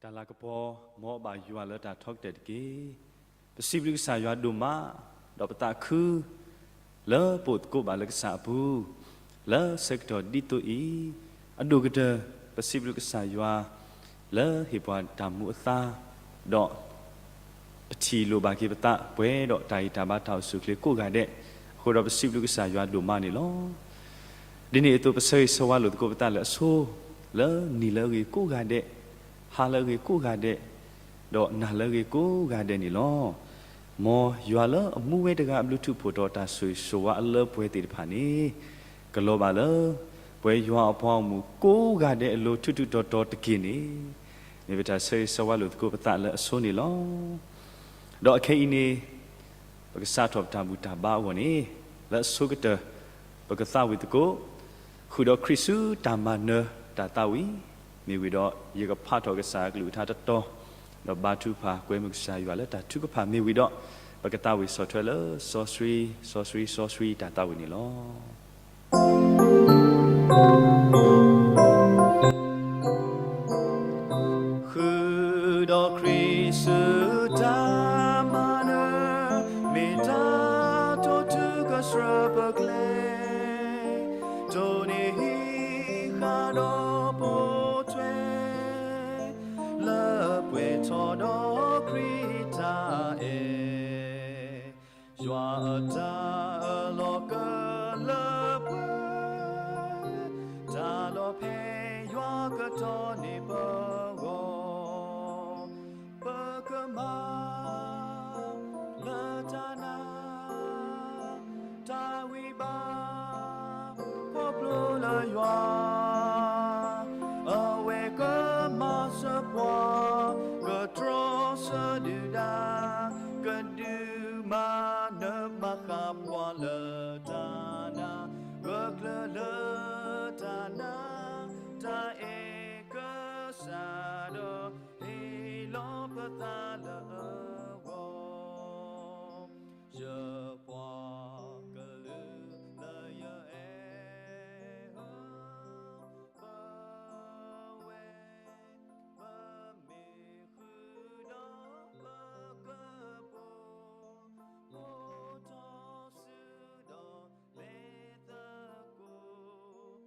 တၢ်လၤကပီၤ မ်အဘၣ်ယွၤလၢတၢ်ထီကတၢၢ်တက့ၢ်. ပစံးဘျုးကစၢ်ယွၤဒိၣ်မး, ဒီးပသးခု လၢပအိၣ်သကိးဘၣ်လၢကစၢ်အပူၤ, လၢဆၢကတီၢ်ဒ်သိးအံၤ, အဒိၣ်ကတၢၢ် ပစံးဘျုးကစၢ်ယွၤ လၢဟ့ၣ်ပှၤတၢ်မူအသါ, ဒီး ပထံၣ်လိာ်ဘၣ်က့ၤပသး ပှဲၤဒီးတၢ်ဂံၢ်တၢ်ဘါတၢ်အိၣ်ဆူၣ်အိၣ်ချ့ကိးဂၤဒဲး, အဃိဒီးပစံးဘျုးကစၢ်ယွၤဒိၣ်မးန့ၣ်လီၤ. ဒ်န့ၣ်အသိး ပဆၢဂ့ၤဆၢဝါလိာ်သကိးပသးလၢအဆိ, လၢနံၣ်လၢအဂ့ၤကိးဂၤဒဲး, ဟါလၢအဂ့ၤကိးဂၤဒဲး, ဒီးနၤလၢအဂ့ၤကိးဂၤဒဲးန့ၣ်လီၤ. မ်ယွၤလၢအမူဝဲတဂၤအဘျုးထူးဖှိၣ်ဒီးတၢ်ဆိၣ်ဂ့ၤဆိၣ်ဝါအလၢပှဲၤသ့ၣ်တဖၣ်န့ၣ်, ကလီၤဘၣ်လၢ ပဝဲယွၤအပှၤဂီၢ်မုၢ်ကိးဂၤဒဲးအလိၤ ထူးထူးတီၤတီၤတက့ၢ်န့ၣ်, မ့ၢ်ပတၢ်ဆၢဂ့ၤဆၢဝါလိာ်သကိးပသးလၢအဆိန့ၣ်လီၤ. ဒီးအခဲအံၤန့ၣ်, ပကစးထီၣ်ပတၢ်ဘူၣ်တၢ်ဘါအဂီၢ်န့ၣ်, လၢအဆိကတၢၢ် ပကသးဝံၣ်သကိး ဃုာ်ဒီးခရံာ်ဆူတၢ်မၤနၢၤတၢ်သးဝံၣ်, မ့ၢ်ဝံၤဒီး ယကဖးထီၣ်ကစၢ်အကလုၢ်ကထါတတီၤ, ဒီးဘါထုကဖၣ်ကွဲမုာ်ကစၢ်ယွၤလၢတၢ်ထုကဖၣ်မ့ၢ်ဝံၤဒီး, ပကသးဝံၣ်ဆီၣ်ထွဲလၢစီဆှံ, စီဆှံ, စီဆှံတၢ်သးဝံၣ်န့ၣ်လီၤ. ဃုာ်ဒီးခရံာ်ဆူတၢ်မၤနၢၤ, မ့ၢ်တၢ်တိာ်တုၤကဆှၢပကျဲ, တိၢ်န့ၢ်ဟံးဃာ်ဒီးပိာ်ထွဲ, လၢပှဲၤထီၣ်ဒီးခရံာ်တၢ်အဲၣ် ယွၤအတၢ်အၢၣ်လီၤကလၢပှဲၤ, တၢ်လီၤဖဲယွၤကတီၤန့ၢ်ပဂီၢ်, ပကမၤလၢတၢ်နာ် တၢ်ဂံၢ်ဘါ ခီဖျိလၢယွၤ, အဝဲကမၤစၢၤပှၤ, ကတြီဆၢဒုၣ်ဒါ, ကဒုးမၤနၢၤမၤဃၣ်ပှၤလၢတၢ်နာ်, ဂၢၢ်ကျၢၤလၢတၢ်နာ်, တၢ်အဲၣ်ကစၢ်ဒီး ဟ့ၣ်လီၤပသးလၢအဂီၢ် ယပှၤကလုာ်လၢယအဲၣ်ဧၢ, ပဝဲ ပမ့ၢ်ဃုာ်ဒီးပကပၤ, အိၣ်ထီၣ်ဆူဒီးလဲၤသကိး,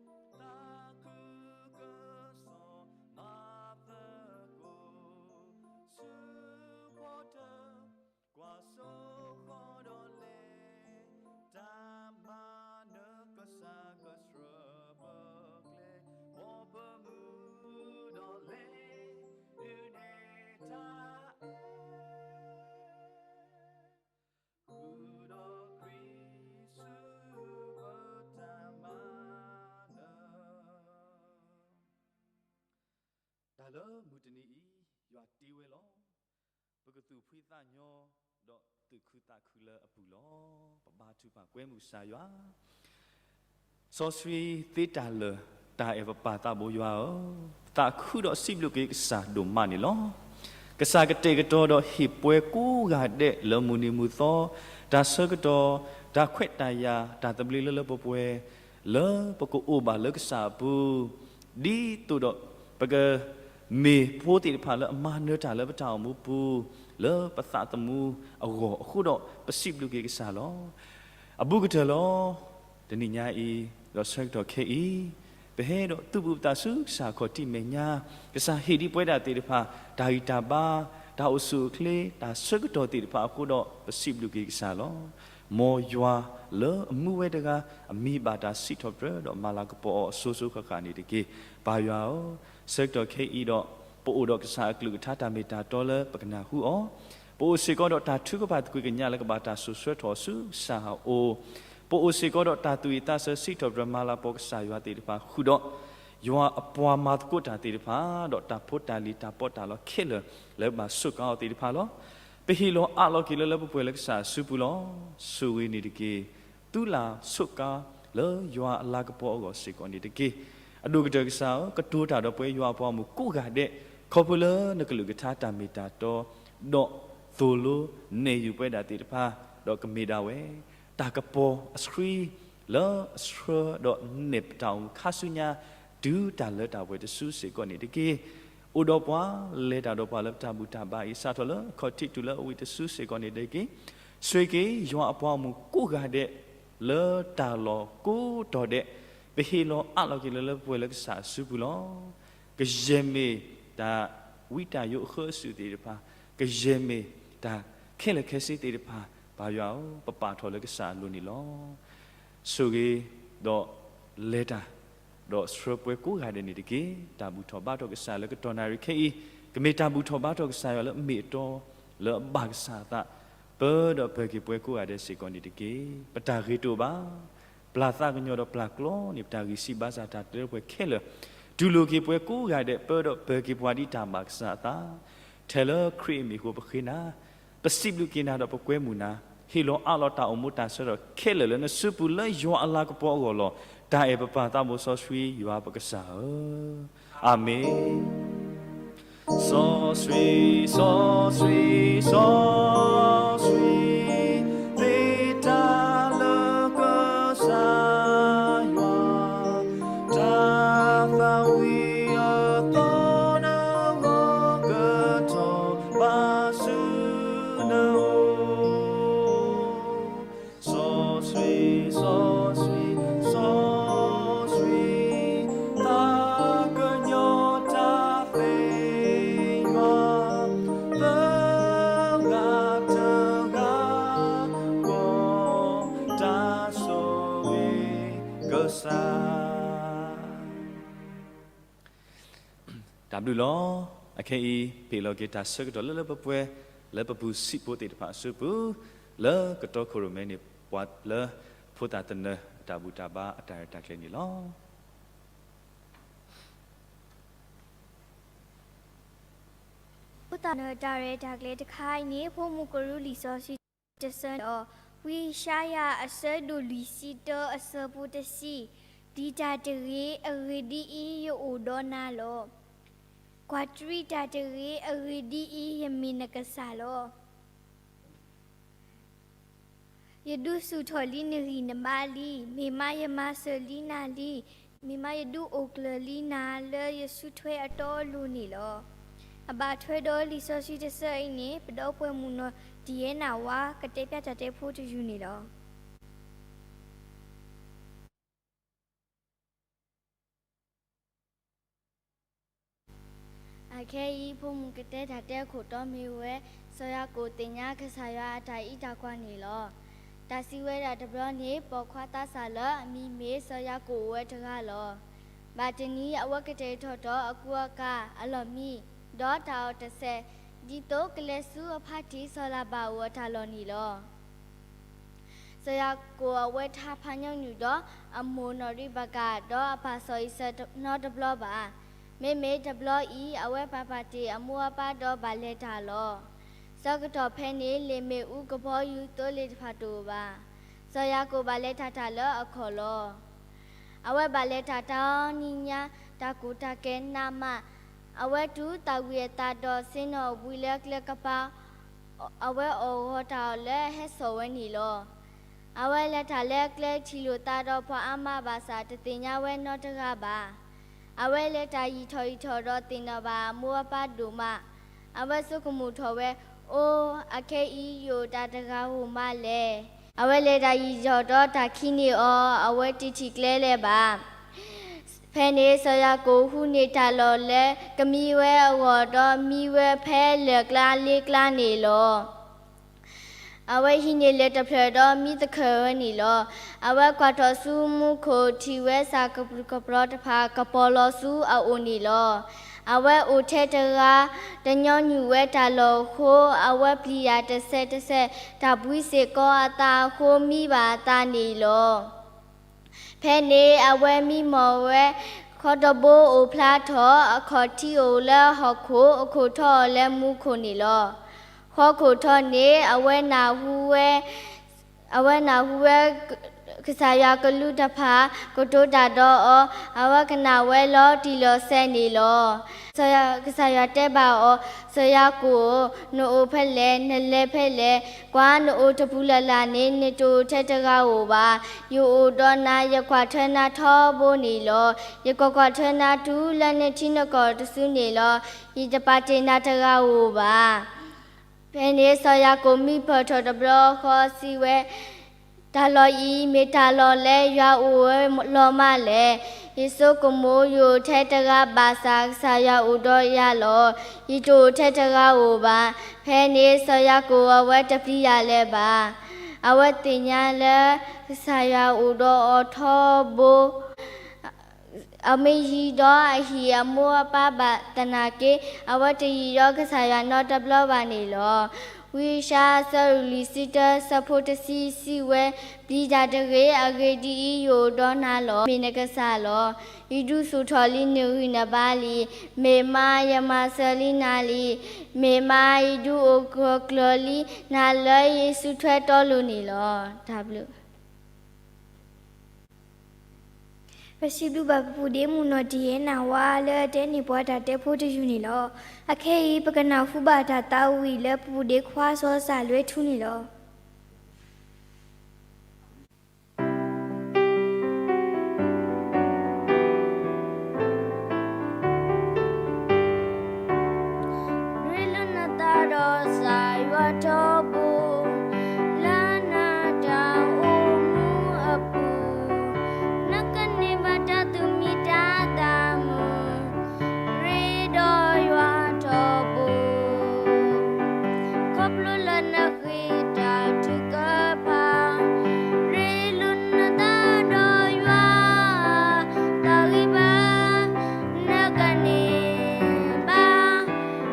သးခုကစီၣ်မၤသကိး, ဆူဖီတၢၣ် ကွၢ်စိဃီဒီးလဲၤ, တၢ်မၤနၢၤကစၢ်ကဆှၢပကျဲ, ဘီပမုၢ်ဒီးလဲၤဒုးနဲၣ်တၢ်အဲၣ်, ဃုာ်ဒီးခရံာ်ဆူပတၢ်မၤနၢၤ တၢ်လၢမုၢ်တနံၤအံၤ ယွၤတ့ဝဲလီၤ. ပကသူၣ်ဖှံသးညီ ဒီးသူၣ်ခုသးခုလၢအပူၤလီၤ. ပဘါထုကဖၣ်ကွဲမုာ်ကစၢ်ယွၤ, စီဆှံသ့တၢ်လၢာ် တၢ်အဲၣ်ပပၢ်သးဘိယွၤဧၢ, ပသးခုဒီးစံးဘျုးက့ၤကစၢ်ဒိၣ်မးန့ၣ်လီၤ. ကစၢ်ကတဲာ်ကတီၤဒီးဟ့ၣ်ပှၤကိးဂၤဒဲးလၢမုၢ်နံၤမုၢ်သီ, တၢ်ဆၢကတီၢ်, တၢ်ခွဲးတၢ်ယာ်, တၢ်သဘျ့လၢလၢပှဲၤပှဲၤ လၢပကအိၣ်ဘၣ်လၢကစၢ်အပူၤ, ဒ်သိးဒီး ပကမ့ၢ်ဖိသ့ၣ်တဖၣ်လၢအမၤနၢၤတၢ်လၢပတၢ်အိၣ်မူပူၤ, လၢပသးသမူအဂီၢ်အဃိဒီး ပစံးဘျုးက့ၤကစၢ်လီၤ. အဘူးကတၢၢ်လီၤ. တနံၤညါအံၤ, ဒီးဆၢကတီၢ်ခဲအံၤ, ပဟဲဒီးသူၣ်ပူၤပသးဆူကစၢ်ခီၣ်ထံးမဲာ်ညါ, ကစၢ်ဟ့ၣ်ဒံးပဝဲဒၣ်သ့ၣ်တဖၣ် တၢ်ဂံၢ်တၢ်ဘါ, တၢ်အိၣ်ဆူၣ်အိၣ်ချ့, တၢ်ဆၢကတီၢ်သ့ၣ်တဖၣ်အဃိဒီး ပစံးဘျုးက့ၤကစၢ်လီၤ. မ်ယွၤလၢအမူဝဲတဂၤ အမံၤဘၣ်တၢ်စံးထီၣ်ပတြၢၤဒီးမၤလၤကပီၤအီၤအစိၤစိၤဃၣ်ဃၣ်န့ၣ်တက့ၢ်. ပၢ်ယွၤဧၢ, ဆၢကတီၢ်ခဲအံၤဒီး ပအိၣ်ဒီးကစၢ်အကလုၢ်ကထါတၢ်မ့ၢ်တၢ်တီလၢပကနၢ်ဟူအီၤ, ပအိၣ်စ့ၢ်ကီးဒီးတၢ်ထုကဖၣ်သကွံာ်ကညးလၢကဘၣ်တၢ်စိာ်ဆှၢထီၣ်ဆူကစၢ်အအိၣ်, ပအိၣ်စ့ၢ်ကီးဒီးတၢ်သူၣ်ဝံၣ်သးဆၢစံးထီၣ်ပတြၢၤမၤလၤကပီၤကစၢ်ယွၤသ့ၣ်တဖၣ်ဃုာ်ဒီး ယွၤအပှၤမၤသကိးတၢ်သ့ၣ်တဖၣ်, ဒီးတၢ်ဖိတၢ်လံၤတၢ်ပီးတၢ်လီခဲလၢာ်လၢဘၣ်စူးကါအီၤသ့ၣ်တဖၣ်လီၤ. ပဟ့ၣ်လီၤအးလီၤက့ၤလၢလၢပှဲၤပှဲၤလၢကစၢ်အစုပူၤလီၤ. ဆိၣ်ဂ့ၤန့ၣ်တက့ၢ်. သုလၢ်ဆိးကါလၢယွၤအလၤကပီၤအဂီၢ်စ့ၢ်ကီးန့ၣ်တက့ၢ်. အဒိၣ်ကတၢၢ်ကစၢ်ဧၢ, ကတိၤတၢ်ဒီးပဝဲယွၤအပှၤဂီၢ်မုၢ်ကိးဂၤဒဲး, ခီဖျိလၢနကလုၢ်ကထါတၢ်မ့ၢ်တၢ်တီ, ဒီးသိၣ်လိနဲၣ်ယုာ်ပဝဲဒၣ်သ့ၣ်တဖၣ်, ဒီးကမ့ၢ်ဒၣ်ဝဲ တၢ်ကပီၤအဆှံ လၢအဆှၢဒီးနဲၣ်ပတၢ်အိၣ်မူခါဆူညါ တုၤတၢ်လၢတၢ်ပှဲၤတစုစ့ၢ်ကီးန့ၣ်တက့ၢ်. အိၣ်ဒီးပှၤ, လဲၤတၢ်ဒီးပှၤလၢပတၢ်ဘူၣ်တၢ်ဘါအံၤ စးထီၣ်လၢအခီၣ်ထံးတုၤလၢအဝံၣ်တစုစ့ၢ်ကီးန့ၣ်တက့ၢ်. ဆိၣ်ဂ့ၤက့ၤယွၤအပှၤဂီၢ်မုၢ်ကိးဂၤဒဲး လၢတၢ်လီၢ်ကိးတီၤဒဲး, ပဟ့ၣ်လီၤအးလီၤက့ၤလၢလၢပှဲၤပှဲၤလၢကစၢ်အစုပူၤလီၤ. ကယဲၢ်မ့ၢ်တၢ်ဝံတၢ်ယိးအဃၢအစုၣ်သ့ၣ်တဖၣ်, ကယဲၢ်မ့ၢ်တၢ်ခဲလၢာ်ခဲဆ့သ့ၣ်တဖၣ်, ပၢ်ယွၤဧၢ, ပပာ်ထီၣ်လၢကစၢ်အလိၤန့ၣ်လီၤ. ဆိၣ်ဂ့ၤဒီးလဲၤတၢ် ဒီးဆှၢပှဲၤကိးဂၤဒဲးန့ၣ်တက့ၢ်. တၢ်ဘူၣ်ထီၣ်ဘါထီၣ်ကစၢ်လၢကတီၢ်နၣ်ရံၣ်ခဲအံၤ, ကမ့ၢ်တၢ်ဘူၣ်ထီၣ်ဘါထီၣ်ကစၢ်ယွၤလၢအမ့ၢ်အတီ, လၢအဘၣ်ကစၢ်အသး, ပၢဒီးပၢၤက့ၤပှဲၤကိးဂၤဒဲးစ့ၢ်ကီးန့ၣ်တက့ၢ်. ပတၢ်ဂ့ၤတအိၣ်ဘၣ်. ပျၢ်သးကညီၤဒီးပျၢ်ကျီန့ၣ် ပတၢ်ဂံၢ်စၢ်ဘါစၢ်တၢ်တဲပှဲၤခဲလၢာ်, တူၢ်လိာ်က့ၤပှဲၤကိးဂၤဒဲး ပၢဒီးပၢၤက့ၤပှၤဒ်တၢ်ဘၣ်ကစၢ်အသး, ထဲလၢခရံာ်အမံၤအဃိပဃ့နၤ, ပစံးဘျုးက့ၤနၤဒီးပကွဲမုာ်နၤ, ဟ့ၣ်လီၤအးလီၤတၢ်အိၣ်မူတၢ်ဆၢဒီးခဲလၢာ်လၢနစုပူၤလၢယွၤအလၤကပီၤအဂီၢ်လီၤ. တၢ်အဲၣ်ပပၢ်သးဘိစီဆှံယွၤပကစၢ်ဧၢ, အၤမ့ၣ်. စီဆှံ, စီဆှံ, စီဆှံ, မ့ၢ်တၢ်လၢကစၢ်ယွၤ, တၢ်သးဝံၣ်အသီနဂီၢ်ကထီၣ်ဘၣ်ဆူနအိၣ်. စီဆှံ, စီဆှံ, စီဆှံ, သးကညီၤတၢ်သ့ယွၤ, သၢဂၤတဂၤ, ကိးတၢ်ဆိၣ်ဂ့ၤကစၢ်. တၢ်ဘျုးလီၤ. အခဲအံၤ ပဟ့ၣ်လီၤက့ၤတၢ်ဆၢကတီၢ်လၢလၢပှဲၤပှဲၤ လၢပပူၤစံးဖိသ့ၣ်တဖၣ်အစုပူၤ, လၢကတီခိၣ်ရိၣ်မဲန့ၣ် ပှၤလၢဖိသၣ်သနၢၣ်အတၢ်ဘူၣ်တၢ်ဘါအတၢ်ရဲၣ်တၢ်ကျဲၤန့ၣ်လီၤ. ဖိသၣ်သနၢၣ်တၢ်ရဲၣ်တၢ်ကျဲၤတခါအံၤန့ၣ် ဖိမုၣ်ကရူၢ်လံာ်စီဆှံတဆၢန့ၣ်လီၤ. ဝံယၡါယၤအဆၢဒိၣ်လွံၢ်ဆံတၢ အဆၢဖိတဆံ, ဒ်တၢ်တဂ့ၤ, အဂ့ၢ်ဒ်အံၤ, ယအိၣ်ဒီးနၤလီၤ. ကွၢ်တရံး, တၢ်တဂ့ၤ, အဂ့ၢ်ဒ်အံၤ, ယမ့ၢ်နကစၢ်လီၤ. ယဒုးဆူၣ်ထီၣ်လံနဂံၢ်နဘါလံ, မ့ၢ်မးယမၤစၢၤလံနၤလံ, မ့ၢ်မးယဒုးအိၣ်ကျၢၤလံနၤလၢယစုထွဲအတီအလိၤန့ၣ်လီၤ. အဘၣ်ထွဲဒီးလံာ်စီဆှံတဆၢအံၤန့ၣ် ပဒီပုၢ်ဝဲၢ်မုၣ်နီၢ်ဒံၣ်အဲၣ်နၤဝါ ကတဲဖျါတၢ်တဲဖိတယုၢ်န့ၣ်လီၤ. အခဲအံၤ ဖိမုၣ်ကတဲတၢ်တဲအခိၣ်တီမ့ၢ်ဝဲ စီၤယၤကိာ်သ့ၣ်ညါကစၢ်ယွၤအတၢ်အံးတၢ်ကွၢ်န့ၣ်လီၤ. တၢ်စံးဝဲဒၣ်တဘျီန့ၣ် ပိာ်ခွါသးစၢ်လၢအမံၤမ့ၢ်စီၤယၤကိာ်အိၣ်ဝဲတဂၤလီၤ. ဘၣ်တနံၤ အဝဲကတဲာ်ကတီၤအကူအကၤအလီၢ်မံ ဒီးတၢ်အီၣ်တစဲး ဒ်သိးကလဲၤဆူအဖါတံၢ်စီၤလၤဘၣ်အိၣ်အတၢ်လီၢ်န့ၣ်လီၤ. စီၤယၤကိာ်အဝဲထါဖးညီနုၢ်ဒီး အမိၢ်နီၢ်ရံးဘကၤ ဒီးအပၢ်စီၤအံၤစၢၤနီတဘျီဘၣ်. မ့မ့ၢ်တဘျီအံၤ အဝဲပာ်ပာ်တ့ၢ်အမိၢ်အပၢ်ဒီးဘၣ်လဲၤတၢ်လီၤ. ဆၢကတီၢ်ဖဲန့ၣ် လ့ၣ်မ့ၣ်အူကဘီယူၤသိလ့ၣ်တဖၣ်တအိၣ်ဘၣ်. စီၤယၤကိာ်ဘၣ်လဲၤတၢ်တၢ်လၢအခီၣ်လီၤ. အဝဲဘၣ်လဲၤတၢ်တၢ်အီနံၤညါ တၢ်ကူၣ်တၢ်ကဲနးမး, အဝဲတူၢ်သၣ်ဝံၤအသးဒီးဆ့ၣ်နီၤအဘှံးလၢကျဲကပၤ အဝဲအီၣ်ဂီၤတၢ်အီၣ်လၢအဟဲစိာ်ဝဲန့ၣ်လီၤ. အဝဲလဲၤတၢ်လၢကျဲထံၣ်လိာ်သးဒီးပှၤအါမးဘၣ်ဆၣ် တသ့ၣ်ညါဝဲနီတဂၤဘၣ်. အဝဲလဲၤတၢ်ယံာ်ထီၣ်ယံာ်ထီၣ်ဒီးသ့ၣ်နီၣ်ဘၣ်အမိၢ်အပၢ်ဒိၣ်မး, အဝဲဆိကမိၣ်ထီၣ်ဝဲ, အိ, အခဲအံၤယအိၣ်တၢ်တဂၤဧိၤမးလဲၣ်. အဝဲလဲၤတၢ်ယံာ်ထီၣ်ဒီးတၢ်ခံးန့ၢ်အီၤ, အဝဲတထံၣ်ကျဲလၢၤဘၣ်. ဖဲန့ၣ် စီၤယၤကိာ်ဟူးန့ၢ်တၢ်လီၢ်လၢ ကမံဝဲအဂီၢ်ဒီး မံဝဲဖဲလၢၢ်ကျါလ့ကျါန့ၣ်လီၤ. အဝဲဟံးန့ၢ်လၢၢ်တဖျၢၣ်ဒီးမံသခၢၣ်ဝဲန့ၣ်လီၤ. အဝဲကွၢ်ထီၣ်ဆူမူခိၣ်ထံၣ်ဝဲစၢ်ကပြုၢ်ကပြီၤတဖၣ်ကပီၤလီၤဆူအအိၣ်န့ၣ်လီၤ. အဝဲအိၣ်ထဲတဂၤ တညီနုၢ်ဝဲတၢ်လီၢ်အဃိ အဝဲပျံၤယၤတစဲးတစဲး တၢ်ဘှံးစ့ၢ်ကီးအသးအဃိ မံဘၣ်အသးန့ၣ်လီၤ. ဖဲန့ၣ် အဝဲမံမီၢ်ဝဲ ခီတဘိအိၣ်ဖျါထီၣ် အခီၣ်ထံးအိၣ်လၢဟီၣ်ခိၣ် အခိၣ်ထီၣ်အီၤလၢမူခိၣ်န့ၣ်လီၤ. ဃီခိၣ်ထီၣ်န့ၣ် အဝဲနၢ်ဟူဝဲ အဝဲနၢ်ဟူဝဲ ကစၢ်ယွၤကလူးတဖၣ် ကတိၤတၢ်ဒီးအီၤ, အဝဲကနၣ်ဝဲလီၤတံၢ်လီၤဆဲးန့ၣ်လီၤ. ကစၢ်ယွၤတဲဘၣ်အီၤ, စီၤယၤကိာ်ဧၢ, နအိၣ်ဖဲလဲၣ်, နလဲၤဖဲလဲၣ်, ကွၢ်နအိၣ်တပူၤလၢ်လၢ်န့ၣ် နတအိၣ်ထဲတဂၤဧိၤဘၣ်. ယအိၣ်ဒီးနၤ ယကွၢ်ထွဲနၤထီဘိန့ၣ်လီၤ. ယကကွၢ်ထွဲနၤတုၤလၢနထံနကီၢ်တစုန့ၣ်လီၤ. ယတပာ်တ့ၢ်နၤတဂၤဧိၤဘၣ်. ဖဲန့ၣ်စီၤယၤကိာ်မံဖၢၣ်ထီၣ်တဘျီဃီစံးဝဲ, တၢ်လီၢ်အံၤမ့ၢ်တၢ်လီၢ်လၢယွၤအိၣ်ဝဲလီၤမးလဲၣ်. ယဆိကမိၣ်ယအိၣ်ထဲတဂၤဘၣ်ဆၣ် ကစၢ်ယွၤအိၣ်ဒီးယၤလီၤ. ယတအိၣ်ထဲတဂၤဧိၤဘၣ်. ဖဲန့ၣ်စီၤယၤကိာ်အဝဲတပျံၤယၤလၢၤဘၣ်. အဝဲသ့ၣ်ညါလၢကစၢ်ယွၤအိၣ်ဒီးအီၤထီဘိ အမ့ၢ်ယံၤဒီးအဟံၣ်အမိၢ်အပၢ်ဘၣ်သနာ်က့ အဝဲတယံၤဒီးကစၢ်ယွၤနီတဘျီဘၣ်န့ၣ်လီၤ. ဝံယၡါယၤအဆၢဒိၣ်လွံၢ်ဆံတၢ ဆၢဖိတဆံစံးဝဲ, ပျံၤတၢ်တဂ့ၤ, အဂ့ၢ်ဒ်အံၤ, ယအိၣ်ဒီးနၤလီၤ. မ့ၢ်နကစၢ်လီၤ. ယဒုးဆူၣ်ထီၣ်လံနဂံၢ်နဘါလံ. မ့ၢ်မါယမၤစၢၤလံနၤလံ. မ့ၢ်မါယဒုးအိၣ်ဂၢၢ်ကျၢၤလံနၤလၢယစုထွဲတီလိၤန့ၣ်လီၤ. တၢ်ဘျုး ပစံးဘျုးဘၣ်ပပူၤဒ့မုၢ်နီၢ်တယဲၢ်နၢ်ဝါလၢအတဲန့ၢ်ပှၤတၢ်တဲဖိတယုၢ်န့ၣ်လီၤ. အခဲအံၤ ပကနၢ်ဟူဘၣ်တၢ်သးဝံၣ်လၢပပူၤဒ့ခွါစီၤစၢ်လွဲထူန့ၣ်လီၤ. ရ့လိာ်နသးဒီးကစၢ်ယွၤထီဘိ, လၢနတၢ်အိၣ်မူအပူၤ, နကန့ၢ်ဘၣ်တၢ်သူၣ်မံတၢ်သးမုာ်, ရ့ဒီးယွၤထီဘိ ခီဖျိလၢနဃ့တၢ်ထုကဖၣ်, ရ့လိာ်နသးဒီးယွၤ, တၢ်ဂံၢ်ဘါ နကန့ၢ်ဘၣ်,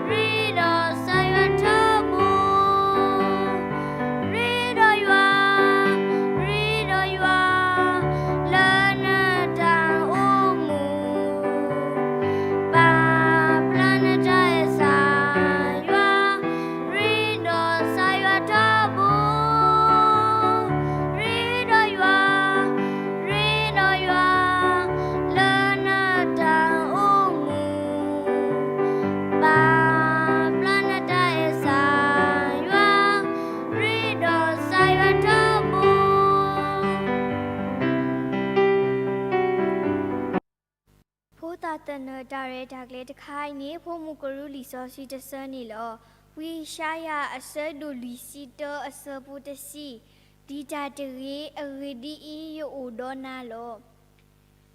ရ့ဒီးကစၢ်ယွၤထီဘိ, ရ့ဒီးယွၤ, ရ့ဒီးယွၤ, လၢနတၢ်အိၣ်မူ ပာ်ဖျါနတၢ်အဲၣ်ကစၢ်ယွၤ, ရ့ဒီးကစၢ်ယွၤထီဘိ, ရ့ဒီးယွၤ, ရ့ဒီးယွၤ, လၢနတၢ်အိၣ်မူ ပာ်ဖျါနတၢ်အဲၣ်ကစၢ်ယွၤ, ရ့ဒီးကစၢ်ယွၤထီဘိ ဖိသၣ်သနၢၣ်တၢ်ရဲၣ်တၢ်ကျဲၤတခါအံၤန့ၣ် ဖိမုၣ်ကရူၢ်လံာ်စီဆှံတဆၢန့ၣ်လီၤ. ဝံယၡါယၤအဆၢဒိၣ်လွံၢ်ဆံတၢအဆၢဖိတဆံ, ပျံၤတၢ်တဂ့ၤ, အဂ့ၢ်ဒ်အံၤ, ယအိၣ်ဒီးနၤလီၤ.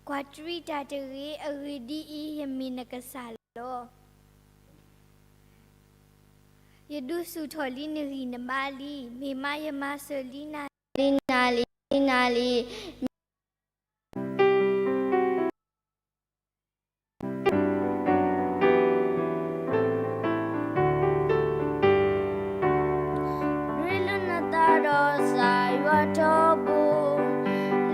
ကွၢ်တရံးတၢ်တဂ့ၤ, အဂ့ၢ်ဒ်အံၤ, ယမ့ၢ်နကစၢ်လီၤ. ယဒုးဆူၣ်ထီၣ်လံနဂံၢ်နဘါလံ, မ့ၢ်မါယမၤစၢၤလံနၤလံ, နၤလံ, နၤလံ. ရ့လိာ်နသးဒီးကစၢ်ယွၤထီဘိ,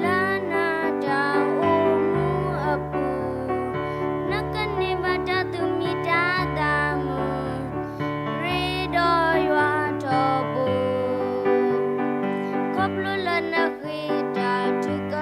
လၢနတၢ်အိၣ်မူအပူၤ, နကန့ၢ်ဘၣ်တၢ်သူၣ်မံတၢ်သးမုာ်, ရ့ဒီးယွၤထီဘိ, ခီဖျိလၢနဃ့တၢ်ထုက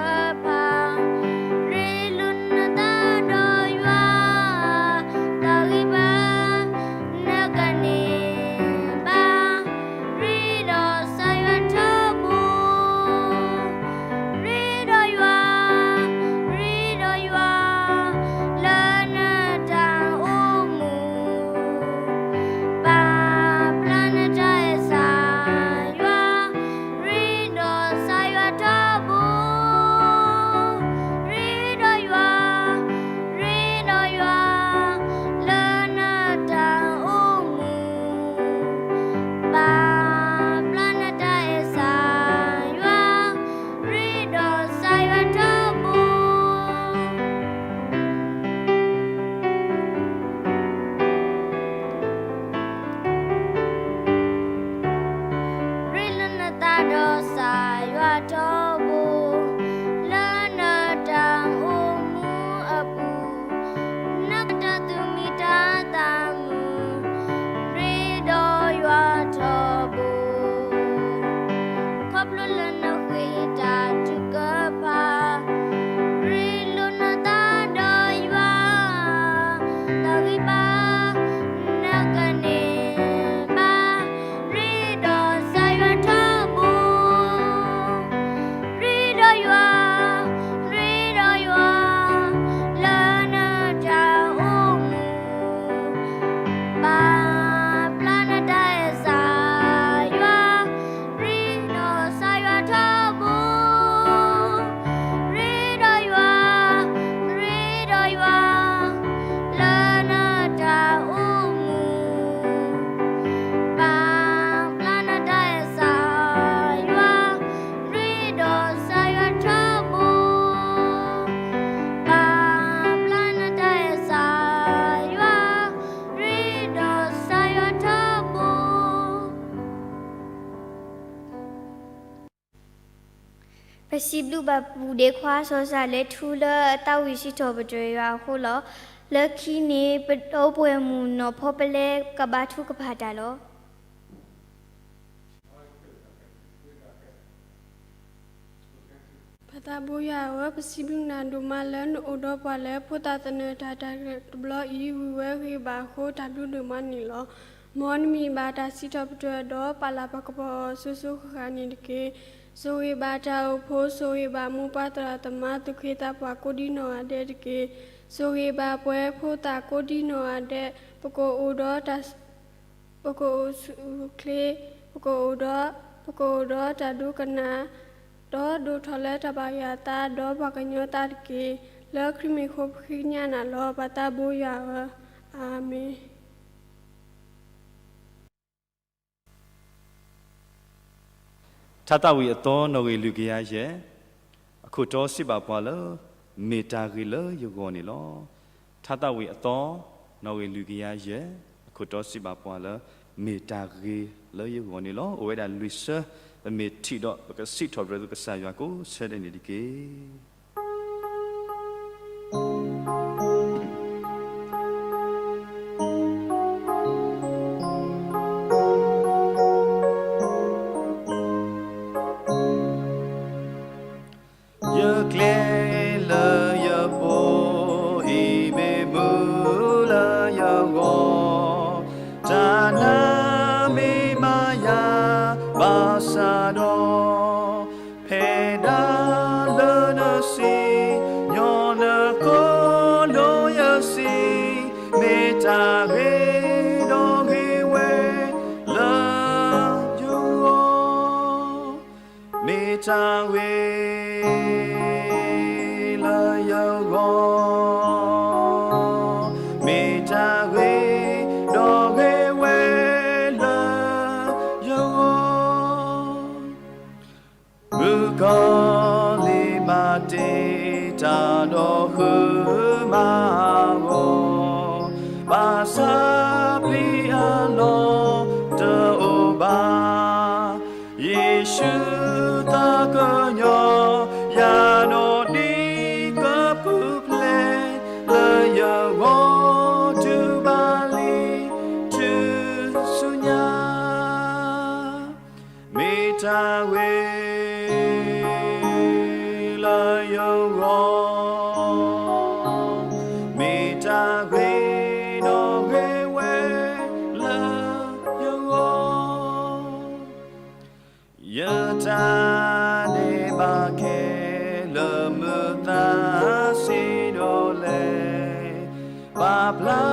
စံးဘျုးဘၣ်ပူၤဒ့ခွါစီၤစၤလ့ထူလၢအသးဝံၣ်စံးထီၣ်ပတြၢၤယွၤအဃိလီၤ. လၢခံန့ၣ် ပဒီပုၢ်ဝဲၢ်မုၣ်နီၢ်ဖီပလဲကဘါထုကဖၣ်တၢ်လီၤ. ပၢ်သးဘိယွၤဧၢ, ပစံးဘျုးနၤဒိၣ်မးလၢနအိၣ်ဒီးပှၤလၢ ဖိသၣ်သနၢၣ်တၢ်တဘျီအံၤ ဝံၤဝဲဂ့ၤဘၣ်အဃိ တၢ်ဘျုးဒိၣ်မးန့ၣ်လီၤ. မ်နမံၤဘၣ်တၢ်စံးထီၣ်ပတြၢၤဒီး ပာ်လၤပကပီၤအီၤစိၤစိၤဃၣ်ဃၣ်န့ၣ်တက့ၢ်. ဆိၣ်ဂ့ၤဘၣ်တၢ်အိၣ်ဖှိၣ်, ဆိၣ်ဂ့ၤဘၣ်မိၢ်ပၢ်သရၣ်သမါ သူၣ်က့သးပှၢ်ကိးဒံနီၢ်ဂၤဒဲးတက့ၢ်. ဆိၣ်ဂ့ၤဘၣ်ပှၤဖိသၣ်ကိးဒံနီၢ်ဂၤဒဲး, ပကအိၣ်ဒီးတၢ် ပကအိၣ်ဆူၣ်အိၣ်ချ့, ပကအိၣ်ဒီး, ပကအိၣ်ဒီးတၢ်ဒိကနၣ်, ဒီးဒိၣ်ထီၣ်လၢတၢ်ဘၣ်ယွၤအသး ဒီးပှၤကညီသးတက့ၢ်. လၢခရံာ်မံၤအဃိပဃ့ကညးနၤလီၤ. ပၢ်သးဘိယွၤဧၢ, အၤမ့ၣ်. ထါသးဝံၣ်အသီ နီၣ်ဂံၢ်လွံၢ်ကယၤယဲၢ်, အခိၣ်တီစံးဘၣ်ပှၤလၢ မ့ၢ်တၢ်ဂ့ၤလၢယဂီၢ်န့ၣ်လီၤ. ထါသးဝံၣ်အသီ နီၣ်ဂံၢ်လွံၢ်ကယၤယဲၢ်, အခိၣ်တီစံးဘၣ်ပှၤလၢ မ့ၢ်တၢ်ဂ့ၤလၢယဂီၢ်န့ၣ်လီၤ. အိၣ်ဝဲဒၣ်လွံၢ်ဆၢ, ပမ့ၢ်ထံၣ်ဒီး ပကစံးထီၣ်ပတြၢၤသုကစၢ်ယွၤကိးဆၢဒဲးန့ၣ်တက့ၢ်. ယကျဲလၢယပီၤအံၤ မ့ၢ်မုာ်လၢယဂီၢ်, တၢ်နာ်မ့ၢ်မၤယၤဘၣ်ဆၣ်ဒီး, ဖဲဒၣ်လၢနစံၣ်ညီၣ် နကိးလိာ်ယစံး, မ့ၢ်တၢ်ဂ့ၤဒီးဂ့ၤဝဲလၢယဂီၢ်. မ့ၢ်တၢ်ဂ့ၤ လၢယဂီၢ်, မ့ၢ်တၢ်ဂ့ၤဒီးဂ့ၤဝဲလၢယဂီၢ်. မုၣ်ကီၤလံၤမၤတ့ၢ်တၢ်ဒီးဃုမၤအဂီၢ်, ဘၣ်ဆၣ်ပျံၤအလီၢ်တအိၣ်ဘၣ်. ယ့ၣ်ၡူးသးကညီၤ ယၤနီၢ်ဒံးကပူၤဖျဲး, လၢယဂီၢ်တုၤဘၣ်လံ တုၤဆူညါ. မ့ၢ်တၢ်ဂ့ၤ လၢယဂီၢ်, မ့ၢ်တၢ်ဂ့ၤဒီးဂ့ၤဝဲလၢယဂီၢ်. ယတၢ်န့ၢ်ဘၣ်ခဲလၢာ် မုာ်သးစံးဒိၣ်လဲၣ်, ပာ်ဖျါ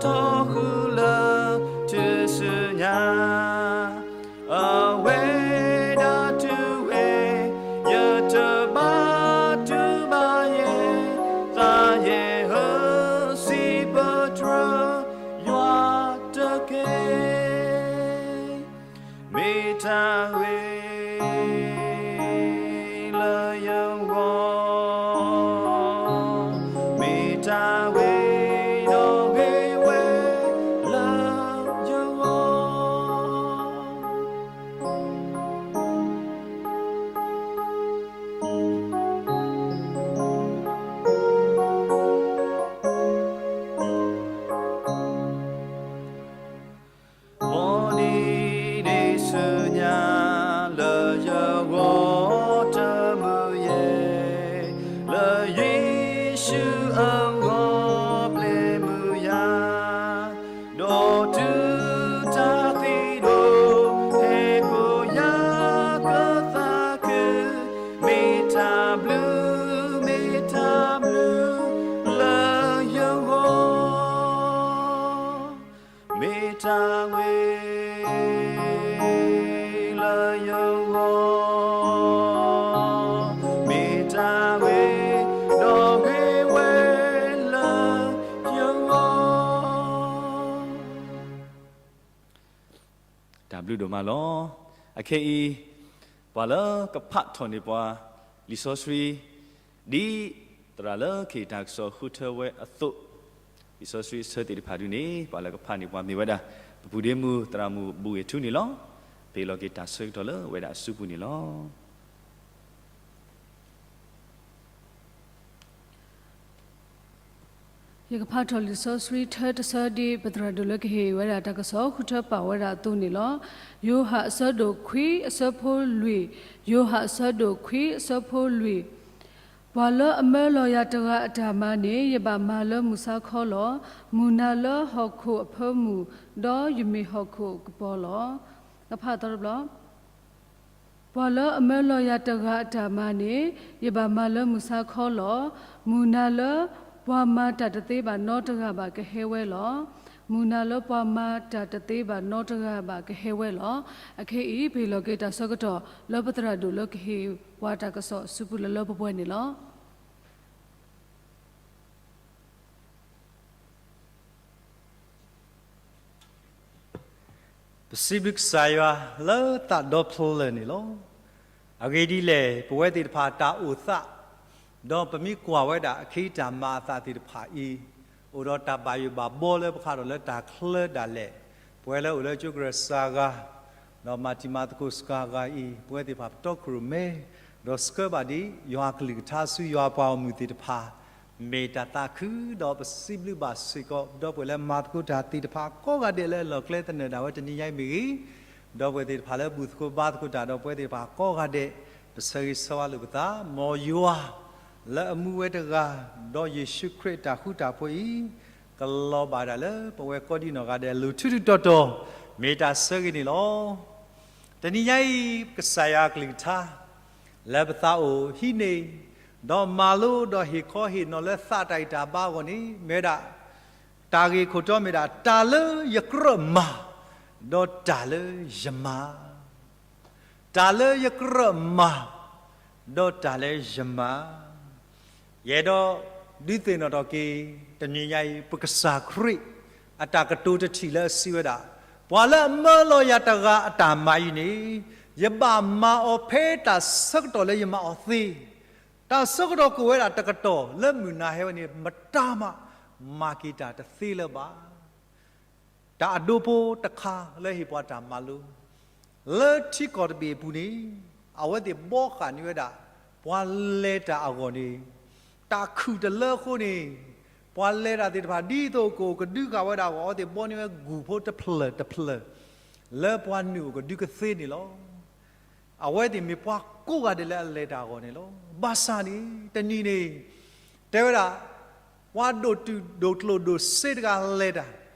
ထီၣ်ဃုာ်လၢတုၤဆူညါ. အဝဲဒၣ်တုၤဝဲ ယတဘၣ်တူၢ်ဘၣ်ယဲၢ်, သးယဲၢ်ဟၢစံးပတြၢၤယွၤတက့ၢ်. မ့ၢ်တၢ်ဂ့ၤ လၢယဂီၢ်, မ့ၢ်တၢ်ဂ့ၤဒီးဂ့ၤဝဲလၢယဂီၢ်. မ်နံၤဒ့ၣ်ဆူညါ လၢယဂီၢ်တမုာ်ယဲၢ်, လၢယ့ၣ်ၡူးအဂီၢ်ပျဲမုာ်ယၤ, ဒီးတုၤတၢ်သံဒိၣ်ဟဲကိးယၤကသးခု, မ့ၢ်တၢ်ဘျုး မ့ၢ်တၢ်ဘျုး လၢယဂီၢ်. မ့ၢ်တၢ်ဂ့ၤ လၢယဂီၢ်, မ့ၢ်တၢ်ဂ့ၤ ဒီးဂ့ၤဝဲလၢယဂီၢ်. တၢ်ဘျုးဒိၣ်မးလီၤ. အခဲအံၤ ပှၤလၢကဖးထီၣ်န့ၢ်ပှၤ လံာ်စီဆှံ ဒ်သရၣ်လၢခံတၢ်ကစီၣ်ဃုထၢဝဲအသိး, လံာ်စီဆှံအဆၢသ့ၣ်တဖၣ်ဒုန့ၣ် ပှၤလၢကဖးန့ၢ်ပှၤမ့ၢ်ဝဲဒၣ် ပပူၤဒ့မုၣ်သရၣ်မုၣ်ဘူၣ်ဂ့ၤထူန့ၣ်လီၤ. ပဟ့ၣ်လီၤက့ၤတၢ်ဆၢကတီၢ်လၢအဝဲဒၣ်အစုပူၤန့ၣ်လီၤ. ယကဖးထီၣ်လံာ်စီဆှံထၢတဆၢဒ်ပသရၣ်ဒိၣ်လၢကဟ့ၣ်ဝဲဒၣ်တၢ်ကစီၣ်ဃုထၢပာ်ဝဲဒၣ်အသိးန့ၣ်လီၤ. ယိၤဟၣ်အဆၢဒိၣ်ခွံအဆၢဖိလွံၢ်, ယိၤဟၣ်အဆၢဒိၣ်ခွံအဆၢဖိလွံၢ်, ပှၤလၢအမၢလီၤယၤတဂၤအတၢ်မၤန့ၣ် ယဘၣ်မၤလၢမုၢ်ဆါခီလီၤ. မုၢ်နၤလၢဟီၣ်ခိၣ်အဖၢမုၢ်, ဒီးယမ့ၢ်ဟီၣ်ခိၣ်ကပီၤလီၤ. ကဖးသီတဘျီ ပှၤလၢအမၢလီၤယၤတဂၤအတၢ်မၤန့ၣ် ယဘၣ်မၤလၢမုၢ်ဆါခီလီၤ. မုၢ်နၤလၢပှၤမၤတၢ်တသ့ဘၣ်နီတဂၤဘၣ်ကဟဲဝဲလီၤ. မုၢ်နၤလၢပှၤမၤတၢ်တသ့ဘၣ်နီတဂၤဘၣ်ကဟဲဝဲလီၤ. အခဲအံၤ ပဟ့ၣ်လီၤက့ၤတၢ်ဆၢကတီၢ်လၢပသရၣ်ဒိၣ်လၢကဟ့ၣ်ပှၤတၢ်ကစီၣ်စုပူၤလၢလၢပှဲၤပှဲၤန့ၣ်လီၤ. ပစံးဘျုးကစၢ်ယွၤလၢသးဒီဖျၢၣ်န့ၣ်လီၤ. အဂ့ၢ်ဒ်လဲၣ်, ပဝဲသ့ၣ်တဖၣ်တၢ်အိၣ်သး, ဒီးပမ့ၢ်ကွၢ်ဝဲဒၣ်အခံတၢ်မၤအသးသ့ၣ်တဖၣ်အံၤ, အိၣ်ဒီးတၢ်ဘၣ်ယိၣ်ဘၣ်ဘီလၢပဃးဒီးလၢတၢ်ချၢဒၣ်လဲာ်, ပဝဲလၢအိၣ်လၢကၠိကရၢစှၤဂၤ, ဒီးမၤတံၤမၤသကိးစှၤဂၤအံၤ, ပဝဲသ့ၣ်တဖၣ်ပတီၢ်ခိၣ်ရိၣ်မဲ, ဒီးဆှၢဘၣ်ဒံးယွၤအကလုၢ်ကထါဆူယွၤအပှၤဂီၢ်မုၢ်သ့ၣ်တဖၣ် မ့ၢ်တၢ်သးခု ဒီးပစံးဘျုးဘၣ်စ့ၢ်ကီး ဒီပုၢ်ဝဲၢ်လၢမၤသကိးတၢ်သ့ၣ်တဖၣ်ကိးဂၤဒဲးလၢအလီၢ်ကျဲသနၢၣ်ဒၣ်ဝဲတနံၤညါအံၤမ့ၢ်ဂ့ၤ, ဒီပုၢ်ဝဲၢ်သ့ၣ်တဖၣ်လၢဘူၣ်သကိးဘါသကိးတၢ် ဒီးပဝဲသ့ၣ်တဖၣ်ကိးဂၤဒဲး, ပဆၢဂ့ၤဆၢဝါလိာ်ပသး, မ်ယွၤလၢအမူဝဲတဂၤ, ဒီးယ့ၣ်ၡူးခရံာ်အတၢ်ဃူတၢ်ဖိးအံၤ, ကလီၤဘၣ်ဒၣ်လၢပဝဲကိးဒံနီၢ်ဂၤဒဲး လူၤထူးထူးတီၤတီၤ, မ့ၢ်တၢ်ဆၢဂ့ၤန့ၣ်လီၤ. တနံၤညါအံၤ ကစၢ်ယွၤအကလုၢ်ကထါ လၢပသးအိၣ်ဟံးန့ၢ်, ဒီးမၤလိဒီးဟ့ၣ်ခီဟ့ၣ်နီၤလၢသးတၢ်ဂံၢ်တၢ်ဘါအဂီၢ်န့ၣ် မ့ၢ်ဝဲဒၣ် တၢ်ဂ့ၢ်ခိၣ်တီမ့ၢ်ဒၣ် တၢ်လၢယကြၢးမၤ, ဒီးတၢ်လၢယမၤ တၢ်လၢယကြၢးမၤ, ဒီးတၢ်လၢယမၤ. ယအဲၣ်ဒိးဒုးသ့ၣ်နီၣ်ထီၣ်က့ၤ တနံၤညါအံၤ ပကစၢ်ခရံာ် အတၢ်ကတိၤတထံၣ်လၢအစံးဝဲဒၣ်, ပှၤလၢအမၢလီၤယၤတဂၤအတၢ်မၤအံၤန့ၣ်, ယဘၣ်မၤအီၤဖဲတၢ်ဆၢကတီၢ်လၢယမၤအီၤသ့, တၢ်ဆၢကတီၢ်ကအိၣ်ဝဲဒၣ်တကတီၢ်လၢမုၢ်နၤဟဲဝဲန့ၣ် မတၤမး မၤက့ၤတၢ်တသ့လၢၤဘၣ်. တၢ်အဒိဖိတခါလၢဟ့ၣ်ပှၤတၢ်မၤလိ, လၢထံကီၢ်တဘ့ၣ်အပူၤန့ၣ်, အဝဲသ့ၣ်ဘှီဃာ်န့ၢ်ဝဲဒၣ် ပှၤလဲၤတၢ်အဂီၢ်န့ၣ်, တၢ်ခုၣ်တလၢအဃိန့ၣ်, ပှၤလဲၤတၢ်သ့ၣ်တဖၣ် ဒ်သိးကအိၣ်ကဒုကဝဲဒၣ်အဂီၢ် အဝဲသ့ၣ်ဘှီန့ၢ်ဝဲဂူာ်ဖိတဖျၢၣ်တဖျၢၣ် လၢပှၤနုာ်အိၣ်ကဒုကသ့န့ၣ်လီၤ. အဝဲသ့ၣ်မ့ၢ်ပှၤကိးဂၤဒဲးလၢအလဲၤတၢ်အဂီၢ်န့ၣ်လီၤ. ဘၣ်ဆၣ်န့ၣ် တနံၤန့ၣ် တဲဝဲဒၣ် ပှၤဒိၣ်တုာ်ဒိၣ်ကျိၣ်ဒိၣ်စ့တဂၤလဲၤတၢ်,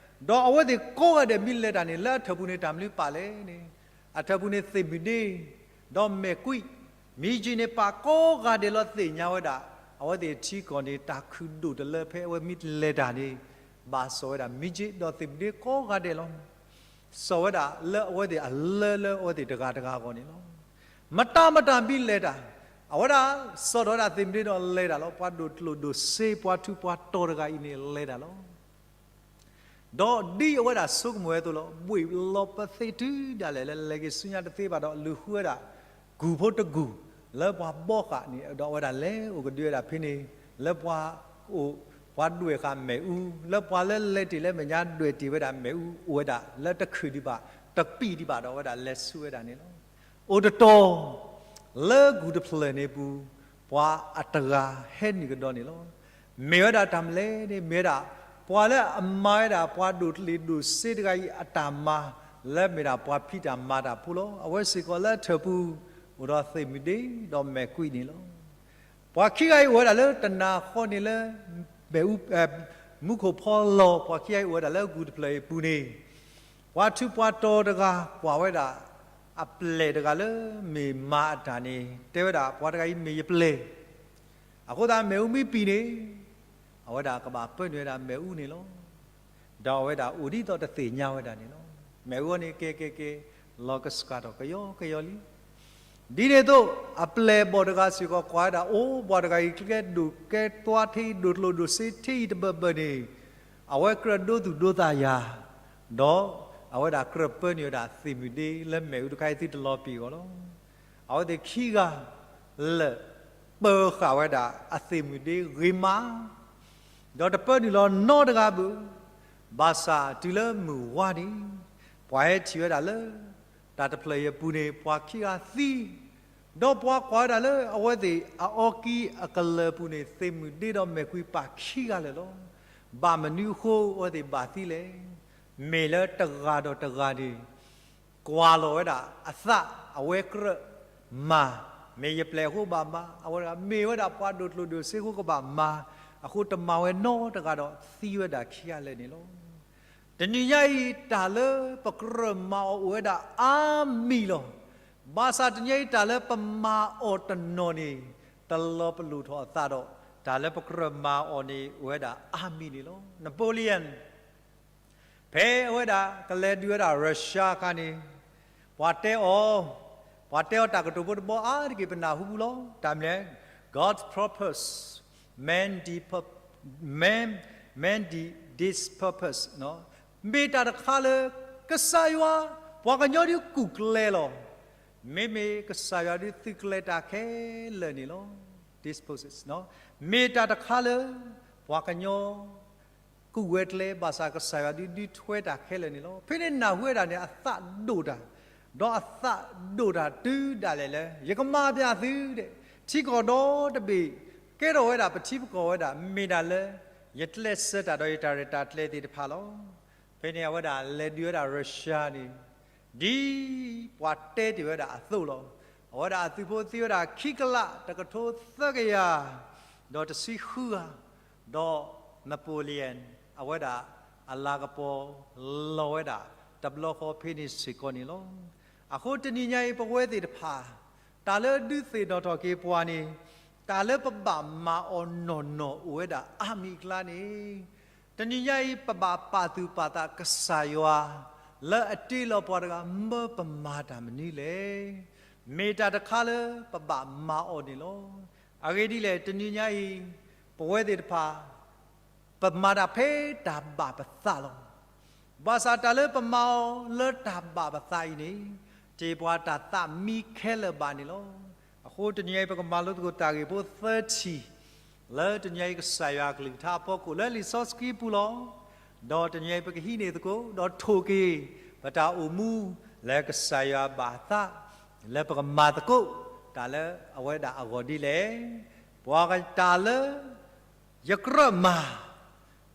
ဒီးအဝဲသ့ၣ်ကိးဂၤဒဲးမ့ၢ်လဲၤတၢ်န့ၣ် လၢအထၢၣ်ပူၤန့ၣ် တၢ်မနုၤပာ်လဲၣ်န့ၣ်, အထၢၣ်ပူၤန့ၣ်သ့ၣ်မုၢ်ဒ့, ဒီးမဲာ်ကွံာ်, မ့ၢ်က့န့ၣ်ပာ်ကိးဂၤဒဲးလီၤ. သ့ၣ်ညါဝဲဒၣ် အဝဲသ့ၣ်ထံကီၢ်န့ၣ် တၢ်ခုၣ်ဒိၣ်တလၢဖဲအဝဲမ့ၢ်လဲၤတၢ်န့ၣ်, ဘၣ်စီၣ်ဝဲဒၣ်မ့ၢ်က့ ဒီးသ့ၣ်မုၢ်ဒ့ကိးဂၤဒဲးလီၤ. စီၣ်ဝဲဒၣ်လၢအဝဲသ့ၣ်အလၢလၢအဝဲသ့ၣ်တဂၤတဂၤအဂီၢ်န့ၣ်လီၤ. မတၤမတၤမ့ၢ်လဲၤတၢ်, အဝဲဒၣ် စီၣ်ထီၣ်ဝဲဒၣ်သ့ၣ်မုၢ်ဒ့ဒီးလဲၤတၢ်လီၤ. ပှၤဒိၣ်ကျိၣ်ဒိၣ်စ့ ပှၤထူးပှၤတီၤတဂၤအံၤန့ၣ်လဲၤတၢ်လီၤ. ဒီးဒ်အဝဲဒၣ်ဆိကမိၣ်ဝဲအသိးလီၤ. ဘှံးလီၤပသ့တုၤဒၣ်လဲာ်လၢလဲၤက့ၤဆူညါတသ့ဘၣ်ဒီး လူၤဃုဝဲဒၣ် ဂူာ်ဖိတဂူာ် လၢပှၤဘှီဃာ်န့ၣ် ဒီးအဝဲဒၣ်လဲၤအိၣ်ကဒုဝဲဒၣ်ဖဲန့ၣ်, လၢပှၤအိၣ် ပှၤဒွဲၣ်ဃာ်မ့ၣ်အူ, လၢပှၤလၢလဲၤတ့ၢ်လၢမဲာ်ညါဒွဲၣ်တ့ၢ်ဝဲဒၣ်မ့ၣ်အူ အိၣ်ဝဲဒၣ်လၢတခုၣ်ဒံးဘၣ် တပံာ်ဒံးဘၣ်ဒီး အဝဲဒၣ်လဲၤဆူဝဲဒၣ်န့ၣ်လီၤ. အိၣ်တတီၤ လၢဂူာ်တဖျၢၣ်န့ၣ်ပူၤ ပှၤအတဂၤဟဲနုာ်ကဒီးန့ၣ်လီၤ. မ့ၢ်ဝဲဒၣ်တၢ်မနုၤလဲၣ်န့ၣ် မ့ၢ်ဝဲဒၣ် ပှၤလၢအမၤဝဲဒၣ် ပှၤဒိၣ်ကျိၣ်ဒိၣ်စ့တဂၤအံၤအတၢ်မၤ လၢမ့ၢ်ဒၣ်ပှၤဖံးတၢ်မၤတၢ်ဖိလီၤ. အဝဲစ့ၢ်ကီးလၢအထၢၣ်ပူၤ အိၣ်ဒီးသ့ၣ်မုၢ်ဒ့ဒီးမဲာ်ကွံာ်န့ၣ်လီၤ. ပှၤခံဂၤအံၤအိၣ်ဝဲဒၣ်လၢတနၤဃီန့ၣ်လၢ မ့ၣ်အူ မူခိၣ်ဖီလီၤ. ပှၤခံဂၤအံၤအိၣ်ဝဲဒၣ်လၢဂူာ်တဖျၢၣ်အံၤအပူၤန့ၣ် ပှၤထူးပှၤတီၤတဂၤကွၢ်ဝဲဒၣ် အပျဲၢ်တဂၤလၢမ့ၢ်မၤအတၢ်န့ၣ် တဲဝဲဒၣ် ပှၤတဂၤအံၤမ့ၢ်ယပျဲၢ်, အဃိသတးမ့ၣ်အူမ့ၢ်ပံာ်န့ၣ် အဝဲဒၣ်ကဘၣ်ပၢနုာ်ဝဲဒၣ်မ့ၣ်အူန့ၣ်လီၤ. ဒီးအဝဲဒၣ်အိၣ်ဒ်သိးတသ့ၣ်ညါဝဲဒၣ်န့ၣ်လီၤ. မ့ၣ်အူန့ၣ် ကဲကဲကဲ လီၤကဆှၣ်ထီၣ်ကယီကယီလံ. ဒ်န့ၣ်အသိး အပျဲၢ်ဘီၣ်တဂၤစ့ၢ်ကီးကွၢ်ဝဲဒၣ် အိၣ် ပှၤတဂၤအံၤ ကဲဒိၣ်ကဲသွါထံ ဒိၣ်ကျိၣ်ဒိၣ်စ့ထံအံၤတဘၢၣ်ဘၢၣ်န့ၣ် အဝဲကြၢးဒိသူၣ်ဒိသးယၤ, ဒီးအဝဲဒၣ်ကြၢးပၢနုာ်ဝဲဒၣ်သ့ၣ်မုၢ်ဒ့လၢမ့ၣ်အူတခါအံၤသုတလီၤပံာ်အဂီၢ်လီၤ. အဝဲသ့ၣ်ခံဂၤ လၢာ်ပၢဃာ်ဝဲဒၣ်အသ့ၣ်မုၢ်ဒ့ဂ့ၤမး, ဒီးတပၢနုာ်လီၤနီတဂၤဘၣ်. ဘၣ်ဆၣ်တုၤလၢမုၢ်ဝါန့ၣ် ပှၤဟဲထံၣ်ဝဲဒၣ်လၢ တၢ်တဖျၢၣ်အံၤအပူၤန့ၣ် ပှၤခံဂၤသံ, ဒီးပှၤကွၢ်ဝဲဒၣ်လၢအဝဲသ့ၣ်အအီကံအကလၢၢ်အပူၤန့ၣ် သ့ၣ်မုၢ်ဒ့ဒီးမဲာ်ကွံာ်ပာ်ခံဂၤလၢာ်လီၤ. ဘၣ်မနုၤအဃိအဝဲသ့ၣ်ဘၣ်သံလဲၣ်. မ့ၢ်လၢတဂၤဒီးတဂၤန့ၣ် ကွၢ်လီၤဝဲဒၣ်အသး အဝဲကြၢးမၤ, မ့ၢ်ယပျဲၢ်အဃိဘၣ်မၤ, အဝဲဒၣ်မ့ၢ်ဝဲဒၣ်ပှၤဒိၣ်ကျိၣ်ဒိၣ်စ့အဃိကဘၣ်မၤ, အဃိတမၤဝဲနီတဂၤဒီးသံဝဲဒၣ်ခံဂၤလၢာ်န့ၣ်လီၤ. တနံၤညါအံၤ တၢ်လၢပကြၢးမၤအီၤအိၣ်ဝဲဒၣ်အါမံၤလီၤ. ဘၣ်ဆၣ်တနံၤညါအံၤ တၢ်လၢပမၤအီၤတနီၤန့ၣ် တလီၤပလိာ်ထီၣ်အသးဒီး တၢ်လၢပကြၢးမၤအီၤန့ၣ် အိၣ်ဝဲဒၣ်အါမံၤန့ၣ်လီၤ. Napoleon ဖဲအဝဲဒၣ်ကလဲၤဒုးဝဲဒၣ် Russia အခါန့ၣ် ပှၤတဲအီၤ, ပှၤတဲအီၤတၢ်ကတိၤဖိတဘီအါတက့ၢ် ပနၢ်ဟူပူၤလီၤ. တၢ်မနုၤလဲၣ်, God's purpose, man the pur-, man, man the, this purpose မ့ၢ်တၢ်တခါလၢ ကစၢ်ယွၤ ပှၤကညီဒုးကူၣ်ကျဲၤလီၤ. မ့မ့ၢ်ကစၢ်ယွၤဒုးသုးကျဲၤတၢ်ခဲလၢာ်န့ၣ်လီၤ. This purpose မ့ၢ်တၢ်တခါလၢ ပှၤကညီ ကူၣ်ဝဲကျဲ ဘၣ်ဆၣ်ကစၢ်ယွၤဒုးဒုးထွဲတၢ်ခဲလၢာ်န့ၣ်လီၤ. ဖဲန့ၣ်နၢ်ဟူဝဲဒၣ်န့ၣ် အသးဒိၣ်တၢ်, ဒီးအသးဒိၣ်တၢ်တုၤဒၣ်လဲာ်လၢ ယကမၤပၠးသုဒီး ထံကီၢ်ဒီတဘ့ၣ် ကဲထီၣ်ဝဲဒၣ်ပထံပကီၢ်ဝဲဒၣ် မ့ၢ်ဒၣ်လၢ ယကျဲးစၢးတၢ်ဒီးယတၢ်ရဲၣ်တၢ်ကျဲၤသ့ၣ်တဖၣ်လီၤ. ဖဲန့ၣ်အဝဲဒၣ်လဲၤဒုးဝဲဒၣ် Russia န့ၣ် ဒ်ပှၤတဲတ့ၢ်ဝဲဒၣ်အသိးလီၤ. အဝဲဒၣ်အသုးဖိသံဝဲဒၣ်ခံကလး တကထိသၢကယၤ ဒီးတဆံဃုဂၤ, ဒီး Napoleon အဝဲဒၣ်အလၤကပီၤလီၤဝဲဒၣ် တဘျီဃီဖဲန့ၣ်စ့ၢ်ကီးန့ၣ်လီၤ. အဃိတနံၤညါအံၤ ပဝဲသ့ၣ်တဖၣ် တၢ်လၢဒုးသ့ၣ်နီၣ်ထီၣ်က့ၤပှၤန့ၣ် တၢ်လၢပဘၣ်မၤအီၤနီၢ်နီၢ်အိၣ်ဝဲဒၣ်အါမံၤအကျါန့ၣ် တနံၤညါအံၤ ပဘၣ်ပာ်သူၣ်ပာ်သးကစၢ်ယွၤ လၢအတ့လီၤပှၤတဂၤ မၢပမၤတၢ်မနုၤလဲၣ်. မ့ၢ်တၢ်တခါလၢပဘၣ်မၤအီၤန့ၣ်လီၤ. အဂ့ၢ်ဒ်လဲၣ် တနံၤညါအံၤ ပဝဲသ့ၣ်တဖၣ် ပမၤတၢ်ဖဲတၢ်ဘၣ်ပသးလီၤ. ဘၣ်ဆၣ်တၢ်လၢပမၤအီၤလၢတၢ်ဘၣ်ပသးအံၤန့ၣ် တ့ၢ်ပှၤတၢ်သးမံခဲလၢာ်ဘၣ်န့ၣ်လီၤ. အဃိတနံၤအံၤ ပကမၤလိသကိးတၢ်ဂ့ၢ်ဖိသၢထံၣ် လၢတနံၤအံၤကစၢ်ယွၤအကလုၢ်ကထါအဖီခိၣ်လၢလံာ်စီဆှံပူၤလီၤ. ဒီးတနံၤအံၤပကဟံးန့ၢ်သကိး ဒီးထိၣ်က့ၤပတၢ်အိၣ်မူလၢကစၢ်ယွၤဘၣ်အသး လၢပကမၤသကိး တၢ်လၢအဝဲဒၣ်အဂီၢ်ဒ်လဲၣ်. ပှၤတၢ်လၢ ယကြၢးမၤ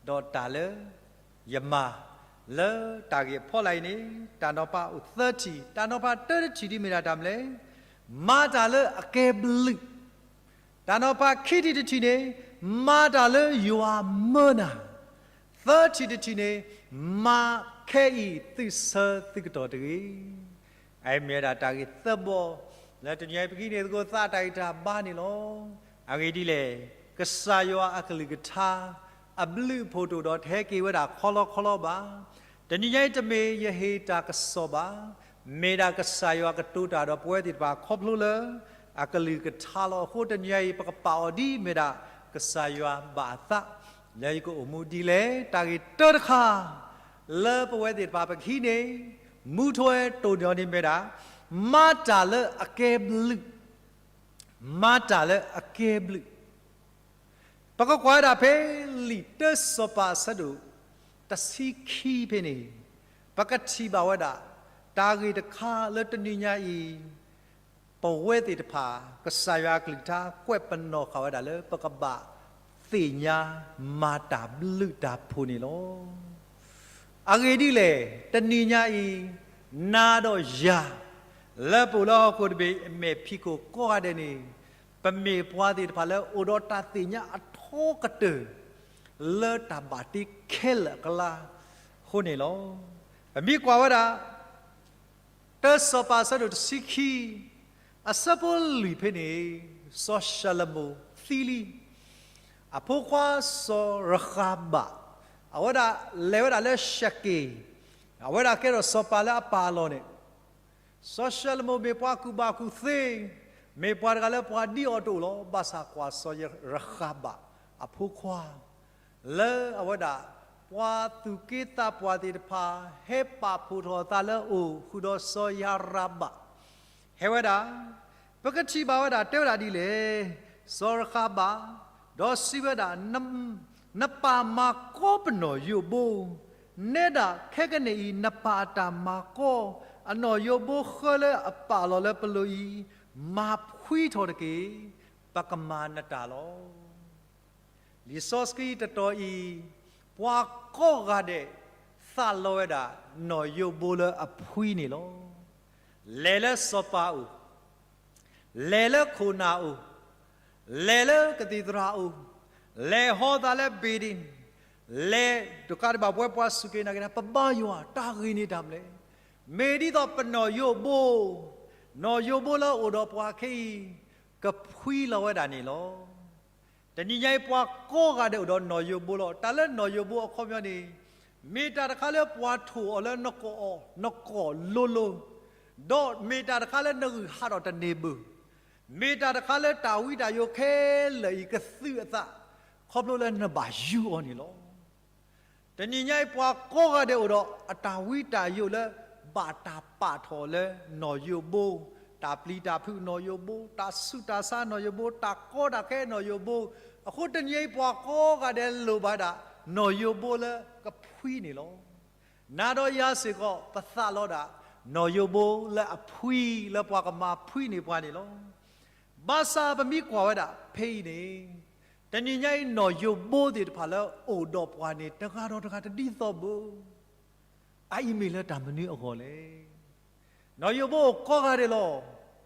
ဒီးတၢ်လၢ ယမၤ လၢတၢ်ဂ့ၢ်အဖီလာ်အံၤန့ၣ် တၢ်နီၤဖးအိၣ်သၢထံၣ်, တၢ်နီၤဖးတၢတထံၣ်ဒ်မ့ၢ်ဒၣ်တၢ်မနုၤလဲၣ်, မၤတၢ်လၢအကဲဘျုး, တၢ်နီၤဖးခံထံၣ်တထံၣ်န့ၣ် မၤတၢ်လၢယွၤမၢနၤ, သၢထံၣ်တထံၣ်န့ၣ် မၤခဲအံၤသုဆၢသုကတီၢ်တဂ့ၤ. အအံၤမ့ၢ်ဝဲဒၣ်တၢ်ဂ့ၢ်သၢဘီ လၢတနံၤအံၤပကဟံးန့ၢ်သကိးသးတၢ်ဂံၢ်တၢ်ဘါန့ၣ်လီၤ. အဂ့ၢ်ဒ်လဲၣ်, ကစၢ်ယွၤအကလုၢ်ကထါ အဘျုးအဖှိၣ်တအိၣ်ဒီးတဟဲက့ၤဝဲဒၣ်ခီလီခီလီဘၣ်. တနံၤညါအံၤတမ့ၢ်ယဟ့ၣ်တၢ်ကစီၣ်ဘၣ်. မ့ၢ်ဒၣ်ကစၢ်ယွၤကတိၤတၢ်ဒီးပဝဲသ့ၣ်တဖၣ်ခီဖျိလၢ အကလုၢ်ကထါလီၤ. အဃိတနံၤညါအံၤ ပကပာ်အီၤဒ်မ့ၢ်ဒၣ် ကစၢ်ယွၤဘၣ်အသး လၢယကအိၣ်မူဒ်လဲၣ်. တၢ်ဂ့ၢ်တၢတခါ လၢပဝဲသ့ၣ်တဖၣ်ပကဟံးန့ၢ် မူထွဲတိၢ်နီၣ်န့ၣ်မ့ၢ်ဒၣ် မၤတၢ်လၢအကဲဘျုး, မၤတၢ်လၢအကဲဘျုး. ပကကွၢ်ဝဲဒၣ်ဖဲလံာ်တၢစီၤပၤအဆၢဒိၣ်တဆံခံဖဲန့ၣ် ပကထံၣ်ဘၣ်ဝဲဒၣ် တၢ်ဂ့ၢ်တခါလၢတနံၤညါအံၤ ပဝဲသ့ၣ်တဖၣ် ကစၢ်ယွၤအကလုၢ်ကထါကွဲးပနီၣ်ဃာ်ဝဲဒၣ်လၢ ပကဘၣ်သ့ၣ်ညါမၤတၢ်ဘျုးတၢ်ဖှိၣ်န့ၣ်လီၤ. အဂ့ၢ်ဒ်လဲၣ်, တနံၤညါအံၤ နၤဒီးယၤ လၢပအိၣ်လၢဟီၣ်ခိၣ်တဘ့ၣ် မဲာ်ဖံးခိၣ်ကိးဂၤဒဲးန့ၣ် ပမ့ၢ်ပှၤသ့ၣ်တဖၣ်လၢအိၣ်ဒီးတၢ်သ့ၣ်ညါအထီကတၢၢ် လၢတၢ်ဘၣ်တ့ခဲလၢာ်အကျါအဃိန့ၣ်လီၤ. ပမ့ၢ်ကွၢ်ဝဲဒၣ် တၢစီၤပၤအဆၢဒိၣ်တဆံခံ အဆၢဖိလွံၢ်ဖဲန့ၣ် စီၤၡလိၤမိၣ်သံလံ. အဖိခွါစီၤရဃၤဘၣ် အဝဲဒၣ်လဲၤဝဲဒၣ်လၢၡက့ၣ်, အဝဲဒၣ်ကဲထီၣ်စီၤပၤလၢအပၢ်အလီၢ်န့ၣ်, စီၤၡလိၤမိၣ်မ့ၢ်ပှၤကူၣ်ဘၣ်ကူၣ်သ့, မ့ၢ်ပှၤတဂၤလၢပှၤဒ်အီၤတအိၣ်လီၤ. ဘၣ်ဆၣ်ကွၢ်စီၤရဃၤဘၣ်အဖိခွါ လၢအဝဲဒၣ် ပှၤသူၣ်က့သးပှၢ်သ့ၣ်တဖၣ် ဟဲပာ်ဖှိၣ်ထီၣ်အသးလၢအအိၣ်ဃုာ်ဒီးစီၤရဃၤဘၣ် ဟဲဝဲဒၣ်, ပကထံၣ်ဘၣ်ဝဲဒၣ်တဲဝဲဒၣ်ဒ်လဲၣ်, စီၤရဃၤဘၣ်, ဒီးစံးဝဲဒၣ်, နပၢ်မၤကီပနီၢ်ယိာ်ဘိ, နဲဒၣ်ခဲကနံၣ်အံၤ နပၢ်အတၢ်မၤကီ အနီၢ်ယိာ်ဘိဃၢလၢအပာ်လီၤလၢပလိၤအံၤ, မၤဖှံထီၣ်တက့ၢ်, ပကမၤနတၢ်လီၤ. လံာ်စီဆှံတတီၤအံၤ ပှၤကိးဂၤဒဲး သးလီဝဲဒၣ် နီၢ်ယိၤဘိလၢအဖှံန့ၣ်လီၤ. လဲၤလၢစီၤပၤအိၣ်, လဲၤလၢခိၣ်နၢ်အိၣ်, လဲၤလၢကသံၣ်သရၣ်အိၣ်, လဲၤဟီသးလၢ building, လဲၤတကးဒံးဘၣ် ပဝဲပှၤစူၢ်က့ၤနာ်က့ၤတၢ် ပဘါယွၤ တၢ်ဂ့ၢ်န့ၣ်တၢ်မနုၤလဲၣ်. မ့ၢ်ဒ်သိးပနီၢ်ယိၤဘိ, နီၢ်ယိၤဘိလၢအိၣ်ဒီးပှၤခဲအံၤ ကဖှံလီၤဝဲဒၣ်န့ၣ်လီၤ. တနံၤညါအံၤ ပှၤကိးဂၤဒဲးအိၣ်ဒီးနီၢ်ယိၤဘိလီၤ. တၢ်လၢနီၢ်ယိၤဘိအခီပညီန့ၣ် မ့ၢ်တၢ်တခါလၢပှၤထိၣ်အီၤလၢနကိာ်အီၤ နကိာ်လိၤလိၤ, ဒီးမ့ၢ်တၢ်တခါလၢနဂုၢ်ဟးထီၣ်တန့ၢ်ဘၣ်, မ့ၢ်တၢ်တခါလၢတၢ်ဝံတၢ်ယိးခဲလၢာ်အံၤကသုးအသး ခီဖျိလၢနဘၣ်ယူအီၤန့ၣ်လီၤ. တနံၤညါအံၤ ပှၤကိးဂၤဒဲးအိၣ်ဒီးအတၢ်ဝံတၢ်ယိးလၢ ဘၣ်တၢ်ပာ်ထီၣ်လၢနီၢ်ယိၤဘိ, တၢ်ပျံၤတၢ်ဖုးနီၢ်ယိၤဘိ, တၢ်ဆူးတၢ်ဆါနီၢ်ယိၤဘိ, တၢ်ကီတၢ်ခဲနီၢ်ယိၤဘိ, အဃိတနံၤညါအံၤ ပှၤကိးဂၤဒဲးလိၣ်ဘၣ်ဒၣ် နီၢ်ယိၤဘိလၢကဖှံန့ၣ်လီၤ. နၤဒီးယၤစ့ၢ်ကီး ပသးလီဒၣ် နီၢ်ယိၤဘိလၢအဖှံလၢပှၤကမၤဖှံန့ၢ်ပှၤန့ၣ်လီၤ. ဘၣ်ဆၣ်ပမ့ၢ်ကွၢ်ဝဲဒၣ်ဖဲအံၤန့ၣ် တနံၤညါအံၤ နီၢ်ယိၤဘိသ့ၣ်တဖၣ်လၢအိၣ်ဒီးပှၤန့ၣ် တဂၤဒီးတဂၤတဒ်သိးဘၣ်. အအံၤမ့ၢ်လၢတၢ်မနုၤအဂီၢ်လဲၣ်. နီၢ်ယိၤဘိအိၣ်ကိးဂၤဒဲးလီၤ.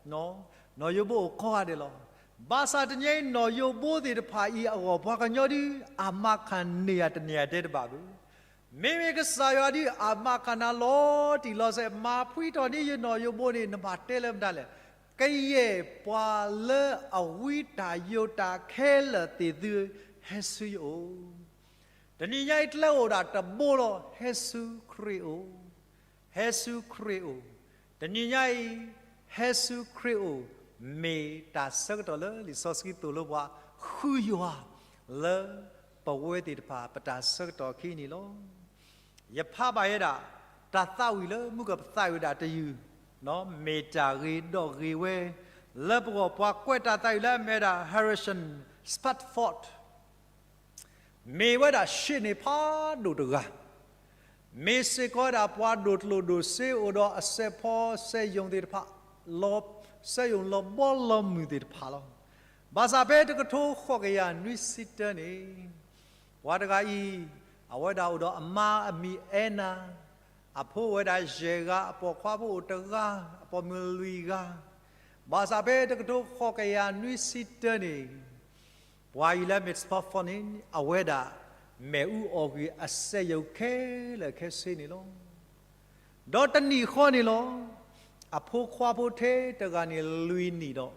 နီၢ်ယိၤဘိအိၣ်ကိးဂၤဒဲးလီၤ. ဘၣ်ဆၣ်တနံၤညါအံၤ နီၢ်ယိၤဘိသ့ၣ်တဖၣ်အံၤအဂီၢ် ပှၤကညီဒု အမၤခၣ်န့ၢ်ယၤတန့ၢ်ယၤဒဲးတဘၣ်ဘၣ်. မ့မ့ၢ်ကစၢ်ယွၤဒု အမၤခၣ်နၤလီၤတံၢ်လီၤဆဲး မၤဖှံထီၣ်န့ၢ်ယနီၢ်ယိၤဘိန့ၣ် နဘၣ်တဲလၢမတၤလဲၣ်. ကယဲၢ်ပှၤလၢအဝံတၢ်ယိးတၢ်ခဲလၢာ်သ့ၣ်သုဧၢ, ဟဲဆူယအိၣ်. တနံၤညါအံၤ တလၢအိၣ်ဒၣ်တဘိလီၤ. ဟဲဆူခရံာ်အိၣ်. ဟဲဆူခရံာ်အိၣ်. တနံၤညါအံၤ ဟဲဆူခရံာ်အိၣ် မ့ၢ်တၢ်ဆၢကတီၢ်လၢလံာ်စီဆှံသိၣ်လိပှၤ ဃုယွၤလၢပဝဲသ့ၣ်တဖၣ် ပတၢ်ဆၢကတီၢ်အခံန့ၣ်လီၤ. ယဖးဘၣ်ယဲဒၣ် တၢ်သးဝံၣ်လၢမုၢ်ကပသးဝံၣ်ဒၣ်တယုၢ်, မ့ၢ်တၢ်ဂ့ၤဒီးဂ့ၤဝဲ လၢပဂီၢ်ပှၤကွဲးတၢ်သးဝံၣ်လၢအမ့ၢ်ဝဲဒၣ် Harrison Spafford မ့ၢ်ဝဲဒၣ်ရှ့န့ၣ်ဖးဒိၣ်တဂၤ, မ့ၢ်စ့ၢ်ကီးဝဲဒၣ်ပှၤဒိၣ်ကျိၣ်ဒိၣ်စ့အိၣ်ဒီးအစဲးဖီစဲးယိၣ်သ့ၣ်တဖၣ်, စဲးယိၣ်လီၤဘီလီၤမုၢ်သ့ၣ်တဖၣ်လီၤ. ဘၣ်ဆၣ်ဖဲတကထိဃိးကယၤနွံဆံတၢန့ၣ် ပှၤတဂၤအံၤ အဝဲဒၣ်အိၣ်ဒီးအမါအမံၤအဲနၤ, အဖိဝဲဒၣ်ယဲၢ်ဂၤ, အပိာ်ခွါဖိအိၣ်တဂၤ, အပိာ်မုၣ်လွံၢ်ဂၤ, ဘၣ်ဆၣ်ဖဲတကထိဃိးကယၤနွံဆံတၢန့ၣ် ပှၤအံၤလၢ Mister Spafford န့ၣ် အဝဲဒၣ် မ့ၣ်အူအီၣ်ကွံာ်အစဲးယိၣ်ခဲလၢာ်ခဲဆ့န့ၣ်လီၤ. ဒီးတနံၣ်ဃီန့ၣ်လီၤ. အဖိခွါဖိထဲတဂၤန့ၣ်လွံၢ်နံၣ်ဒီး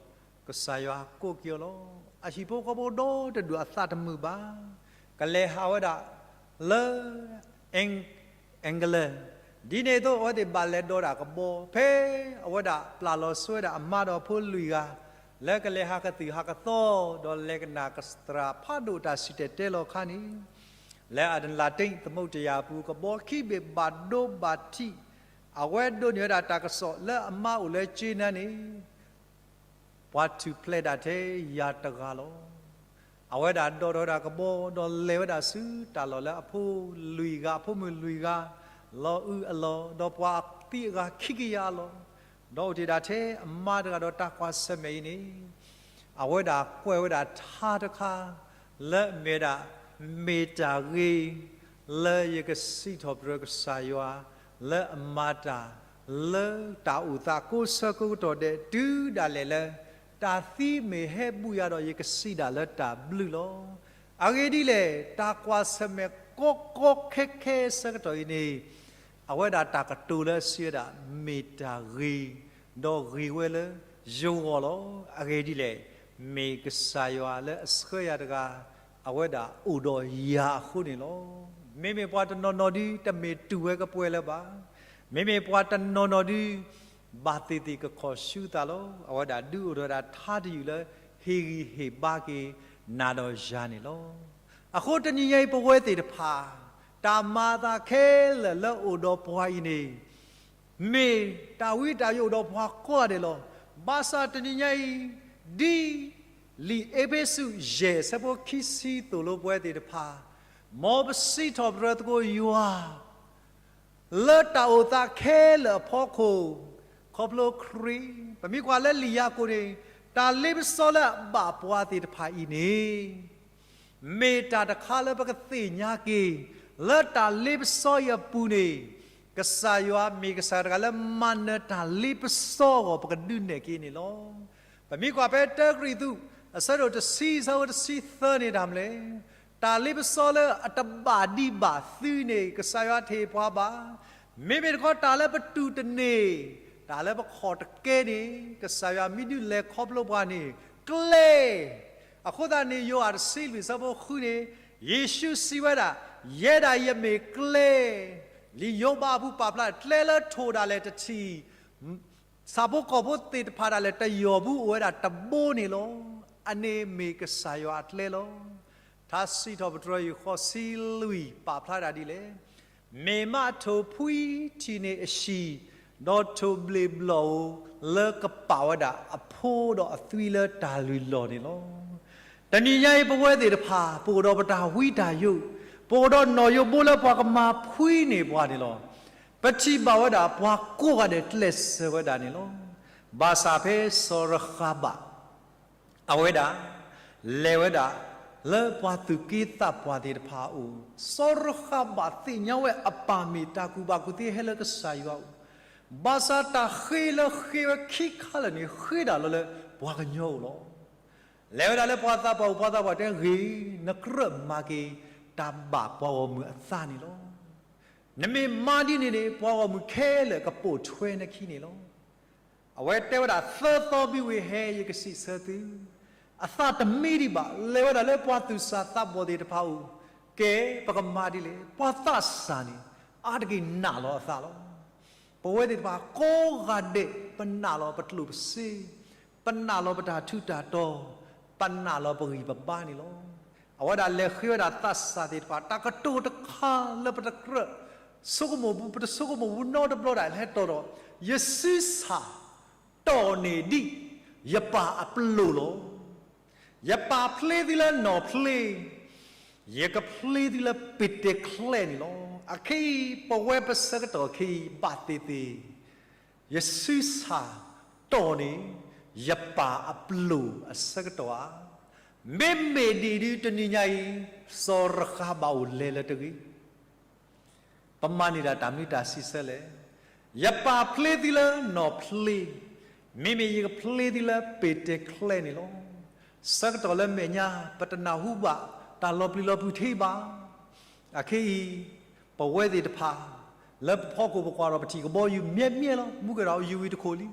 ကစၢ်ယွၤကိးက့ၤအီၤလီၤ. အဟံၣ်ဖိဃီဖိဒီတဒူၣ်အသးတမုာ်ဘၣ်. ကလဲၤဟးဝဲဒၣ်လၢ England, ဒ်န့ၣ်အသိး အဝဲသ့ၣ်ဘၣ်လဲၤဒိးဒၣ်ကဘီ, ဖဲအဝဲဒၣ်ပျၢ်လီၤဆိဝဲဒၣ်အမါဒီးအဖိလွံၢ်ဂၤ လၢကလဲၤဟးကသုၣ်ဟးကသီ ဒီးလဲၤကနၣ်ကစၢ်သရၣ်ဖးဒိၣ်တၢ်စံၣ်တဲၤတဲလီၤအခါန့ၣ်, လၢအတလၤတံၣ်သမူးတယၢ်အပူၤ ကဘီခံဘ့ၣ်ဘၣ်ဒိဘၣ်ထံး, အဝဲဒိးန့ၢ်ဝဲဒၣ်တၢ်ကစီၣ်လၢအမါအိၣ်လၢကၠ့နါန့ၣ် ပှၤထူၣ်ဖျဲးဒၣ်ထဲယၤတဂၤလီၤ. အဝဲဒၣ်ဒိးထီၣ်ဝဲဒၣ်ကဘီ ဒီးလဲၤဝဲဒၣ်ဆူတၢ်လီၢ်လၢအဖိလွံၢ်ဂၤ အဖိမုၣ်လွံၢ်ဂၤ လီၤအုးအလီၢ် ဒီးပှၤသံအဂၤခံကယၤအလီၢ်, ဒီးအိၣ်တ့ၢ်ဒၣ်ထဲအမါတဂၤဒီးတၢ်ကွၢ်ဆၢၣ်မဲာ်အံၤန့ၣ် အဝဲဒၣ်ကွဲးဝဲဒၣ်ထါတခါ လၢအမ့ၢ်ဝဲဒၣ် မ့ၢ်တၢ်ဂ့ၤ လၢယကစံးထီၣ်ပတြၢၤကစၢ်ယွၤ လၢအမၤတၢ် လၢတၢ်အိၣ်သးကိးဆၢကိးကတီၢ်ဒဲး တုၤဒၣ်လဲာ်လၢ တၢ်သံမ့ၢ်ဟဲဘူၣ်ယၤဒီး ယကစံးဒၣ်လၢတၢ်ဘျုးလီၤ. အဂ့ၢ်ဒ်လဲၣ်, တၢ်ကွၢ်ဆၢၣ်မဲာ်ကီကီခဲခဲဆၢကတီၢ်အံၤန့ၣ် အဝဲဒၣ်တၢ်ကတိၤလၢအစံးဝဲဒၣ် မ့ၢ်တၢ်ဂ့ၤ ဒီးဂ့ၤဝဲလၢယဂီၢ်လီၤ. အဂ့ၢ်ဒ်လဲၣ်, မ့ၢ်ကစၢ်ယွၤလၢအဆှၢယၤတဂၤ အဝဲဒၣ်အိၣ်ဒီးယၤအဃိန့ၣ်လီၤ. မ့မ့ၢ်ပှၤတနီၤနီၤဒု တမ့ၢ်တူၢ်ဝဲကပှဲၤလၢၤဘၣ်. မ့မ့ၢ်ပှၤတနီၤနီၤဒု ဘၣ်သ့ၣ်သ့ၣ်ကခီၣ်ဆူသးလီၤ. အဝဲဒၣ်ဒုးအိၣ်ဒီးဒၣ်ထါတယုၢ်လၢ ဟ့ၣ်ဂံၢ်ဟ့ၣ်ဘါက့ၤနၤဒီးယၤန့ၣ်လီၤ. အဃိတနံၤညါအံၤ ပဝဲသ့ၣ်တဖၣ် တၢ်မၤအသးခဲလၢာ်လၢအိၣ်ဒီးပှၤအံၤန့ၣ် မ့ၢ်တၢ်ဝံတၢ်ယိးအိၣ်ဒီးပှၤကိးဂၤဒဲးလီၤ. ဘၣ်ဆၣ်တနံၤညါအံၤ ဒ်လံာ်အ့းဖ့းစူးယဲၢ်ဆၢဖိခံဆံသိၣ်လိပဝဲသ့ၣ်တဖၣ်, မ်ပစံးထီၣ်ပတြၢၤသကိးယွၤ လၢတၢ်အိၣ်သးခဲလၢာ်အဖီခိၣ်, ခီဖျိခရံာ်, ပမ့ၢ်ကွၢ်လၢလံာ်ယၤကိာ်န့ၣ် တၢ်လ့ပစီလၢအဘၣ်ပှၤသ့ၣ်တဖၣ်အံၤန့ၣ် မ့ၢ်တၢ်တခါလၢပကသ့ၣ်ညါက့ၤ လၢတၢ်လ့ပစီအံၤအပူၤန့ၣ်, ကစၢ်ယွၤမ့ၢ်ကစၢ်တဂၤလၢမၤနၢၤတၢ်လ့ပစီအဂီၢ် ပကဒုးနဲၣ်က့ၤန့ၣ်လီၤ. ပမ့ၢ်ကွၢ်ဖဲတၢကရံၣ်သူး အဆၢဒိၣ်တဆံ အဆၢဖိတဆံသၢန့ၣ် တၢ်မနုၤလဲၣ်, တၢ်လ့ပစီလၢအတဘၣ်ဒံးဘၣ်သုန့ၣ် ကစၢ်ယွၤတဟ့ၣ်ပှၤဘၣ်. မ့မ့ၢ်တခီတၢ်လၢပတူၢ်တန့ၢ်, တၢ်လၢပခီၣ်တကဲန့ၣ် ကစၢ်ယွၤမ့ၢ်ဒုးလဲၤခီဖျိပှၤန့ၣ် ကျဲ အဃိသတးန့ၣ် ယိၤဟၣ်တဆံလွံၢ်ဆၢဖိဃုန့ၣ်, ယ့ၣ်ၡူးစံးဝဲဒၣ်, ယဲဒၣ်ယမ့ၢ်ကျဲ, လံာ်ယိၤဘးအပူၤပာ်ဖျါ ကျဲလၢထိၣ်ဒၣ်လဲာ်တထံၣ်, ဆၣ်ဖိကီၢ်ဖိသ့ၣ်တဖၣ်ဒၣ်လဲာ်တယီၢ်ပူၤအိၣ်ဝဲဒၣ်တဘိန့ၣ်လီၤ. အန့ၣ်မ့ၢ်ကစၢ်ယွၤအကျဲလီၤ. ထါစံးထီၣ်ပတြၢၤ ဃိးဆံလွံၢ် ပာ်ဖျါဒၣ်ဒ်လဲၣ်. မ့ၢ်မးထိၣ်ဖှံထံၣ်န့ၢ်အဟံၣ်, ဒီးထိၣ်ဘျ့ၣ်ဘျီၣ်ဧိၤ လၢကပာ်ဝဲဒၣ်အဖိဒီးအသွံလၢတၢ်လုၢ်လီၢ်န့ၣ်လီၤ. တနံၤညါအံၤ ပဝဲသ့ၣ်တဖၣ် ပအိၣ်ဒီးပတၢ်ဝံတၢ်ယိး, ပအိၣ်ဒီးနီၣ်ယိးဘိလၢပှၤကမၤဖှံန့ၢ်ပှၤန့ၣ်လီၤ. ပထံၣ်ဘၣ်ဝဲဒၣ်ပှၤကိးဂၤဒဲးကျဲးစၢးဝဲဒၣ်န့ၣ်လီၤ. ဘၣ်ဆၣ်ဖဲစီၤရဃၤဘၣ် အဝဲဒၣ် လဲၤဝဲဒၣ် လၢပှၤသူၣ်က့သးပှၢ်သ့ၣ်တဖၣ်အအိၣ်, စီၤရဃၤဘၣ်သ့ၣ်ညါဝဲအပၢ်မ့ၢ်တၢ်ကူၣ်ဘၣ်ကူၣ်သ့ဟဲလၢကစၢ်ယွၤအအိၣ်, ဘၣ်ဆၣ်တၢ်ဃ့လၢဃ့ဝဲခံခါလၢာ်န့ၣ် ဃ့ဒၣ်လီၤလၢပှၤကညီအအိၣ်လီၤ. လဲၤဝဲဒၣ်လၢပှၤသးပှၢ်အိၣ်, ပှၤသးပှၢ်တဲဂ့ၤ, နကြၢးမၤက့ၤတၢ်ဘၣ်ပှၤဂီၢ်မုၢ်အသးန့ၣ်လီၤ. နမ့ၢ်မၤဒ်န့ၣ်န့ၣ် ပှၤဂီၢ်မုၢ်ခဲလၢာ်ကပိာ်ထွဲနခံန့ၣ်လီၤ. အဝဲတဲဝဲဒၣ်, သၢသီမ့ၢ်ဝံၤဟဲ ယကစံးဆၢသု, အသးတမံဒံးဘၣ်. လဲၤဝဲဒၣ်လၢပှၤသူၣ်စၢ်သးဘီၣ်သ့ၣ်တဖၣ်အအိၣ်, ကဲ, ပကမၤဒ်လဲၣ်. ပှၤသးစၢ်န့ၣ် အါတက့ၢ်နာ်လီၤအသးလီၤ. ပဝဲသ့ၣ်တဖၣ်ကိးဂၤဒဲး ပနာ်လီၤပကျိၣ်ပစ့, ပနာ်လီၤပတၢ်ထူးတၢ်တီၤ, ပနာ်လီၤပဂံၢ်ပဘါန့ၣ်လီၤ. အဝဲဒၣ်လဲၤဃ့ဝဲဒၣ်သးစၢ်သ့ၣ်တဖၣ် တၢ်ကတိၤတခါလၢပတကြၢး ဆိကမိၣ်ပူၤ, ပတဆိကမိၣ်ပူၤနီတဘျီဒၣ်လဲၤတီၤဒီး, ယစုဆၣ်တီၢ်န့ၢ်ဒံးယပၢ်အပျိာ်လီၤ. ယပၢ်ဖျ့သုလၢနီၣ်ဖျ့, ယကဖျ့သုလၢပ့ၤတဲာ်ချဲးန့ၣ်လီၤ. အခဲအံၤ ပဝဲပဆၢကတီၢ်ခဲအံၤ ဘၣ်သ့ၣ်သ့ၣ် ယစုဆၣ်တီၢ်န့ၢ် ယပၢ်အပျိာ်အဆၢကတီၢ်ဧါ. မ့မ့ၢ်ဒ်ဒုးတနံၤညါအံၤ စီၤရဃၤဘၣ်အိၣ်လဲၤလၢတဂ့ၤ ပမၤန့ၢ်ဒၣ်တၢ်မနုၤတၢ်စံးဆၢလဲၣ်. ယပၢ်ဖျ့သုလၢနီၣ်ဖျ့, မ့မ့ၢ်ယကဖျ့သုလၢပ့ၤတဲာ်ချဲးန့ၣ်လီၤ. ဆၢကတီၢ်လၢမဲာ်ညါ ပတနၢ်ဟူဘၣ်တၢ်လီၤပျံၤလီၤဖုးထံဘၣ်. အခဲအံၤ ပဝဲသ့ၣ်တဖၣ် လၢပဖီခိၣ်ပကွၢ်ဒီးပထံၣ်ကဘီယူၤမ့မ့ၢ်လီၤ. မူကဒီးယူၤဝံၤတခိၣ်လံ.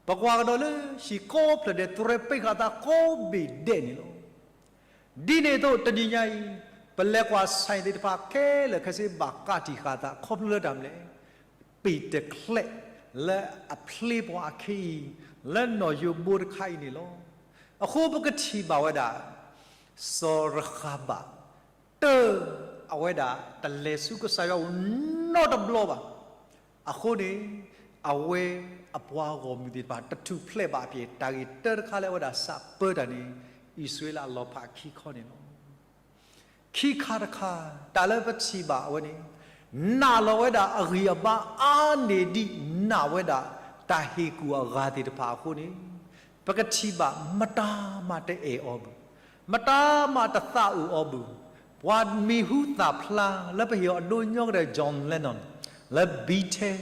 ပကွၢ်ကဒီးလၢဟံၣ်ကိးဖျၢၣ်ဒဲး တြဲၤပ့းဃာ်သးကိးဘ့ၣ်ဒဲးန့ၣ်လီၤ. ဒ်န့ၣ်အသိးတနံၤညါအံၤ ပလဲၤကွၢ်ဆၣ်သ့ၣ်တဖၣ်ခဲလၢာ်ခဲဆ့ဘၣ်ကးတံာ်ဃာ်သး ခီဖျိလၢတၢ်မနုၤလဲၣ်. ပ့ၤတဲာ်ချဲးလၢအဖျ့ပှၤအခံအံၤ လၢနီၣ်ယိးဘိတခါအံၤန့ၣ်လီၤ. အဃိပကထံၣ်ဘၣ်ဝဲဒၣ် စီၤရဃၤဘၣ် တၢ် အဝဲဒၣ်တလဲၤဆူကစၢ်ယွၤအအိၣ်နီတဘျီဘၣ်. အဃိန့ၣ် အဝဲအပှၤဂီၢ်မုၢ်သ့ၣ်တဖၣ် တထူၣ်ဖျဲးဘၣ်အပျဲၢ် တၢ်ဂ့ၢ်တၢတခါလၢအဝဲဒၣ်စးပၢတၢ်န့ၣ် အံၣ်စရ့လးအလီၤဖးခံခီန့ၣ်လီၤ. ခံခါတခါ တၢ်လၢပထံၣ်ဘၣ်အဝဲန့ၣ် နာ်လီၤဝဲဒၣ်အဂံၢ်အဘါအါန့ၢ်ဒံး နာ်ဝဲဒၣ်တၢ်ဟ့ၣ်ကူၣ်အဂၤသ့ၣ်တဖၣ်အဃိန့ၣ် ပကထံၣ်ဘၣ်မတၤမၤတအဲၣ်အီၤဘၣ်, မတၤမၤတသးအုးအီၤဘၣ်. ပှၤမံၤဟူသၣ်ဖျါလၢပဟ့ၣ်အီၤဒိညီကဒဲး John Lennon လၢ Beatles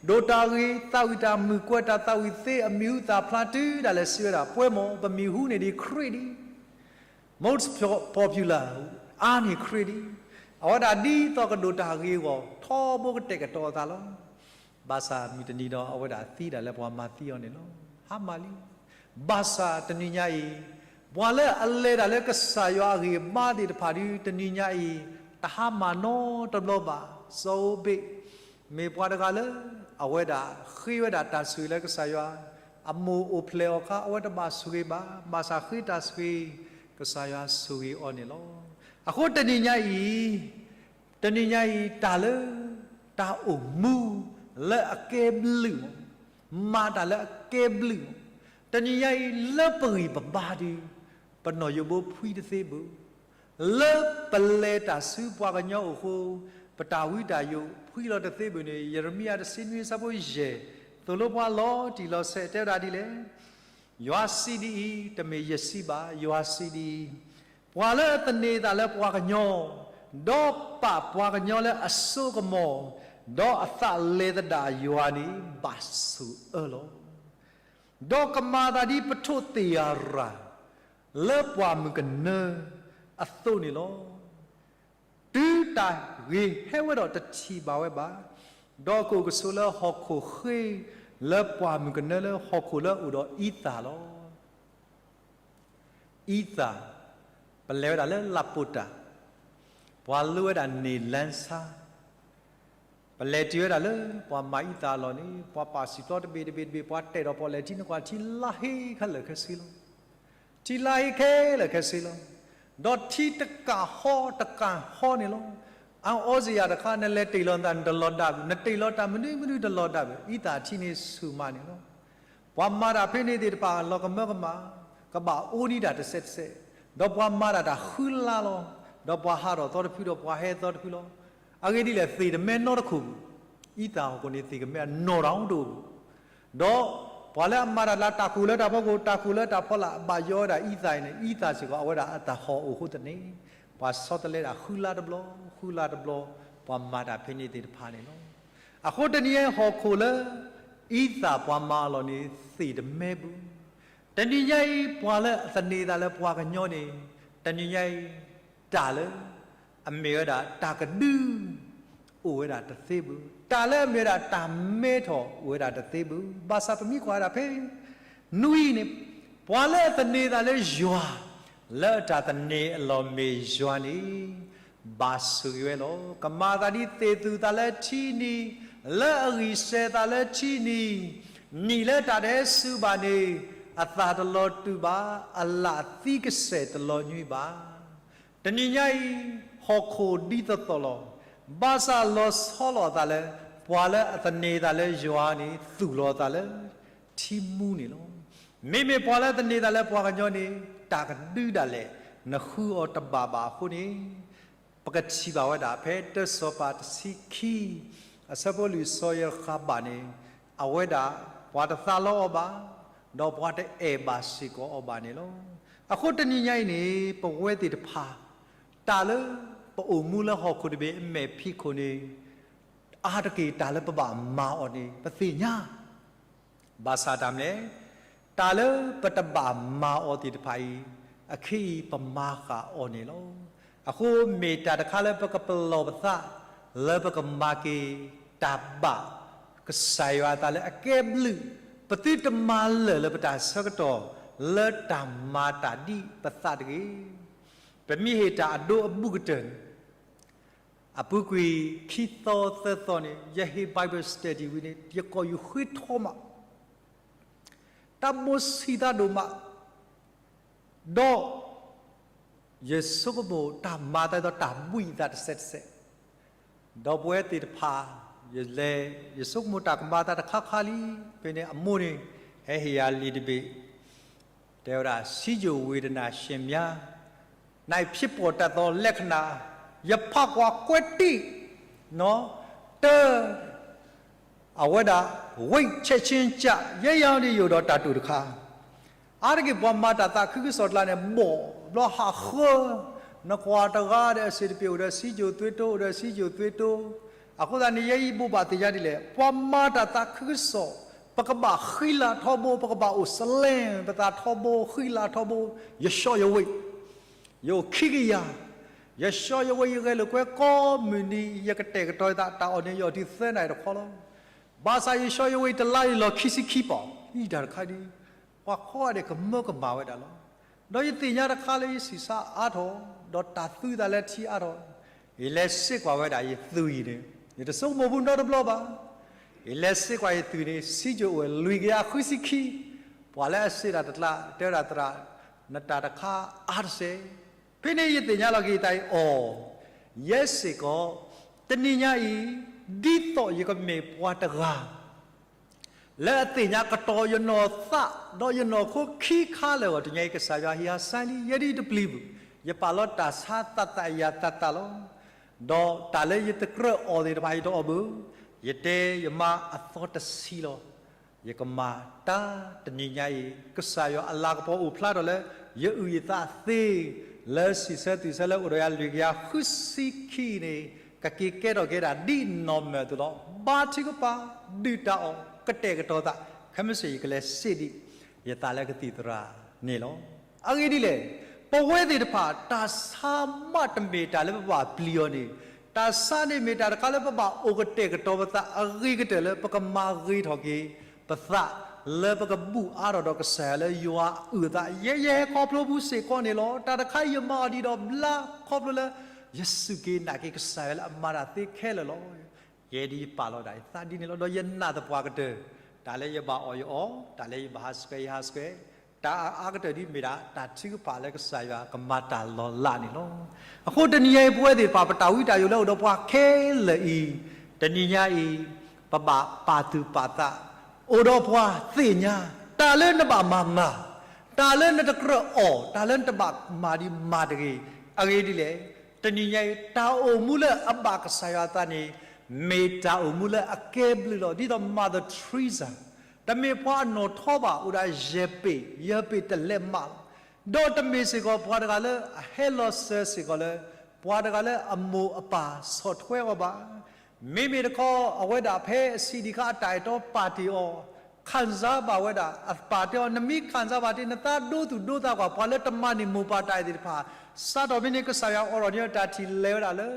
ဒိၣ်တၢ်ဂ့ၤသးဝံၣ်တၢ်မုာ်ကွဲးတၢ်သးဝံၣ်သ့ အမံၤဟူသၣ်ဖျါတုၤဒၣ်လဲာ်စံးဝဲဒၣ် ပှဲၤမၢ် ပမံၤဟူန့ၢ်ဒံးခရံာ်ဒံး most popular အါန့ၢ်ခရံာ်ဒံး. အဝဲဒၣ်ဒ်သိးကဒိၣ်တၢ်ဂ့ၤအဂီၢ် ထီဘိကတဲာ်ကတီၤအသးလီၤ. ဘၣ်ဆၣ်မုၢ်တနံၤဒီးအဝဲဒၣ်သံဒၣ်လၢပှၤမၤသံအီၤန့ၣ်လီၤ. ဟါမၢ်လံ. ဘၣ်ဆၣ်တနံၤညါအံၤ ပှၤလၢအလဲၤတၢ်လၢကစၢ်ယွၤအဂံၢ်အဘါသ့ၣ်တဖၣ်ဒုး တနံၤညါအံၤ တဟါမၢ်နီတဘျီဘၣ်. စီၤဧိဘ့း မ့ၢ်ပှၤတဂၤလၢ အဝဲဒၣ်ဃ့ဝဲဒၣ်တၢ်ဆိၣ်ဂ့ၤလၢကစၢ်ယွၤ, အမိၢ်အိၣ်ဖျဲၣ်အီၤအခါ အဝဲတဘၣ်ဆိၣ်ဂ့ၤဘၣ်, ဘၣ်ဆၣ်ဃ့တၢ်ဆိၣ်ဂ့ၤ ကစၢ်ယွၤဆိၣ်ဂ့ၤအီၤန့ၣ်လီၤ. အဃိတနံၤညါအံၤ တနံၤညါအံၤ တၢ်လၢ တၢ်အိၣ်မူလၢအကဲဘျုးမး, မၤတၢ်လၢအကဲဘျုးမး, တနံၤညါအံၤလၢပဂံၢ်ပဘါဒုး ပနီၣ်ယိးဘိဖှံတသ့ဘၣ်, လၢပလဲၤတၢ်ဆူပှၤကညီအအိၣ်အဃိ ပတၢ်ဝံတၢ်ယိးဖှံလီၤတသ့ဘၣ်န့ၣ် ယံးရမံယၤတဆံနွံအဆၢဖိယဲၢ် သိၣ်လိပှၤလီၤတံၢ်လီၤဆဲးတဲဝဲဒၣ်ဒ်လဲၣ်. ယွၤစံးဒ်အံၤ, တမ့ၢ်ယစံးဘၣ်, ယွၤစံးဒ်အံၤ, ပှၤလၢအသန့ၤအသးလၢပှၤကညီ ဒီးပာ်ပှၤကညီလၢအစိကမီၤ, ဒီးအသးလဲၤသဒၣ်ယွၤန့ၣ် ဘၣ်ဆိၣ်အၢလီၤ. ဒီးကမၤသးဒ်ပထိၣ်သ့ၣ်အရၣ် လၢပှၢ်မုၢ်ကနၢအသိးန့ၣ်လီၤ. တုၤတၢ်ဂ့ၤဟဲဝဲဒီးတထံၣ်ဘၣ်ဝဲဘၣ်, ဒီးကအိၣ်ကဆိးလၢဟီၣ်ခိၣ်ဃ့, လၢပှၢ်မုၢ်ကနၢလၢဟီၣ်ခိၣ်လၢအအိၣ်ဒီးအံသၣ်လီၤ. အံသၣ်, ပလဲၤဝဲဒၣ်လၢလးပိာ်တၢ်, ပှၤလိဝဲဒၣ်န့ၣ်လၢဆါ, ပလဲၤတုၤဝဲဒၣ်လၢပှၤမၤအံသၣ်အလီၢ်န့ၣ် ပှၤပာ်စံၣ်ပျီတဘ့ၣ်တဘ့ၣ်တဘ့ၣ် ပှၤတဲာ်ဒီးပီၣ်လဲၣ်ထံ နကွၢ်ထံလါဟ့ခဲလၢာ်ခဲဆ့လီၤ. ထံလါဟ့ခဲလၢာ်ခဲဆ့လီၤ. ဒီးထံတကးဟီတကးဟီန့ၣ်လီၤ. အအီစ့ၢ်ယၤတခါ နလဲၤတ့ၢ်လီၤသး နတလီၤဒၣ်ဘၣ်, နတ့ၢ်လီၤတၢ်မနုၤမနုၤတလီၤဒၣ်ဘၣ်, အံသၣ်ထံန့ၣ်ဆူၣ်မးန့ၣ်လီၤ. ပှၤမၤတၢ်ဖဲန့ၣ်သ့ၣ်တဖၣ် လီၤကမၢကမၣ်, ကဘၣ်အိၣ်ဒံးတၢ်တစဲးတစဲး, ဒီးပှၤမၤတၢ်တၢ်ဃုလါလီၤ. ဒီးပှၤဟးထီၣ်သီတဖု ဒီးပှၤဟဲသီတဖုလီၤ. အဂ့ၢ်ဒ်လဲၣ် သ့ၣ်တမဲနီတခိၣ်ဘၣ်. အံသၣ်ဟီၣ်ခိၣ်န့ၣ် သ့ၣ်ကမဲအနီၢ်တၢ်အိၣ်တအိၣ်ဘၣ်. ဒီးပှၤလၢအမၤတၢ်လၢတၢ်ကူၣ်လၢတၢ်ဖီခိၣ် တၢ်ကူၣ်လၢတၢ်ဖီလာ် ဘၣ်ယီဝဲဒၣ်အံသၣ်အံၤန့ၣ် အံသၣ်စ့ၢ်ကီး အဝဲဒၣ်အတၢ်ဟီၣ်အိၣ်အဃိသတးန့ၣ် ပှၤဆီတလဲဒၣ်ဃုလါတဘျီ, ဃုလါတဘျီ, ပှၤမၤတၢ်ဖဲန့ၣ်သ့ၣ်တဖၣ်န့ၣ်လီၤ. အဃိတနံၤညါအံၤဟီၣ်ခိၣ်လၢ အံသၣ်ပှၤမၤအလီၢ်န့ၣ် သ့ၣ်တမဲဘၣ်. တနံၤညါအံၤ ပှၤလၢအသန့ၤသးလၢပှၤကညီန့ၣ် တနံၤညါအံၤ တၢ်လၢ အမ့ၢ်ဝဲဒၣ်တၢ်ကဒု အိၣ်ဝဲဒၣ်တသ့ဘၣ်. တၢ်လၢအမ့ၢ်ဝဲဒၣ်တၢ်မဲထီၣ်အိၣ်ဝဲဒၣ်တသ့ဘၣ်. ဘၣ်ဆၣ်ပမ့ၢ်ကွၢ်ဝဲဒၣ်ဖဲ နွံန့ၣ် ပှၤလၢအသန့ၤသးလၢယွၤ လၢအတၢ်သန့ၤအလီၢ်မ့ၢ်ယွၤန့ၣ် ဘၣ်ဆိၣ်ဂ့ၤဝဲလီၤ. ကမၤသးဒ်သ့ၣ်သူၣ်သးလၢထံနံၤ, လၢအဂံၢ်စဲၤသးလၢထံနံၤ, နံၣ်လၢတၢ်တဟဲစူၤဘၣ်န့ၣ် အသၣ်တလီၤတူာ်ဘၣ်, အလၣ်သံကစဲၢ်တလီၤညွံးဘၣ်. တနံၤညါအံၤ ဟီၣ်ခိၣ်ဒ်သိးသိးလီၤ. ဘၣ်ဆၣ်လီၤဆီလိာ်အသးလၢ ပှၤလၢအသန့ၤသးလၢယွၤန့ၣ် သူၣ်လီၤအသးလၢ ထံမူန့ၣ်လီၤ. မ့မ့ၢ်ပှၤလၢသန့ၤသးလၢပှၤကညီန့ၣ် တၢ်ကဒုဒၣ်လဲာ် နဃုအီၤတဘၣ်ဘၣ်အဃိန့ၣ် ပကထံၣ်ဘၣ်ဝဲဒၣ် ဖဲတၢစီၤပၤတဆံခံ အဆၢဖိလွံၢ်စီၤယဃၤဘၣ်န့ၣ် အဝဲဒၣ် ပှၤတသးလီအီၤဘၣ်, ဒီးပှၤတအဲၣ်ဘၣ်စ့ၢ်ကီးအီၤဘၣ်န့ၣ်လီၤ. အဃိတနံၤညါအံၤန့ၣ် ပဝဲသ့ၣ်တဖၣ် တၢ်လၢပအိၣ်မူလၢဟီၣ်ခိၣ်တဘ့ၣ်အမဲာ်ဖံးခိၣ်န့ၣ် အါတက့ၢ်တၢ်လၢပဘၣ်မၤအီၤန့ၣ် ပသ့ၣ်ညါ ဘၣ်ဆၣ်တၢ်မနုၤလဲၣ်, တၢ်လၢပတဘၣ်မၤအီၤသ့ၣ်တဖၣ်အံၤ အခဲအံၤပမၤဃာ်အီၤန့ၣ်လီၤ. အဃိမ့ၢ်တၢ်တခါလၢပကပလီၢ်ပသး လၢပကမၤက့ၤတၢ်ဘၣ် ကစၢ်ယွၤအသးလၢအကဲဘျုး ပသုတမၤလၢာ်လၢပတၢ်ဆၢကတီၢ် လၢတၢ်မၤတၢ်ဒ်ပသးတဂ့ၤ. ပမ့ၢ်ဟ့ၣ်တၢ်အဒိအဘူးကတၢၢ်န့ၣ် အပူၤကွံာ်ခံသီသၢသီန့ၣ် ယဟ့ၣ် Bible study ဝံၤန့ၣ် ယကိာ်ယူၢ်ဃ့ထီမး, တၢ်မိၣ်ဆံးသးဒိၣ်မး, ဒီး ယဆိကမိၣ်တၢ်မၤသးဒ်သိးတၢ်ဘှံးသးတစဲးတစဲး, ဒီးပဝဲသ့ၣ်တဖၣ် ယလဲၤ ယဆိကမိၣ်တၢ်ကမၤသးတခါခါလံ, ဖဲန့ၣ်အမိၢ်န့ၣ် ဟဲဟ့ၣ်ယၤလံာ်တဘ့ၣ် တဲဝဲဒၣ် ဆီးချိုဝေဒနာရှင်များ နာ်ဖြစ်ပေါ်တတ်သောလက္ခဏာ ယဖးကွၢ်ကွဲတံၢ် နီၢ် တၢ အဝဲဒၣ် weight ချက်ချင်းကျ ယဲယၤန့ၣ်ယိာ်ဒီးတၢ်တိာ်တခါ, အါတက့ၢ်ပှၤမၤတၢ်သးခုကစီၣ်တကျါန့ၣ် ဘီၣ်ဘျီဟးဃၢ, နကွၢ်တဂၤဒီးအစ့ၣ်တပ့ၢ်အိၣ်ဒီးဆီးချိုသွေးတိုး အိၣ်ဒီးဆီးချိုသွေးတိုး, အဃိသတးန့ၣ် ယဲအံၤဘိးဘၣ်သ့ၣ်ညါဒ်လဲၣ်, ပှၤမၤတၢ်သးခုကစီၣ်, ပကဘၣ်ဃံလၤထီဘိ, ပကဘၣ်အိၣ်စလဲ ပသးထီဘိ, ဃံလၤထီဘိ, ယဆှီယဝ့ၢ် ယအိၣ်ခံကယၤ, ယဆှီယဝ့ၢ်ယဂဲၤလိာ်ကွဲကိးမုၢ်နံၤ, ယကတဲာ်ကတီၤယသး တၢ်အီၣ်န့ၣ် ယအီၣ်တုၤသၢနၣ်ရံၣ်တခီလီၤ. ဘၣ်ဆၣ်ယဆှီယဝ့ၢ်တလါန့ၣ်လီၤခံဆံခံပီၣ်, အံၤတၢ်တခါဒ် ပှၤကိးဂၤဒဲးကမၢကမၣ်ဝဲဒၣ်လီၤ. ဒီးယသ့ၣ်ညါတခါလၢယဆံးစၢ်အါထီၣ်, ဒီးတၢ်သူသးလၢထံအါထီၣ်, ယလဲၤစ့ကွၢ်ဝဲဒၣ်ယသွံၣ်အံၤန့ၣ်, ယတဆိကမိၣ်ဘူးနီတဘျီဘၣ်. ယလဲၤစ့ကွၢ်ယသွံၣ်န့ၣ် ဆီးချိုအိၣ်ဝဲလွံၢ်ကယၤဃုဆံခံ, ပှၤလၢအစ့တၢ်တကျါ တဲဝဲဒၣ်သရၣ်, နတၢ်တခါအါတစဲး, ဖဲန့ၣ်ယသ့ၣ်ညါလီၤက့ၤယသးအံၤအီၤ, ယဲစ့ၢ်ကီး တနံၤညါအံၤ ဒ်သိးယကမ့ၢ်ပှၤတဂၤ လၢအသ့ၣ်ညါကတီၤယနီၢ်သး ဒီးယနီၢ်ခိခံခါလၢာ်ဂီၢ် တနံၤညါအံၤ ကစၢ်ယွၤဟ့ၣ်အစါလံ ယဲဒ်တပျံၤဘၣ်, ယပာ်လီၤတၢ်ဆါသးသးယၤသးသးလီၤ. ဒီးတၢ်လၢယတကြၢးအီၣ်သ့ၣ်တဖၣ် ယတအီၣ်ဘၣ်, ယတဲယမါအသီတဆံလီၤ. ယကမၤတၢ်တနံၤညါအံၤ ကစၢ်ယွၤအလၤကပီၤအိၣ်ဖျါထီၣ်လၢ ယအုၣ်ယသးသ့, လၢစံးဆၢတုၤဆၢလၢအိၣ်ဒီးယၤလွံၢ်ကယၤဃုဆံခံန့ၣ်, ကက့ၤကဲထီၣ်က့ၤဒၣ်ဒ်နီၢ်မၢၢ်အသိးလီၤ. ဘါထုကဖၣ်, ဒုၣ်တၢ်အီၣ်, ကတဲာ်ကတီၤသး, ခဲမုၢ်ဆ့ၣ်ယကလဲၤစ့ၣ်ဒံး ယသးလၢကသံၣ်သရၣ်န့ၣ်လီၤ. အဂ့ၢ်ဒ်လဲၣ်, ပဝဲသ့ၣ်တဖၣ် တၢ်ဆါမးတမ့ၢ်တၢ်လၢပဘၣ်ပျံၤအီၤန့ၣ်, တၢ်ဆါန့ၣ်မ့ၢ်တၢ်တခါလၢပဘၣ်အိၣ်ကတဲာ်ကတီၤပသးအဂ့ၤကတၢၢ်လၢပကမၤဂ့ၤထီၣ်က့ၤ ပသးလၢပကဘူၣ်အါထီၣ်ဒီးကစၢ်ယွၤလၢယွၤအုၣ်အသး, ယဲယဟဲခီဖျိပူၤစ့ၢ်ကီးန့ၣ်လီၤ. တၢ်တခါအံၤယမၤအီၤဒ်ဒီးဘျါခီဖျိလၢ ယစူၢ်က့ၤနာ်က့ၤကစၢ်ယွၤလၢအမၤတၢ်သ့ခဲလၢာ်လီၤ. ယဲဒ်ယပာ်လီၤဒၣ်ယသးဒ်န့ၣ်လီၤ. ဒီးယနာ်သပှၢ်ကတၢၢ် တၢ်လၢယဘၣ်အီၣ်ယအီၣ်, တၢ်လၢယဘၣ်ဟးဆှဲးယဟးဆှဲး, တၢ်အအါကတၢၢ်ဒ်မ့ၢ်ဒၣ် တၢ်ထုကဖၣ်လၢကစၢ်ယွၤကမၤတၢ်လီၤလးန့ၣ်လီၤ. အဃိတနံၤညါအံၤပဝဲသ့ၣ်တဖၣ် ပတၢ်ဝံတၢ်ယိးလၢအိၣ်ဒီးပှၤခဲလၢာ်အံၤ, တနံၤညါအံၤ ပဘၣ်ပာ်သူၣ်ပာ်သး, အိၣ်ဒီးပှၤသ့ၣ်ညါ, တၢ်လၢနဘၣ်မၤမၤ, တၢ်လၢနတကြၢးအီၣ်, တၢ်လၢနတဘၣ်မၤဒံးမၤတဂ့ၤ. အဂ့ၢ်ဒ်လဲၣ်, တနံၤညါအံၤ တၢ်အိၣ်မူလၢအဘၣ်ကစၢ်ယွၤအသးန့ၣ် မ့ၢ်တၢ်အိၣ်မူလၢအကဲဘျုးလီၤ. ဒ်သိး Mother Teresa တမ့ၢ်ပှၤအနီၢ်ထီဘၣ်, အိၣ်ဒၣ်ယဲၢ်ပ့ၢ်, ယဲၢ်ပ့ၢ်တလဲးမးလီၤ. ဒီးတမ့ၢ်စ့ၢ်ကီးပှၤတဂၤလၢအဟဲလီၤစၢၤစ့ၢ်ကီးလၢ ပှၤတဂၤလၢအမိၢ်အပၢ်ဆီၣ်ထွဲအီၤဘၣ်. မ့မ့ၢ်တခီ အဝဲဒၣ်ဖဲအဆံးဒံးခါအတၢ်အဲၣ်တီပာ်တ့ၢ်အီၤ, ခံစားဘၣ်ဝဲဒၣ်, အပာ်တ့ၢ်အီၤ, နမ့ၢ်ခံစားဘၣ်တ့ၢ် နသးဒိသူၣ်ဒိသးကွၢ်, ပှၤလၢတမၤန့ၢ်မိၢ်ပၢ်တၢ်အဲၣ်သ့ၣ်တဖၣ်, စးထီၣ်ဖဲန့ၣ် ကစၢ်ယွၤအိးထီၣ်န့ၢ်တၢ်ထံၣ်လဲၤဝဲဒၣ်လၢ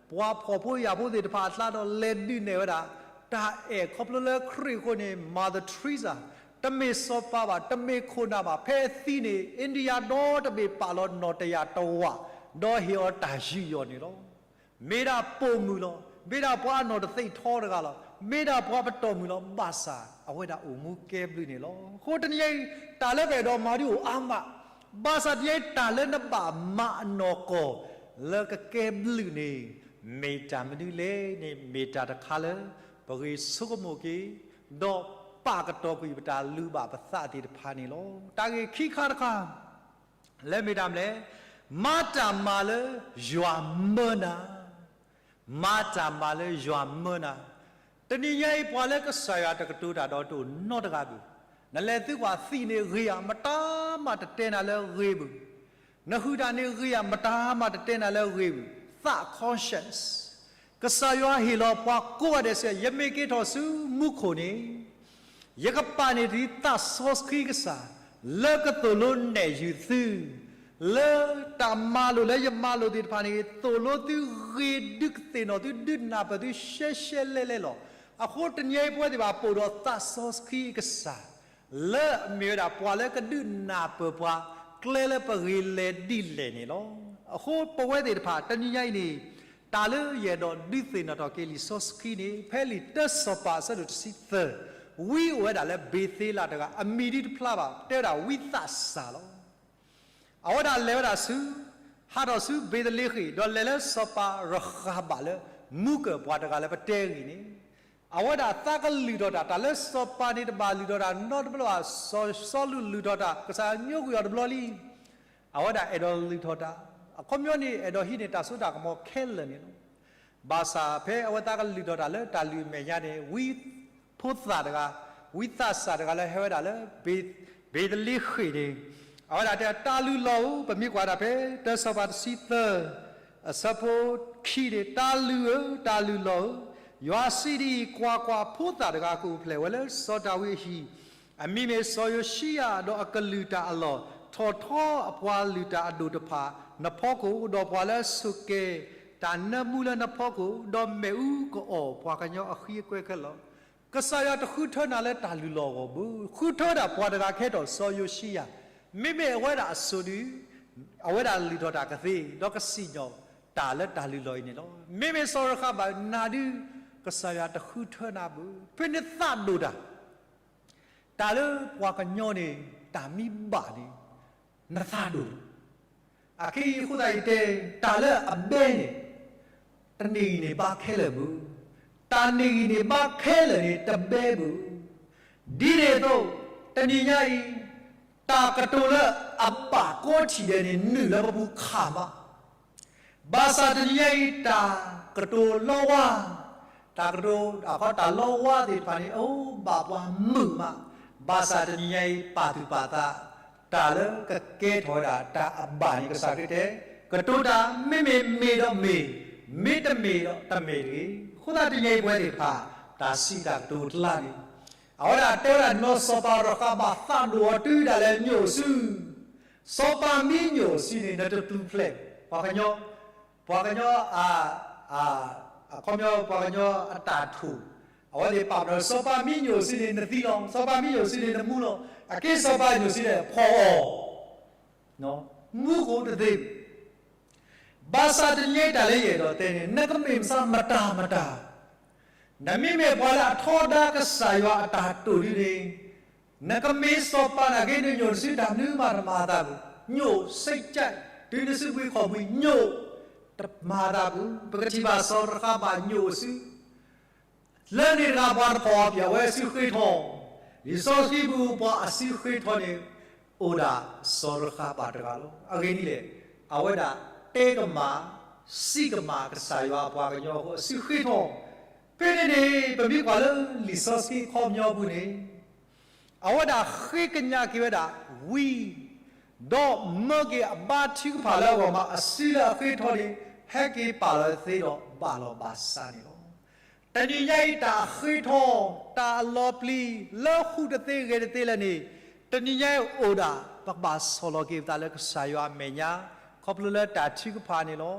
ပှၤဖှီၣ်ဖိယာ်ဖိသ့ၣ်တဖၣ်အကျါဒီးလဲၤဒုးနဲၣ်ဝဲဒၣ် တၢ်အဲၣ်ခီဖျိလၢခရံာ်အဃိန့ၣ် Mother Teresa တမ့ၢ်စီၤပၤဘၣ်, တမ့ၢ်ခိၣ်နၢ်ဘၣ်, ဖဲအသံန့ၣ် India ဒီတဘ့ၣ်ပာ်လီၤနီၣ်တယာ်တဝာ်, ဒီးဟ့ၣ်အီၤတၢ်ယူးယီၣ်န့ၣ်လီၤ. မ့ၢ်ဒၣ်ပိာ်မုၣ်လီၤ. မ့ၢ်ဒၣ်ပှၤအနီၢ်တသ့ၣ်ထီတဂၤလီၤ. မ့ၢ်ဒၣ်ပှၤပတီၢ်မုၢ်လီၤ. ဘၣ်ဆၣ်အဝဲဒၣ်အိၣ်မူကဲဘျုးန့ၣ်လီၤ. အဃိတနံၤညါအံၤ တၢ်လၢပအဲၣ်ဒိးမၤဒုးအိၣ်အါမး, ဘၣ်ဆၣ်တနံၤညါအံၤ တၢ်လၢနဘၣ်မၤအနီၢ်ကီၢ်လၢကကဲဘျုးန့ၣ် မ့ၢ်တၢ်မနုၤလဲၣ်န့ၣ် မ့ၢ်တၢ်တခါလၢ ပဂ့ၤဆိကမိၣ်က့ၤ ဒီးပာ်ကတီၤကွံာ်ပတၢ်လုၢ်ဘၣ်ပသးသ့ၣ်တဖၣ်န့ၣ်လီၤ. တၢ်ဂ့ၢ်ခံခါတခါ လၢမ့ၢ်တၢ်မနုၤလဲၣ်, မၤတၢ်မၤလၢယွၤမၢနၤ, မၤတၢ်မၤလၢယွၤမၢနၤ. တနံၤညါအံၤ ပှၤလၢကစၢ်ယွၤတကတိၤတၢ်ဒီးတအိၣ်နီတဂၤဘၣ်. နလဲၤသုကွၢ်သံးန့ၣ်ဂ့ၤဧါ, မတၤမးတတဲနၤလၢဂ့ၤဘၣ်. နဟုၣ်တၢ်န့ၣ်ဂ့ၤဧါ, မတၤမးတတဲနၤလၢဂ့ၤဘၣ်. သး conscience ကစၢ်ယွၤဟ့ၣ်လီၤပှၤကိးဂၤဒဲးစ့ၢ်, ယမ့ၢ်က့ၤထီၣ်ဆူမူခိၣ်န့ၣ် ယကပာ်န့ၢ်ဒံးသးစီဆှံကစၢ် လၢကသိၣ်လိနဲၣ်ယုာ်သု, လၢတၢ်မၤလိာ်လၢယမၤလိာ်သ့ၣ်တဖၣ်န့ၣ် သိၣ်လိသုဂ့ၤဒုးကသ့ၣ်နီၣ်သု ဒုးနၢ်ပၢၢ်သုရှဲရှဲလဲလဲလီၤ. အဃိတနံၤအံၤပဝဲသ့ၣ်တဖၣ် ပအိၣ်ဒီးသးစီဆှံကစၢ် လၢအမ့ၢ်ဝဲဒၣ်ပှၤလၢကဒုးနၢ်ပၢၢ်ပှၤ ကျဲလၢပဂ့ၤလဲၤဒ်လဲၣ်န့ၣ်လီၤ. အဃိပဝဲသ့ၣ်တဖၣ် တနံၤညါအံၤန့ၣ် တၢ်လၢယအဲၣ်ဒိးဒုးသ့ၣ်နီၣ်ထီၣ်က့ၤလံာ်စီဆှံန့ၣ် ဖဲလံာ်တၢစီၤပၤအဆၢဒိၣ်တဆံသၢ, ဝံအိၣ်ဝဲဒၣ်လၢဘ့ၤသ့လးတဂၤ အမံၤဒ်တဖျါဘၣ် တဲဝဲဒၣ်ဝံသးစၢ်လီၤ. အဝဲဒၣ်လဲၤဝဲဒၣ်ဆူ, ဟးထီၣ်ဆူဘ့ၤသလ့ဃ့ၣ် ဒီးလဲၤလၢစီၤပၤရဃးဘးလၢ မူကၢၢ်ပှၤတဂၤလၢပတဲဂ့ၢ်န့ၣ်, အဝဲဒၣ်သးကလုၢ်ထီၣ်တၢ်, တၢ်လၢစီၤပၤန့ၣ်တဘၣ်လုၢ်ထီၣ်တၢ်နီတဘျီဘၣ်, စီၤစီလူးလုၢ်ထီၣ်တၢ်, ကစၢ်ညိကွံာ်အီၤတဘျီလံ. အဝဲဒၣ်အဲၣ်ဒိးလုၢ်ထီၣ်တၢ်, အခီပညီန့ၣ် အဲၣ်ဒိးဟံးန့ၢ်တၢ်စိတၢ်ကမီၤခဲလၢာ်န့ၣ်လီၤ. ဘၣ်ဆၣ်ဖဲအဝဲသးကလုၢ်ထီၣ်တၢ်လၢတၢ်လုၢ်အမဲာ်ညါန့ၣ် ဝံဖိသၣ်တဂၤ, ဝံသးစၢ်တဂၤလၢဟဲဝဲဒၣ်လၢ ဘ့ၤသလ့ဃ့ၣ်န့ၣ်, အဝဲဒၣ်တဲ တၢ်လုၢ်လီၢ်ဧၢ, ပမ့ၢ်ကွၢ်ဒၣ်ဖဲ တၢစီၤပၤတဆံသၢ အဆၢဖိခံန့ၣ်, တၢ်လုၢ်ဧၢ, တၢ်လုၢ်လီၢ်ဧၢ, ယွၤစံးဒ်အံၤ, ကွၢ်ကွၢ်, ဖိသၣ်တဂၤကအိၣ်ဖျဲၣ်ဝဲလၢစီၤဒၤဝံးအဟံၣ်, အမံၤမ့ၢ်စီၤယိၤၡံယၤ, ဒီးအကလုၢ်တၢ်အလီၢ် ထီၣ်ထီအပှၤလုၢ်တၢ်အဒိၣ်တဖၣ်နဖီခိၣ်, ဒီးပှၤလၢအဆိၣ်ကဲၤတၢ်နၢမူလၢနဖီခိၣ်, ဒီးမ့ၣ်အူကအီၣ်ပှၤကညီအဃံအကွဲခဲလၢာ်လီၤ. ကစၢ်ယွၤတဃုထၢနၤလၢတၢ်လုၢ်လီၢ်အဂီၢ်ဘၣ်, ဃုထၢဒၣ်ပှၤတဂၤကဟဲထီၣ်စီၤယိၤၡံယၤ, မ့မ့ၢ်အဝဲဒၣ်အစိၤဒုး အဝဲဒၣ်လုၢ်ထီၣ်တၢ်ကသ့, ဒီးကစံၣ်ညီၣ်တၢ်လၢတၢ်လုၢ်လီၢ်အံၤန့ၣ်လီၤ. မ့မ့ၢ်စီၤရဃးဘၣ်နၤဒုး ကစၢ်ယွၤတဃုထၢနၤဘၣ်, ဖဲနသးဒိၣ်တၢ် တၢ်လၢပှၤကညီန့ၣ် တၢ်မံဘၣ်န့ၣ် နသးဒိၣ်, အခဲအံၤအဃိသတးယတဲ, တၢ်လၢအဘဲန့ၣ် တန့ၢ်ဂံၢ်န့ၢ်ဘါခဲလၢာ်ဘၣ်, တၢ်န့ၢ်ဂံၢ်န့ၢ်ဘါခဲလၢာ်န့ၣ် တဘဲဘၣ်. ဒ်န့ၣ်အသိး တနံၤညါအံၤ တၢ်ကတိၤလၢအဘၣ်ကိးထံၣ်ဒဲးန့ၣ် နုာ်လၢပပူၤခးမး ဘၣ်ဆၣ်တနံၤညါအံၤ တၢ်ကတိၤလီဝါ, တၢ်ကတိၤအခီတၢ်လီဝါသ့ၣ်တဖၣ်န့ၣ် အိၣ်ဘၣ်ပှၤမုာ်မး, ဘၣ်ဆၣ်တနံၤညါအံၤ ပာ်သူၣ်ပာ်သး, တၢ်လၢကကဲထီၣ်ဝဲဒၣ်တၢ်အဘၣ်န့ၣ် ကစၢ်ခရံာ်တဲ, ကတိၤတၢ်မ့မ့ၢ်မ့ၢ်ဒီးမ့ၢ်, မ့တမ့ၢ်ဒီးတမ့ၢ်တဂ့ၤ. အဃိသတးတနံၤအံၤပဝဲသ့ၣ်တဖၣ် တၢ်စံးတၢ်ကတိၤတလါန့ၣ်, အဝဲဒၣ်တဲဝဲဒၣ်န့ၣ်လီၤ စီၤပၤရဃဘၣ်သးဒိၣ်အီၤတုၤဒၣ်လဲာ်ညိၣ်အစု, စီၤပၤမ့ၢ်ညိၣ်အစုန့ၣ် နတပျုၤဖျဲး, ပှၤကညီ ပှၤကညီ အခီပညီ ပှၤကညီအတၢ်ထိၣ်, အဝဲသ့ၣ်ပာ်ပနီၣ် စီၤပၤမ့ၢ်ညိၣ်အစုန့ၣ် နသံလီၤ, စီၤပၤမ့ၢ်ညိၣ်အစုန့ၣ် နမူလီၤ, အက့စီၤပၤညိၣ်အစုန့ၣ် ဖီၣ်အီၤ, မူဃိတသ့, ဘၣ်ဆၣ်တနံၤအံၤတၢ်လၢယအဲၣ်ဒိးတဲန့ၣ် နကမ့ၢ်မဆါမတၤမတၤ, နမ့မ့ၢ်ပှၤလၢအထီဒါကစၢ်ယွၤအတၢ်တိာ်ဒ်န့ၣ်, နကမ့ၢ်စီၤပၤနာ်က့ နညိၣ်နစုတၢ်မနုၤမးတမၤအသးဘၣ်, ညိၣ်စ့ကၠဲး, တုၤနစုပှ့ၤခီၣ်ပှ့ၤညိၣ်, တမၤအသးဘၣ်. ပကထံၣ်ဘၣ်စီၤရဃဘၣ်ညိၣ်အစု လၢန့ၣ်တဂၤပှၤတဖီၣ်အီၤပၠး အဝဲအစုဃ့ထီ, လံာ်စီဆှံပူၤပှၤအစုဃ့ထီန့ၣ် အိၣ်ဒၣ်စီၤရဃဘၣ်တဂၤလီၤ. အဂ့ၢ်ဒ်လဲၣ်, အဝဲဒၣ်တဲကမၣ်, စံးကမၣ်ကစၢ်ယွၤအပှၤကညီအဃိ အစုဃ့ထီ, ဖဲန့ၣ်န့ၣ် ပမ့ၢ်ကွၢ်လၢလံာ်စီဆှံအခီပညီပူၤန့ၣ် အဝဲဒၣ်ဃ့ကညးက့ၤဝဲဒၣ်ဝံ, ဒီးမၢက့ၤအဘါထုကဖၣ်လၢအဂီၢ်မး အစုလၢအဃ့ထီန့ၣ် ဟဲက့ၤပာ်လီၤသ့ဒီးဘၣ်လီၤဘၣ်စးန့ၣ်လီၤ. တနံၤညါအံၤတၢ်အဃ့ထီ, တၢ်အလီၤပျံၤ လၢဟူးတသ့ဂဲၤတသ့လဲၣ်န့ၣ်, တနံၤညါအံၤအိၣ်ဒၣ် ပကဘၣ်ဆီၣ်လီၤက့ၤပသးလၢကစၢ်ယွၤအမဲာ်ညါ ခီဖျိလၢတၢ်ထုကဖၣ်န့ၣ်လီၤ.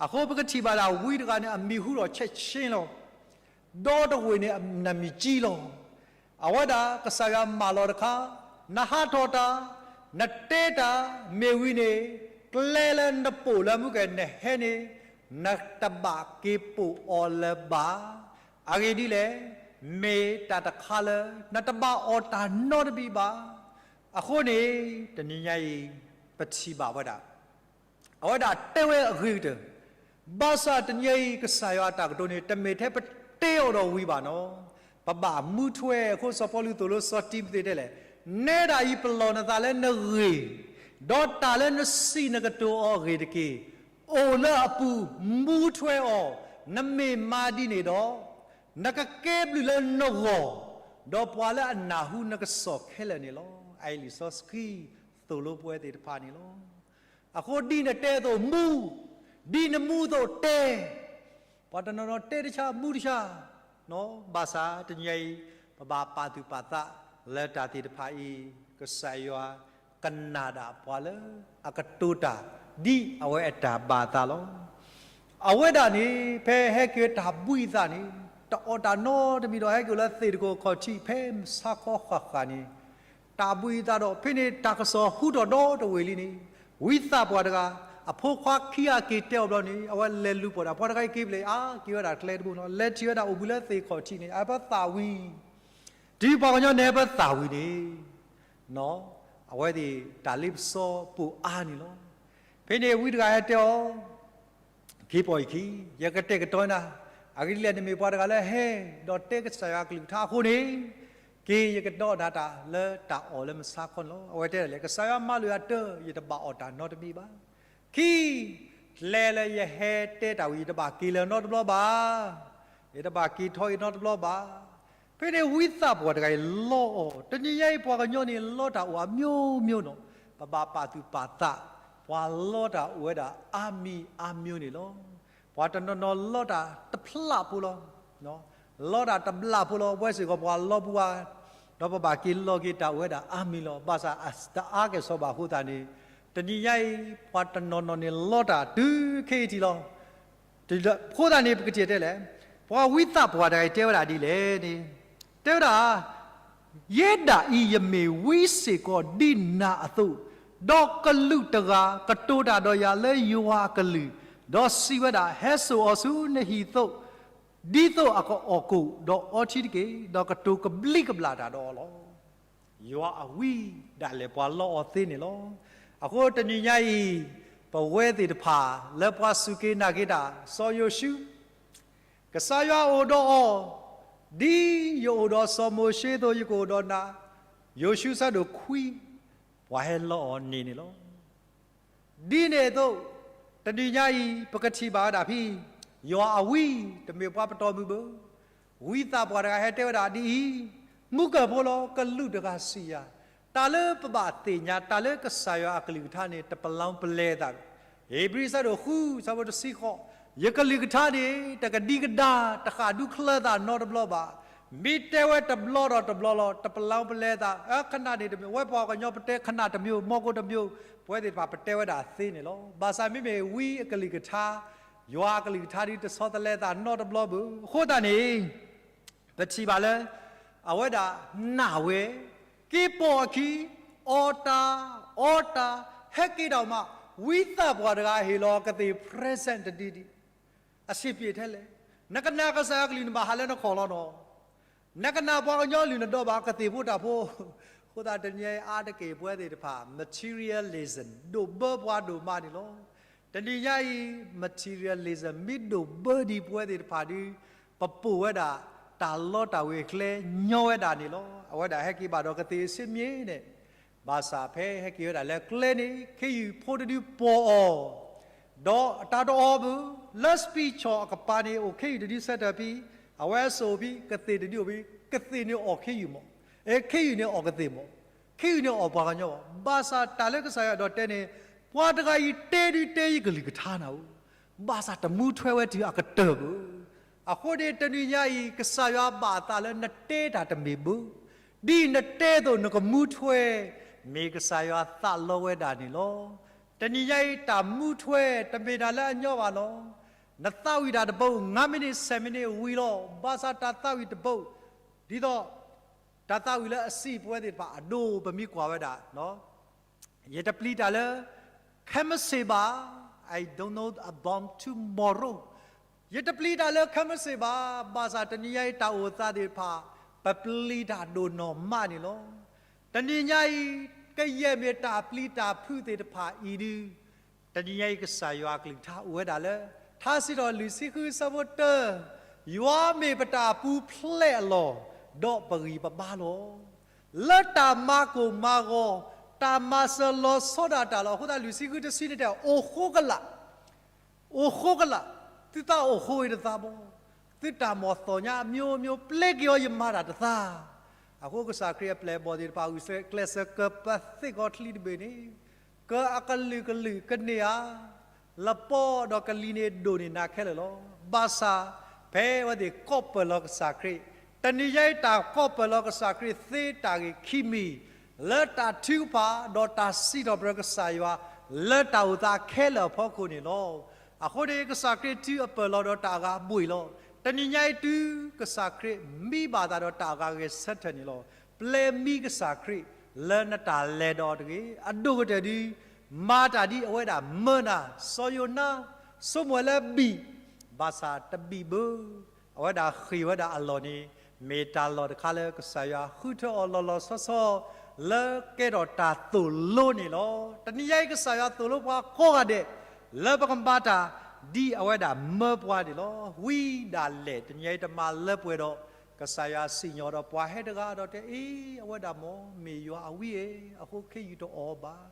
အဃိပကထံၣ်ဘၣ်ဒၣ်ဝံတဂၤန့ၣ် အမံၤဟူထီၣ်ဆဲးဆ့လီၤ. ဒီတဝ့ၢ်န့ၣ် နမံၤကံလီၤ. အဝဲဒၣ်ကစၢ်ယွၤမၢလီၤတခါ, နဟးထီၣ်တၢ်, နတဲတၢ်, မ့ၢ်ဝံၤန့ၣ် ကျဲလၢနပိာ်လၢမူကဲၤ နဟဲန့ၣ် နတဘၣ်က့ၤပိာ်အီၤလၢၤဘၣ်. အဂ့ၢ်ဒ်လဲၣ်, မ့ၢ်တၢ်တခါလၢ နတဘၣ်အီၣ်တၢ်နီတဘ့ၣ်ဘၣ်. အဃိန့ၣ် တနံၤညါအံၤ ပထံၣ်ဘၣ်ဝဲဒၣ် အဝဲဒၣ်တဲဝဲအဂ့ၤကတၢၢ်, ဘၣ်ဆၣ်တနံၤအံၤ ကစၢ်ယွၤအတၢ်ကတိၤန့ၣ် တမ့ၢ်ထဲပတဲအီၤဒီးဝံၤဘၣ်နီၤ. ပဘၣ်မူထွဲအဃိ စီၤပီလူးသိၣ်လိစီၤတံၤမသ့းတဲလဲၣ်, နဲဒၣ်အံၤပလီၢ်နသးလၢနဂ့ၢ်, ဒီးတၢ်လၢနစံးနကတိၤအီၤအဂ့ၢ်တက့ၢ်. အိၣ်လၢအပူၤမူထွဲအီၤ, နမ့ၢ်မၤဒ်န့ၣ်ဒီး နကကဲဘျုးလၢနဂီၢ်, ဒီးပှၤလၢအနၢ်ဟူနကစီၣ်ခဲလၢာ်န့ၣ်လီၤ. အအံၤလံာ်စီဆှံသိၣ်လိပဝဲသ့ၣ်တဖၣ်န့ၣ်လီၤ. အဃိဒ်နတဲအသိးမူ, ဒ်နမူအသိးတဲ, ပှၤတနီၤနီၤတဲတဆၣ်မူတဆၣ်, ဘၣ်ဆၣ်တနံၤအံၤ ပဘၣ်ပာ်သူၣ်ပာ်သးလၢတၢ်သ့ၣ်တဖၣ်အံၤ, ကစၢ်ယွၤကနၣ်ဒၣ်ပှၤလၢအကတိၤတၢ်ဒ်အဝဲအတၢ်ဘၣ်အသးလီၤ. အဝဲဒၣ်န့ၣ် ဖဲဟဲက့ၤတၢ်ဘှံးအသးန့ၣ် တအီၣ်တၢ်နီတမံၤဒီး ဟဲက့ၤလၢသ့ၣ်တကိးခီၣ်ထံး ဖဲမုၢ်ဆါခီဃၣ်ဃၣ်န့ၣ် တၢ်ဘှံးအသးဒီး ဖဲန့ၣ်တၢ်ကစီၣ်ဟူထီၣ်ဒီတဝ့ၢ်လံန့ၣ် ဝံသးပှၢ်တဂၤ အဖိခွါခံဂၤက့ၤတဲအီၤဘျီန့ၣ် အဝဲလဲၤလူၤပိာ်တၢ် ပှၤတဂၤအံၤက့ၤဖဲလဲၣ် အါ က့ၤဝဲဒၣ်ကျဲတဘိနီၤ လဲၤထံၣ်ဝဲဒၣ်အိၣ်ဘှံးလၢသ့ၣ်ခီၣ်ထံးန့ၣ် အပသးဝံၤ တုၤပှၤကညီနဲပသးဝံၤန့ၣ် အဝဲသ့ၣ်တၢ်လ့ပစီပိာ်အါန့ၣ်လီၤ. ဖဲန့ၣ်ဝံတဂၤဟဲတဲအီၤ က့ၤပိာ်ယခံ, ယကတဲာ်ကတီၤနၤ, အဂ့ၢ်ဒ်လဲၣ် နမ့ၢ်ပှၤတဂၤလၢဟဲ ဒီးတဲကစၢ်ယွၤကလုၢ်ကထါအဃိန့ၣ်, က့ၤယကတီနၤတၢ်လၢတၢ်အီၣ်လၢမုၢ်ဆါခီန့ၣ်လီၤ. အဝဲတဲဒ်လဲၣ် ကစၢ်ယွၤမၤလိာ်ယၤတၢ် ယတဘၣ်အီၣ်တၢ်နီတမံၤဘၣ်. ခံ, ကျဲလၢယဟဲတဲတၢ်ဝံၤ ယတဘၣ်က့ၤလၢၤနီတဘျီဘၣ်. ယတဘၣ်က့ၤထီၣ်အံၤနီတဘျီဘၣ်. ဖဲန့ၣ်ဝံသးပှၢ်တဂၤအံၤလီအီၤ, တနံၤညါအံၤပှၤကညီန့ၣ် လီတၢ်အိၣ်အမျိုးမျိုးနီၤ, ပဘၣ်ပာ်သူၣ်ပာ်သး, ပှၤလီတၢ်အိၣ်ဝဲဒၣ်အါမံၤအါမျိုးန့ၣ်လီၤ. ပှၤတနီၤနီၤလီတၢ်တဖျးဖိလီၤ. လီတၢ်တဘျးဖိလီၤ, ပဝဲစ့ၢ်ကီးပှၤလီပူၤဝါ, ဒီးပဘၣ်က့ၤလီၤက့ၤတၢ်အိၣ်ဝဲဒၣ်အါမံၤလီၤ. ဘၣ်ဆၣ်တအါကဲၣ်ဆိးဘၣ်အဃိသတးန့ၣ်, တနံၤညါအံၤ ပှၤတနီၤနီၤန့ၣ်လီတၢ်တုၤခဲအံၤထံးလီၤ. အဃိသတးန့ၣ် ပကထံၣ်တဲလဲၣ်, ပှၤဝံသးပှၢ်တဂၤအံၤတဲဝဲဒၣ်ဒ်လဲၣ်န့ၣ်, တဲဝဲဒၣ်, ယဲဒၣ်အံၤယမ့ၢ်ဝံစ့ၢ်ကီးဒ်နၤအသိး, ဒီးကလူးတဂၤကတိၤတၢ်ဒီးယၤလၢယွၤအကလုၢ်, ဒီးစံးဝဲဒၣ်, ဟဲစိာ်အီၤဆူနဟံၣ်သိး, ဒ်သိးအကအီၣ်ကိၣ်ဒီးအီထံတက့ၢ်, ဒီးကတိၤကဘျံးကဘျၣ်တၢ်ဒီးအီၤလီၤ. ယွၤအဝံဒၣ်လဲာ်ပှၤလီအီၤသ့န့ၣ်လီၤ. အဃိတနံၤညါအံၤ, ပဝဲသ့ၣ်တဖၣ်လၢပှၤစူၢ်က့ၤနာ်က့ၤတၢ် စီၤယိၤၡူ, ကစၢ်ယွၤအိၣ်ဒီးအီၤ, ဒ်ယအိၣ်ဒီးစီၤမိၤၡ့အသိး ယကအိၣ်ဒီးနၤ, ယိၤၡူအဆၢဒိၣ်ခွံ, ပှၤဟဲလီအီၤန့ၣ်န့ၣ်လီၤ. ဒ်န့ၣ်အသိး, တနံၤညါအံၤ ပကထံၣ်ဘၣ်ဝဲဒၣ်ဖဲ ယွၤအဝံ, တမ့ၢ်ပှၤပတီၢ်မုၢ်ဘၣ်, ဝံသးပှၢ်တဂၤဟဲတဲဝဲဒၣ်ဒ်အံၤ, မူကၢၢ်ဖိလီၤ, ကလူးတဂၤစံးယၤ, တၢ်လၢပဘၣ်သ့ၣ်ညါ တၢ်လၢကစၢ်ယွၤအကလုၢ်ကထါန့ၣ် တပလီပလဲၤသး, ဧ့ၤဘြံၤအဆၢဒိၣ်ဃု အဆၢဖိတဆံဃိး, ယကလုၢ်ကထါန့ၣ် တကဒံကဒါ, တဃၣ်ဒူချၢသးနီတဘျီဘၣ်, မ့ၢ်တဲဝဲတဘျီဒီးတဘျီလီၤ, တပလီပလဲၤသး, ခဏန့ၣ်တမံၤ, ဝဲပှၤကညီပတဲခဏတမျိုး, မီကိတမျိုး, ပဝဲသ့ၣ်တဖၣ်ပတဲဝဲဒၣ်သ့န့ၣ်လီၤ. ဘၣ်ဆၣ်မ့မ့ၢ်ဝံအကလုၢ်ကထါ, ယွၤအကလုၢ်ကထါဒ်တဆီတလဲသးနီတဘျီဘၣ်. အဃိသတးန့ၣ် ပထံၣ်ဘၣ်လၢ အဝဲဒၣ်နာ်ဝဲ, က့ၤပိာ်အခံ, အီၣ်တၢ်, အီတၢ်, ဟဲက့ၤဒၣ်မး, ဝံသးပှၢ်တဂၤဟ့ၣ်လီၤကသ့ၣ် present တဒုဒံး, အဆံးပျ့ထဲလဲၣ်, နကနာ်ကစၢ်ယွၤကလုၢ်နဘၣ်ဟးလၢနခီၣ်လီၤနီၤ နကနာ်ပှၤကညီလုၢ်နဒီဘၣ်ကသ့ၣ်ဖိတၢ်ဖိ, အဃိသတးတနံၤညါအံၤအါတက့ၢ်ပဝဲသ့ၣ်တဖၣ် materialism ဒိၣ်ဘၢပှၤဒိၣ်မးန့ၣ်လီၤ. တနံၤညါအံၤ materialism မ့ၢ်ဒိၣ်ဘၢဒံးပဝဲသ့ၣ်တဖၣ်ဒီး ပပိာ်ဝဲဒၣ်တၢ်လီတၢ်ဝ့ၤအကျဲညီဝဲဒၣ်န့ၣ်လီၤ. အဝဲဒၣ်ဟဲက့ၤဘၣ်ဒီးကသ့ၣ်အဆ့မ့ၢ်န့ၣ် ဘၣ်ဆၣ်ဖဲဟဲက့ၤဝဲဒၣ်လၢကျဲန့ၣ် ခ့ယုၢ်ဖိတဒုပိာ်အီၤ, ဒီးအတၢ်တအီၣ်ဘၣ်, လၢ speech အကပၤန့ၣ် အိၣ်ခ့ယုၢ်တဒုဆၢထၢၣ်ဖဲ, အဝဲစိာ်ဖဲ ကသ့ၣ်တဒုအိၣ်ဖဲ, ကသ့ၣ်န့ၣ်အီၣ်ခ့ယုၢ်မး, အဲ ခ့ယုၢ်န့ၣ်အီၣ်ကသ့ၣ်မး, ခ့ယုၢ်န့ၣ်အီၣ်ပှၤကညီမး. ဘၣ်ဆၣ်တၢ်လၢကစၢ်ယွၤအဲၣ်ဒိးတဲန့ၣ် ပှၤတဂၤအံၤတဲဒုးတဲယကလုၢ်ကထါနၤဧၢ, ဘၣ်ဆၣ်တမူထွဲဝဲတုၤအကတၢၢ်ဘၣ်. အဃိန့ၣ်တနံၤညါအံၤ ကစၢ်ယွၤဘၣ်အသးလၢနတဲတၢ်တမ့ၢ်ဘၣ်, ဒ်နတဲအသိးနကမူထွဲ, မ့ၢ်ကစၢ်ယွၤသးလီဝဲဒၣ်န့ၣ်လီၤ. တနံၤညါအံၤတၢ်မူထွဲတမ့ၢ်တၢ်လၢအညီဘၣ်လီၤ. နသးဝံၣ်တၢ်တဘိ ငါးမိနစ် ဆယ်မိနစ် ဝံၤလီၤ. ဘၣ်ဆၣ်တၢ်သးဝံၣ်တဘိ ဒ်သိး တၢ်သးဝံၣ်လၢအစံးပဝဲသ့ၣ်တဖၣ်အဒိ ပမ့ၢ်ကွၢ်ဝဲဒၣ် ယတပျံၤတၢ်လၢ ခဲမုၢ်ဆ့ၣ်ဘၣ်, I don't know about tomorrow. ယတပျံၤတၢ်လၢခဲမုၢ်ဆ့ၣ်ဘၣ်, ဘၣ်ဆၣ်တနံၤညါအံၤတၢ်အိၣ်သးသ့ၣ်တဖၣ် ပပျံၤတၢ်ဒိၣ်နီၢ်မးန့ၣ်လီၤ. တနံၤညါအံၤ ကယဲၢ်မ့ၢ်တၢ်ပျံၤတၢ်ဖုးသ့ၣ်တဖၣ်အံၤဒုး တနံၤညါအံၤကစၢ်ယွၤအကလုၢ်ကထါအိၣ်ဝဲဒၣ်လၢ ထါစံးထီၣ်လွံၢ်ဆံဃုဆၢဖိတၢ, ယွၤမ့ၢ်ပတၢ်အပူၤဖျဲးအလီၢ်, ဒီးပဂံၢ်ပဘါလီၤ. လၢတၢ်မၤကိၢ်မၤဂီၤ, တၢ်မၤစၢၤလီၤဆီဒၣ်တၢ်လီၤ. အဃိသတးလွံၢ်ဆံဃုတဆံန့ၣ်တဲ အိၣ်ဃိကလာ်, အိၣ်ဃိကလာ်, သုသးအိၣ်ဃိဂ့ၤတသးဘၣ်, သုတၢ်မၤသီၣ်ညါအမျိုးမျိုး ပျဲက့ၤအီၤ ယမၤတၢ်တသး. အဃိကစၢ်ခရံာ်အပျဲၢ်အဘီၣ်သ့ၣ်တဖၣ် ဂုာ်ကျဲးစၢးကပာ်သ့ၣ်ကီးချံတဘ့ၣ်န့ၣ် ကအကလုာ်ကလုာ်ကန့ၢ်ဧါ, လပီဒီးကလံၤန့ၣ်ဒိၣ်န့ၢ်နၤခဲလၢာ်လီၤ. ဘၣ်ဆၣ် ဖဲအဝဲသ့ၣ်ကိးပၢၢ်လီၤကစၢ်ခရံာ်, တနံၤညါအံၤတၢ်ကိးပၢၢ်လီၤကစၢ်ခရံာ်သ့တၢ်ဂ့ၢ်ခံမံၤ လၢတၢ်ထုကဖၣ် ဒီးတၢ်စံးထီၣ်ပတြၢၤကစၢ်ယွၤ လၢတၢ်အိၣ်သးခဲလၢာ်အဖီခိၣ်န့ၣ်လီၤ. အဃိန့ၣ် ကစၢ်ခရံာ်ထုအပၢၢ်လီၤဒီးတၢ်အဂၤဘှံးလီၤ. တနံၤညါအံၤတုၤကစၢ်ခရံာ်မံဘၣ်သးဒီးတၢ်အဂၤဂဲၤဆၢထၢၣ်န့ၣ်လီၤ. ပျဲမံကစၢ်ခရံာ်လၢနတၢ်လဲၤဒီးတဂ့ၤ. အဒိၣ်ကတၢၢ်ဒုး မၤတၢ်ဒ်အဝဲဒၣ်မၢနၤ, စီၤယိၤနါ, ဆိကမိၣ်လၢဘံၣ်, ဘၣ်ဆၣ်တဘံၣ်ဘၣ်. အဝဲဒၣ်ဃ့ၢ်ဝဲဒၣ်အလီၢ်န့ၣ် မ့ၢ်တၢ်လီၢ်တခါလၢကစၢ်ယွၤဃုထၢအီၤလီၤလီၤဆီဆီ လၢကဲထီၣ်တၢ်သိၣ်လိန့ၣ်လီၤ. တနံၤညါအံၤကစၢ်ယွၤသိၣ်လိပှၤကိးဂၤဒဲး လၢပကမၤတၢ်ဒ်အဝဲဒၣ်မၢပှၤန့ၣ်လီၤ. ဝံဒၣ်လဲာ်တနံၤညါအံၤတမၤလၢပှဲၤဒီး ကစၢ်ယွၤစံၣ်ညီၣ်ဒီးပှၤဟဲတဂၤဒီးတဲ အ့ အဝဲဒၣ်မ့ၢ် မ့ၢ်ယွၤအဝံဧါ, အဃိခ့ယုၢ်တအီၣ်ဘၣ်,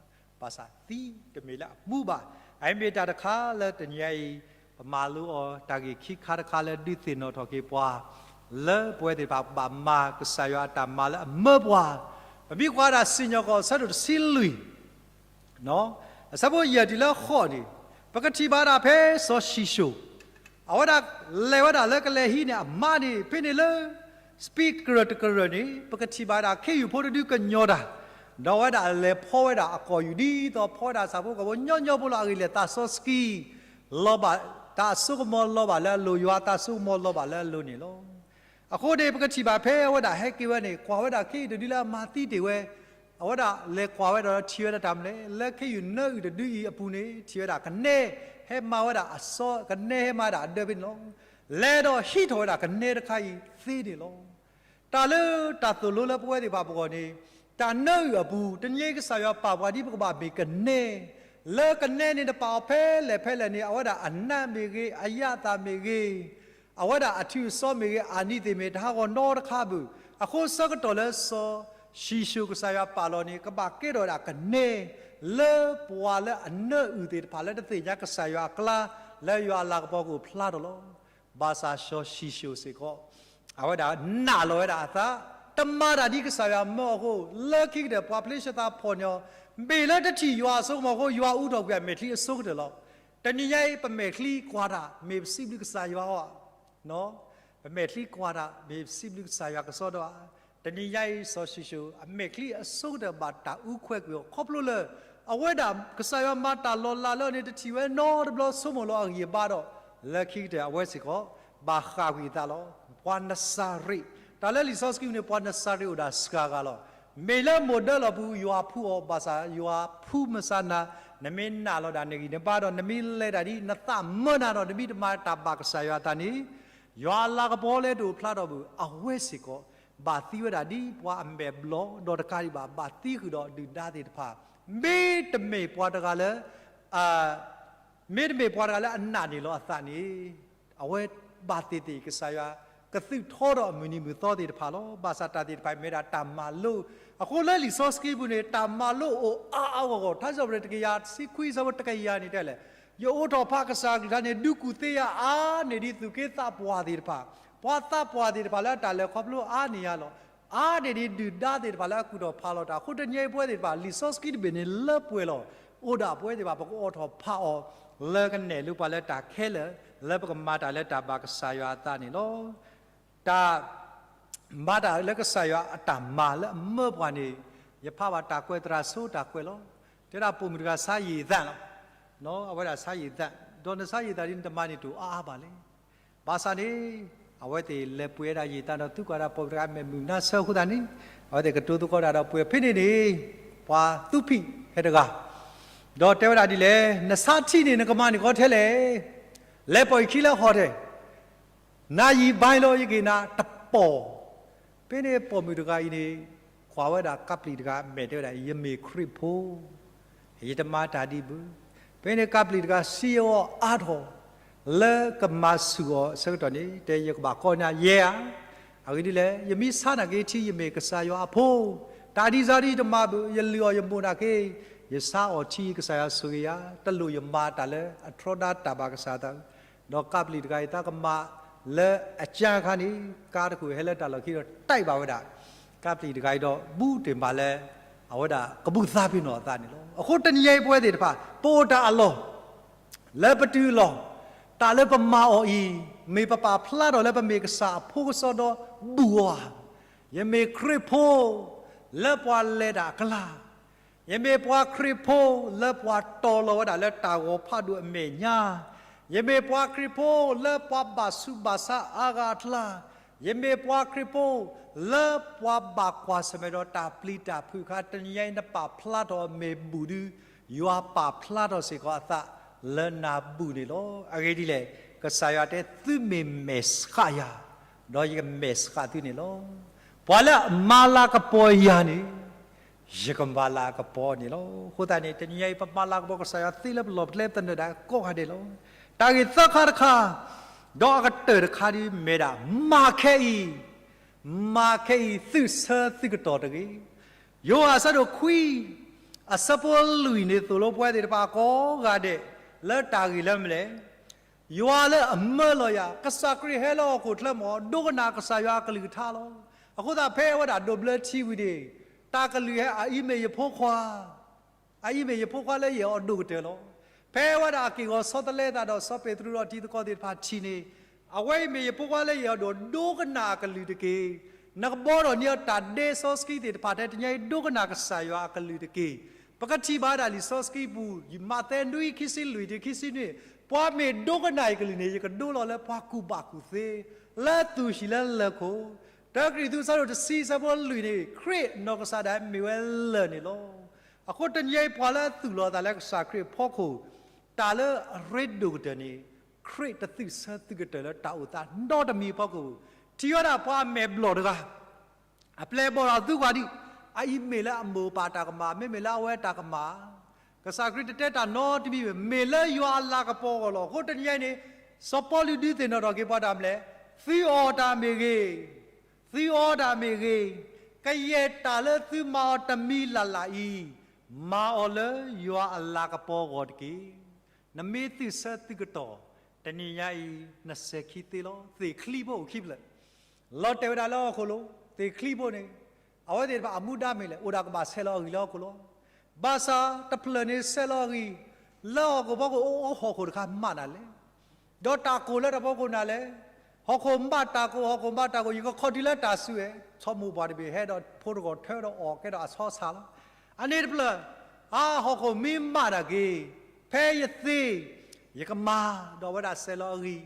ဘၣ်ဆၣ်သံတမ့ၢ်လၢအမူဘၣ်. အအံၤမ့ၢ်တၢ်တခါလၢတနံၤညါအံၤ ပမၤလိအီၤတၢ်ဂ့ၢ်ခံခါတခါလၢဒုးသ့ၣ်နီၣ်ထီၣ်က့ၤပှၤ လၢပဝဲသ့ၣ်တဖၣ်ဘၣ်မၤကစၢ်ယွၤအတၢ်မၤလၢအမၢပှၤ. ပမ့ၢ်ကွၢ်ဒၣ်စံၣ်ညီၣ်ကွီၢ်အဆၢဒိၣ်တဆံလွံၢ် အဆၢဖိယဲၢ်တုၤလၢဃိးန့ၣ် ပကထံၣ်ဘၣ်ဒၣ်ဖဲစီၤၡံၣ်ၡိၣ် အဝဲဒၣ်လဲၤဝဲဒၣ်လၢကလဲၤဟံးန့ၢ်အမါန့ၣ် ဖဲန့ၣ်လၢ စပံးကရၢၢ်တကရၢၢ်န့ၣ် ပကထံၣ်ဘၣ်ဒၣ်ခ့ယုၢ်ဖိတဒုကညီၤတၢ်, ဒီးအဝဲဒၣ်လဲၤဖီဝဲဒၣ်အကီၢ်ယူၢ် ဒ်သိးဖီဝဲဒၣ်ဆၣ်ဖိကီၢ်ဖိညီညီဖိလီၤ. အဂ့ၢ်လဲၣ် သးစီဆှံ လီၤဘၣ်, တၢ်အစိကမီၤလီၤဘၣ်လၢအလိၤ, ယွၤသးစိကမီၤလီၤဘၣ်လၢအလိၤန့ၣ်လီၤ. အဃိန့ၣ် ပကထံၣ်ဘၣ်ဖဲအဝဲဒၣ်ဟဲက့ၤဝဲန့ၣ် ကွၢ်ဝဲဒၣ်ခ့ယုၢ်တဒုလၢအမၤသံတ့ၢ်ဝဲ, အဝဲဒၣ်လဲၤကွၢ်ဝဲဒီးထံၣ်ဝဲဒၣ်တၢ်မနုၤလဲၣ်, လၢခ့ယုၢ်နၢအုၣ်တဒုအံၤအပူၤန့ၣ် ထံၣ်ဝဲဒၣ်ကနဲဟဲမၤဝဲဒၣ်အစီ, ကနဲဟဲမၤဝဲဒၣ်အဒၢဖဲန့ၣ်လီၤ. လဲၤဒီးဟံးထီၣ်ဝဲဒၣ်ကနဲတခါအံၤသ့န့ၣ်လီၤ. တၢ်လၢတၢ်သိၣ်လိလၢပဝဲသ့ၣ်တဖၣ်ပဂီၢ်န့ၣ် တၢ်နၢအုၣ်အပူၤ တနံၤအံၤကစၢ်ယွၤပာ်ပှၤဒ်ပကဘၣ်မ့ၢ်ကနဲ, လၢကနဲန့ၣ်တပာ်အီၤဖဲလဲၣ်ဖဲလဲၣ်န့ၣ် အဝဲဒၣ်အနးမ့ၢ်ဂ့ၤ, အယၤသၣ်မ့ၢ်ဂ့ၤ, အဝဲဒၣ်အထုးအစီမ့ၢ်ဂ့ၤ, အနံၤသ့ၣ်မ့ၢ်တဟးဂီၤနီတခါဘၣ်. အဃိဆၢကတီၢ်လၢစီၤၡံၣ်ၡိၣ်ကစၢ်ယွၤပာ်လီၤန့ၣ် ကဘၣ်ကဲထီၣ်ဝဲဒၣ်ကနဲ လၢပှၤလၢအနၢအုၣ်သ့ၣ်တဖၣ် လၢတသ့ၣ်ညါကစၢ်ယွၤအကျါ လၢယွၤအလၤကပီၤကအိၣ်ဖျါထီၣ်လီၤ. ဘၣ်ဆၣ်စီၤၡံၣ်ၡိၣ်စ့ၢ်ကီး အဝဲဒၣ်နာ်လီၤဝဲဒၣ်အသး တမၤတၢ်ဒ်ကစၢ်ယွၤမၢအဃိ, လၢခံကတၢၢ် ပှၤဖလ့ၡသးဖီၣ်န့ၢ်အီၤ, မ့ၢ်လၢတထံၣ်ယွၤအစိကမီၤအဃိ, ယွၤအူထီၣ်ကွံာ်အမဲာ်ချံအဆိကတၢၢ်လီၤ. တနံၤညါအံၤ ပမဲာ်ချံကွၢ်တၢ် မ့ၢ်ပစံးဘျုးကစၢ်ယွၤဧါ. ပမဲာ်ချံကွၢ်တၢ် မ့ၢ်ပစံးဘျုးကစၢ်ယွၤကစီဒီဧါ. တနံၤညါအံၤ စီၤၡံၣ်စိၣ် အမဲာ်ချံအဆိကတၢၢ်ဘၣ်တၢ်အူခွဲးကွံာ်အီၤ ခီဖျိလၢ အဝဲဒၣ်ကစၢ်ယွၤမၤတၢ်လီၤလးလၢအန့ၣ် တထံၣ်ဝဲနီတဘျီ ဆိကမိၣ်လီၤအဂံၢ်အဘါဒီး လၢခံကတၢၢ်အဝဲစ့ၢ်ကီး ဘၣ်ဃၣ်ကွံာ်အသးလီၤ. ပှၤနစၤရ့း, တၢ်လၢလံာ်စီဆှံန့ၣ် ပှၤနစၤရ့းအိၣ်ဒၣ်စှၤဂၤလီၤ. မ့ၢ်လၢမိၢ်ဒၢလီၢ်ပူၤ ယွၤဖှူအီၤ ဘၣ်ဆၣ်ယွၤဖှူမုၢ်ဆါနၤ, နမ့ၢ်နာ်လီၤဒၣ်နဂံၢ်နဘါဒီး နမ့ၢ်လဲၤတၢ်ဒ်နသးမၢနၤဒီး နမ့ၢ်တမၤတၢ်ဘၣ်ကစၢ်ယွၤအသးန့ၣ် ယွၤအလၤကပီၤလၢတအိၣ်ဖျါထီၣ်ဘၣ် အဝဲစ့ၢ်ကီး ဘၣ်သံဝဲဒၣ်ဒ်ပှၤအမဲာ်ဘျီၣ်ဒီးတကးဒံးဘၣ် ဘၣ်သံဃုာ်ဒီးဒုၣ်ဒါသ့ၣ်တဖၣ်, မ့တမ့ၢ်ပှၤတဂၤလၢ မ့တမ့ၢ်ပှၤတဂၤလၢအနာ်န့ၢ်လီၤအသးန့ၣ်, အဝဲဘၣ်သ့ၣ်သ့ၣ်ကစၢ်ယွၤ ကသုးထီဒီးအမုၢ်နံၤမုၢ်သီသ့ၣ်တဖၣ်လီၤ. ဘၣ်ဆၣ်တၢ်သ့ၣ်တဖၣ်မ့ၢ်ဒၣ်တၢ်မၤလိ, အဃိလၢလံာ်စီဆှံပူၤန့ၣ် တၢ်မၤလိအိၣ်အါအါဂီၢ်ဂီၢ်, ထါစံးပတြၢၤတကယၤတဆံခွံ ဆၢဖိတကယၤန့ၣ်တဲလဲၣ်, ယအိးထီၣ်ဖးကစၢ်အကလုၢ်ကထါန့ၣ် ဒုးကူၣ်သ့ယၤအါန့ၢ်ဒ်သူၣ်က့သးပှၢ်သ့ၣ်တဖၣ်, ပှၤသးပှၢ်သ့ၣ်တဖၣ်လၢအတၢ်လဲၤခီဖျိအါန့ၢ်ယၤလီၤ. အါန့ၢ်ဒ်ဒုၣ်ဒါသ့ၣ်တဖၣ်လၢအကူၣ်ထီၣ်ဖးလီၤတၢ်, အဃိတနံၤအံၤပဝဲသ့ၣ်တဖၣ် လံာ်စီဆှံတဘ့ၣ်န့ၣ်လၢပှဲၤလီၤ. အိၣ်ဒၣ်ပဝဲသ့ၣ်တဖၣ် ပကအိးထီၣ်ဖးအီၤ လၢကနဲၣ်လိပှၤလၢတၢ်ခဲလၢာ်, လၢပကမၤတၢ်လၢတၢ်ဘၣ်ကစၢ်ယွၤအသးန့ၣ်လီၤ. တၢ် မၤတၢ်လၢကစၢ်ယွၤအတၢ်မၤလၢအမၢပှၤန့ၣ်, ယဖးဘၣ်တၢ်ကွဲးသရၣ်ဆိတၢ်ကွဲးလီၤ. တဲဒၣ်ပိာ်မုၣ်တဂၤဆါယံာ်သးလီၤ. အဝဲဒၣ်ဆါယံာ်သး, ဒီးနဆါယံာ်သးဒ်နတမၤန့ၣ် တအိၣ်အါအါဘၣ်လဲၣ်. ဘၣ်ဆၣ်န့ၣ် အဝဲသ့ၣ်လဲၤပှ့ၤဝဲဒၣ်ယံာ်သးဒီး သုကွၢ်ဒၣ်ပိာ်မုၣ်တဂၤမဲာ်မုာ်နါဆၢအဃိသတးန့ၣ်, အဝဲသ့ၣ်ကတိၤသကိးတၢ်ဒီးပှ့ၤဖဲန့ၣ်န့ၣ်, ပှၤသူဖံးဟဲတဂၤ ဒီးတဲဝဲဒၣ်ဒ်လဲၣ်, နဆါထံန့ၣ် နကမၤန့ၢ်ကီးထဲလဲၣ်, လဲၤပိာ်ယခံလၢဟီၣ်ထဲ, နၤယံာ်ဘါလီၤ ယက့ၤနၤတပီၢ်. ဖဲန့ၣ်ပိာ်မုၣ်တဂၤအံၤန့ၣ် ကွၢ်ဝဲဒၣ်ကးပျံၤတဂၤ မဲာ်တဲဝဲဒၣ် ယမ့ၢ်ခရံာ်ဖိ, ယတမၤတၢ်ဒ်ဘၣ်. ဖဲန့ၣ်ကးပျံၤတဂၤစံးအီၤအါထီၣ် လၢကမၤဆူၣ်အီၤအဆၢကတီၢ်န့ၣ် တဲယကဘၣ်ကိးနၤယဲဧါ. အဂ့ၢ်ဒ်လဲၣ်, ယမ့ၢ်ဆါနာ်က့ထံ ယမ့ၢ်ကစၢ်ယွၤအဖိ, တၢ်ဒ်စၢ်ဒ်ယတမၤဘၣ်, ယလုၢ်အီၣ်ယမိၢ်နာ်က့, ယဆါအီၣ်ထံ ကစၢ်ယွၤဆိၣ်ဂ့ၤယၤ, တလိၣ်ယမၤတၢ်လၢအတြီဒါတၢ်ဘၣ်ကစၢ်ယွၤအသး ဒီးကးပျံၤတဂၤအံၤ သးကမၤလၢအကၢအခါန့ၣ် ကါတခိၣ်ဟဲလၢတၢ်လီၢ်ခံဒီး တၢ်ဘၣ်ဝဲဒၣ် ကးပျံၤတဂၤအံၤဒီး ဘူးတ့ၢ်မးလၢ အဝဲဒၣ်ကဘူၣ်သးပ့ၤနီၣ်အသးန့ၣ်လီၤ. အဃိတနံၤညါအံၤပဝဲသ့ၣ်တဖၣ် ပအိၣ်တၢ်အလီၢ် လၢပတုၤအလီၢ် တၢ်လၢပမၤအီၤအံၤ မ့ၢ်ပပာ်ဖျါထီၣ်လၢပမ့ၢ်ကစၢ်အဖိကစီဒီဘူၣ်အီၤဧါ. ယမ့ၢ်ခရံာ်ဖိ လၢပှၤလဲၤတၢ်အကျါ, ယမ့ၢ်ပှၤခရံာ်ဖိ လၢပှၤတီၤလီၤဝဲဒၣ်လၢတၢ်ဂီၤဖးဒိၣ်အမဲာ်ညါ, ယမ့ၢ်ပှၤခရံာ်ဖိ လၢပှၤဘၣ်ဆူးဘၣ်ဆါအါဂၤအကျါ, ယမ့ၢ်ပှၤခရံာ်ဖိ လၢပှၤဘၣ်ကွၢ်ဆၢၣ်မဲာ်ဒီးတၢ်ပျံၤတၢ်ဖုးအခါ တနံၤညါအံၤနပာ်ဖျါထီၣ်အီၤမ့ၢ်ဘူၣ်ဒီး ယွၤပာ်ဖျါထီၣ်စ့ၢ်ကီးအသးလၢနၤဘူၣ်န့ၣ်လီၤ. အဂ့ၢ်ဒ်လဲၣ်, ကစၢ်ယွၤတဲသုမ့ၢ်မဲာ်ဆှးယၤ, ဒီးယကမဲာ်ဆှးသုန့ၣ်လီၤ. ပှၤလၢအမၤလၤကပီၤယၤန့ၣ် ယကမၤလၤကပီၤန့ၣ်လီၤ. အဃိသတးန့ၣ် တနံၤညါအံၤ ပမၤလၤကပီၤကစၢ်ယွၤသ့လၢပလီၢ်ပကျဲပသနၢၣ်ဒၣ်ကိးဂၤဒဲးလီၤ. တၢ်ဂ့ၢ်သၢခါတခါ, ဒီးအကတၢၢ်တခါဒ်မ့ၢ်ဒၣ် မၤခဲအံၤ, မၤခဲအံၤသုးဆၢသုးကတီၢ်တဂ့ၤ. ယိၤဟၣ်အဆၢဒိၣ်ခွံ အဆၢဖိလွံၢ်န့ၣ်သိၣ်လိပဝဲသ့ၣ်တဖၣ်ကိးဂၤဒဲး လၢတၢ်ဂ့ၢ်လၢမနုၤလဲၣ် ယွၤလၢအမၢလီၤယၤ, ကစၢ်ခရံာ်ဟဲလၢဟီၣ်ခိၣ်ချၢမ့ၢ် ဒိကနၣ်ကစၢ်ယွၤအကလုၢ်ကထါလီၤ. အဃိသတးဖဲအဝဲဒၣ်ဒိးဘျၢထံဝံၤန့ၣ်, တၢ်ကလုၢ်ဟဲ အအံၤမ့ၢ်ယဖိခွါ, အအံၤမ့ၢ်ယဖိခွါလၢယအဲၣ်အီၤဒိၣ်ကတၢၢ်လီၤ. ဖဲအဝဲဒၣ်အက့ၢ်အဂီၤဆီတလဲသးဒီးစီၤပ့းတရူးဒီးတံၤသကိးသ့ၣ်တဖၣ်ထံၣ်န့ၣ်, အဝဲအံၤမ့ၢ်ယဖိခွါလၢယအဲၣ်အီၤဒိၣ်, ဒိကနၣ်အကလုၢ်တက့ၢ်. နကဘီထီၣ်န့ၢ်အီၤတၢ်ဒဲစီဆှံသ့ၣ်တဖၣ်ထဲတနံၤညါအံၤ ဒိကနၣ်ကစၢ်ယွၤအကလုၢ်တက့ၢ်. ပကထံၣ်ဘၣ်ဒၣ်လံာ်စီဆှံပူၤ, မးသဲနွံ ခံဆံလွံၢ်တုၤခံဆံနွံ, ပှၤမ့ၢ်ဒိကနၣ်ယကလုၢ်န့ၣ် ယကဒိလီၤလၢပှၤကူၣ်ဘၣ်ကူၣ်သ့, လၢသူၣ်ဟံၣ်လၢလၢၢ်ခိၣ်. တၢကရံၣ်သူး အဆၢဒိၣ်တဆံ အဆၢဖိလွံၢ်န့ၣ်, ခရံာ်နီၢ်ကစၢ်ဒၣ်မ့ၢ်ဝဲလၢၢ်န့ၣ်လီၤ. အဃိတနံၤညါအံၤ ပှၤလၢအသူၣ်လီၤအသးလၢကစၢ်ခရံာ်အဖီခိၣ်, တၢ်လၢအရ့ဒိၣ်ကတၢၢ်န့ၣ်, ခရံာ်တသုးဆၢသုးကတၢၢ်လၢတၢ်အိၣ်သးနီတမံၤအဖီခိၣ်, ထံၣ်ဝဲဒၣ်ပှၤအမဲာ်ဘျီၣ်တဂၤ အပျဲၢ်အဘီၣ်ဒီးသုကွၢ်ဒံး, အအံၤမ့ၢ်လၢအမိၢ်အပၢ်တၢ်ကမၣ်, မ့မ့ၢ်လၢအဝဲတၢ်ကမၣ်. ကစၢ်ခရံာ်တတဲတၢ်နီတမံၤဘၣ်, မ့ၢ်လၢယွၤအလၤကပီၤအဂီၢ်လီၤ. အဃိတနံၤညါအံၤန့ၣ်, စီၤပီလူးဒုးသ့ၣ်နီၣ်ထီၣ်က့ၤပှၤတၢ်မနုၤလဲၣ်, သုအီၣ်တၢ်မ့ၢ်ဂ့ၤ, သုအီတၢ်မ့ၢ်ဂ့ၤ, ကယဲၢ်တၢ်လၢသုမၤအီၤတမံၤလၢ်လၢ်အံၤ, မၤအီၤလၢယွၤအလၤကပီၤအဂီၢ်တက့ၢ်. နမ့ၢ်သုးဆၢသုးကတီၢ်, တနံၤညါအံၤ နစဲၤခံသ့လီၤ. သ့ၣ်ချံဖိအိၣ်ခံဖျၢၣ်, လီၤတဲာ်ဝဲဒၣ်လၢဟီၣ်ခိၣ်လိၤ သ့ၣ်ချံဖိန့ၣ် အဝဲသ့ၣ်တဖၣ်အမူဒါမ့ၢ်လဲၣ်, အိၣ်ဒၣ်ကဘၣ်ဆဲးလီၤအဂံၢ်လၢဟီၣ်ခိၣ်လီၤ. ဘၣ်ဆၣ်တဖျၢၣ်န့ၣ်ဆဲးလီၤအဂံၢ် လၢဟီၣ်ခိၣ်ဖီခိၣ် အိၣ်ဟီၣ်ခိၣ်တခါမးနၤလဲၣ်. ဒီးတၢ်ကိၢ်လၢတၢ်ဖီခိၣ်နၤလဲၣ်. ဟီၣ်ခိၣ်မးတၢ်ကိၢ်, ဟီၣ်ခိၣ်မးတၢ်ကိၢ်, ယကခီၣ်တုၤလၢတၢ်စုဧဲ. ဆိကမိၣ်ပှၤတဘ့ၣ်ဟဲဒီးဖိတဂီၤထၢဒီးအီၣ်ကဲဒီးအဆီဆၣ်လီၤ. အန့ၣ်တဖျၢၣ် အါ ဟီၣ်ခိၣ်မ့ၢ်မးတၢ်က့ၤ ဖဲယသ့ ယကမၤ, ဒီးအဝဲဒၣ်ဆဲးလီၤအဂံၢ်,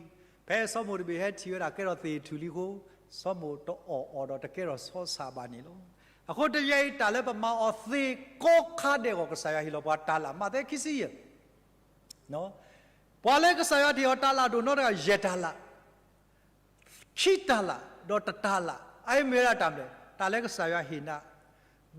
ဖဲဆိကမိၣ်တဘ့ၣ်ဟဲထံၣ်ဝဲဒၣ်ကဲထီၣ်သ့ၣ်ထူၣ်လံအဃိ ဆိကမိၣ်တအီၣ်အီၤဒီးတကဲထီၣ်ဆီဆၣ်ဘၣ်န့ၣ်လီၤ. အဃိတနံၤအံၤ တၢ်လၢပမၤအီၤသ့ကိးခါဒဲးအဂီၢ် ကစၢ်ယွၤဟ့ၣ်လီၤပှၤတၢ်လၢ်, မးသဲခံဆံယဲၢ် ပှၤလၢကစၢ်ယွၤတ့အီၤတၢ်လၢ်ဒိၣ်နီတဂၤ ယဲၢ်တၢ်လၢ်, ခံတၢ်လၢ်, ဒီးတတၢ်လၢ်, အအံၤမ့ၢ်ဝဲဒၣ်တၢ်မနုၤလဲၣ်, တၢ်လၢကစၢ်ယွၤဟ့ၣ်နၤ,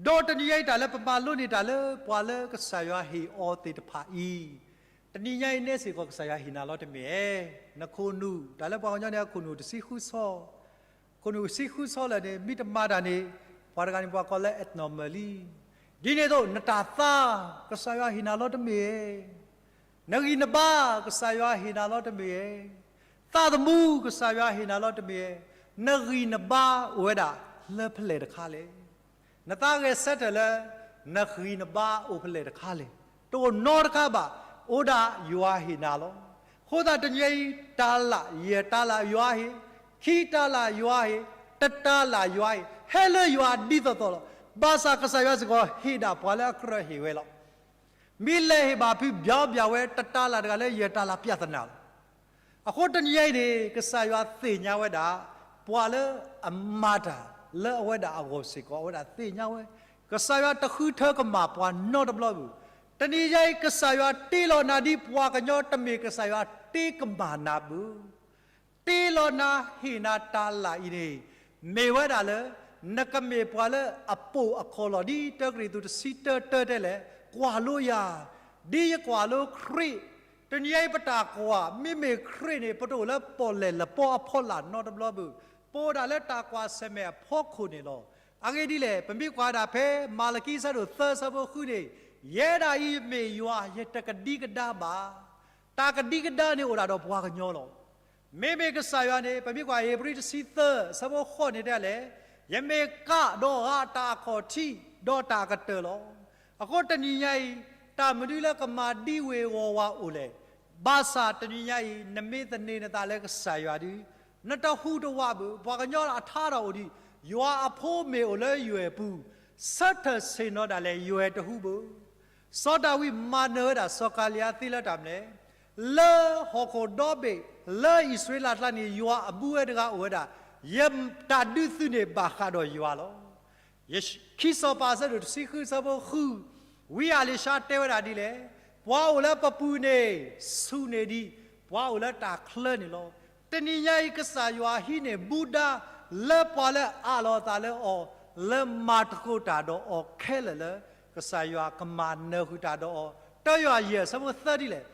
ဒီးတနံၤအံၤ တၢ်လၢပမၤလိန့ၢ်တၢ်လၢပှၤလၢကစၢ်ယွၤဟ့ၣ်အီၤသ့ၣ်တဖၣ်အံၤ, တနံၤညါအံၤန့ၣ်စ့ၢ်ကီး ကစၢ်ယွၤဟ့ၣ်နၤလီၤတမ့ၢ်ဧါ. နခိၣ်နူာ်, တၢ်လၢပှၤကညီန့ၣ် အခိၣ်နူာ်တဆံဃုဆီ, ခိၣ်နူာ်တဆံဃုဆီလၢာ်န့ၣ် မ့ၢ်တမၤတၢ်န့ၣ် ပှၤတဂၤန့ၣ် ပှၤကိးလၢ abnormal လံ. ဒ်န့ၣ်အသိး နတၢ်သါ ကစၢ်ယွၤဟ့ၣ်နၤလီၤတမ့ၢ်ဧါ. နဂံၢ်နဘါ ကစၢ်ယွၤဟ့ၣ်နၤလီၤတမ့ၢ်ဧါ. သးသမူ ကစၢ်ယွၤဟ့ၣ်နၤလီၤတမ့ၢ်ဧါ. နဂံၢ်နဘါအိၣ်ဝဲဒၣ်လၢဖဲလဲၣ်တခါလဲၣ်. နသးဂဲၤဆၢထၢၣ်လၢ နဂံၢ်နဘါအိၣ်ဖဲလဲၣ်တခါလဲၣ်. တအိၣ်နီတခါဘၣ် အိၣ်ဒၣ်ယွၤဟ့ၣ်နၤလီၤ. အဃိသတးတနံၤအံၤ တၢ်လၢ်ယဲၢ်တၢ်လၢ်ယွၤဟ့ၣ်, ခံတၢ်လၢ်ယွၤဟ့ၣ်, တတၢ်လၢ်ယွၤဟ့ၣ် ဟဲလၢယွၤဒ်သိးသိးလီၤ. ဘၣ်ဆၣ်ကစၢ်ယွၤစ့ၢ်ကီးဟ့ၣ်ဒၣ်ပှၤလၢအကြၢးဟ့ၣ်ဝဲလီၤ. မ့ၢ်လဲၤဟ့ၣ်ဘၣ်ဖုးဘၠီဘၠီဝဲ တတၢ်လၢ်တဂၤလၢယဲၢ်တၢ်လၢ် ပြဿနာ လီၤ. အဃိတနံၤအံၤန့ၣ် ကစၢ်ယွၤသ့ၣ်ညါဝဲဒၣ် ပှၤလၢအမၤတၢ်လၢအဝဲဒၣ်အဂီၢ်စ့ၢ်ကီး အဝဲဒၣ်သ့ၣ်ညါဝဲ, ကစၢ်ယွၤတဃုထၢကမၣ်ပှၤနီတဘျီဘၣ်. တနံၤညါအံၤ ကစၢ်ယွၤတ့လီၤနၤဒ်ပှၤကညီတမ့ၢ် ကစၢ်ယွၤတ့ကမၣ်နၤဘၣ်. တ့လီၤနၤဟ့ၣ်နၤတၢ်လၢ်အံၤန့ၣ် မ့ၢ်ဝဲဒၣ်လၢ နကမ့ၢ်ပှၤလၢအပိာ်အခီၣ်လီၢ် ဒ်တၢကရံၣ်သူးတဆံတၢတၢတဲလဲၣ်, ကွၢ်လိယၤ, ဒ်ယကွၢ်လိခရံာ်, တနံၤအံၤပတၢ်ကွၢ် မ့မ့ၢ်ခရံာ်န့ၣ် ပတအိၣ်လၢပီၣ်လဲၣ်လပီအဖီလာ်နီတဘျီဘၣ်, ပအိၣ်ဒၣ်လၢတၢ်ကွၢ်ဆၢၣ်မဲာ်အဖီခိၣ်န့ၣ်လီၤ. အဂ့ၢ်ဒ်လဲၣ်, ပမ့ၢ်ကွၢ်ဒၣ်ဖဲမၤလကံဆၢဒိၣ်သၢဆၢဖိဃုန့ၣ်, ယဲဒၣ်အံၤမ့ၢ်ယွၤ ယတကဒံကဒါဘၣ်. တၢ်ကဒံကဒါန့ၣ်အိၣ်ဒၣ်ဒီးပှၤကညီလီၤ. မ့မ့ၢ်ကစၢ်ယွၤန့ၣ် ပမ့ၢ်ကွၢ်ဧ့ၤဘြံၤတဆံသၢ ဆၢဖိဃိးန့ၣ်တဲလဲၣ်, ယမ့ၢ်ကးဒီးဂၤတၢ်အခီၣ်ထံး ဒီးတၢ်အကတၢၢ်လီၤ. အဃိတနံၤညါအံၤ တၢ်မနုၤလၢကမၤဒံဝ့ၤဝီၤဝဲအိၣ်လဲၣ်. ဘၣ်ဆၣ်တနံၤညါအံၤ နမ့ၢ်သန့ၤနသးလၢကစၢ်ယွၤဒီး နတဟူးတဝးဘၣ်. ပှၤကညီအထါတၢ်အိၣ်ဒံး, ယွၤအဖိမ့ၢ်အိၣ်လၢယွၤအပူၤ, ဆၢထၢၣ်ဆ့ၣ်နီၤဒၣ်လဲာ် ယွၤတဟူးဘၣ်. စီၤဒၤဝံးမၤနၢၤဝဲဒၣ်စီၤကၤလံယါသ့လၢတၢ်မနုၤလဲၣ်. လၢဟီၣ်ခိၣ်ဒီဘ့ၣ် လၢအံၣ်စရ့လးကျါန့ၣ် ယွၤအဘူးဝဲတဂၤအိၣ်ဝဲဒၣ်, ယတၢ်ဒုးသုးန့ၣ်ဘၣ်ဃးဒီးယွၤလီၤ. ယ ခံစီၤပၤဆၢဒိၣ်တဆံဃုဆၢဖိဃု, ဝံအၤလံၤၡါတဲဝဲဒၣ်ဒ်လဲၣ်, ပှၤအိၣ်လၢပပူၤန့ၣ် ဆူၣ်န့ၢ်ဒံး, ပှၤအိၣ်လၢတၢ်ချၢန့ၣ်လီၤ. တနံၤညါအံၤ ကစၢ်ယွၤဟံးန့ၢ်ဘူးဒါ လၢပှၤလၢအအးလီၤအသးလၢအီၤ, လၢမၤသကိးတၢ်ဒီးအီၤခဲလၢာ်လၢ ကစၢ်ယွၤကမၤနၢၤဃုာ်တၢ်ဒီးအီၤ, တၢယွၤယဲၢ်ဆၢဖိသၢဒ်လဲၣ်.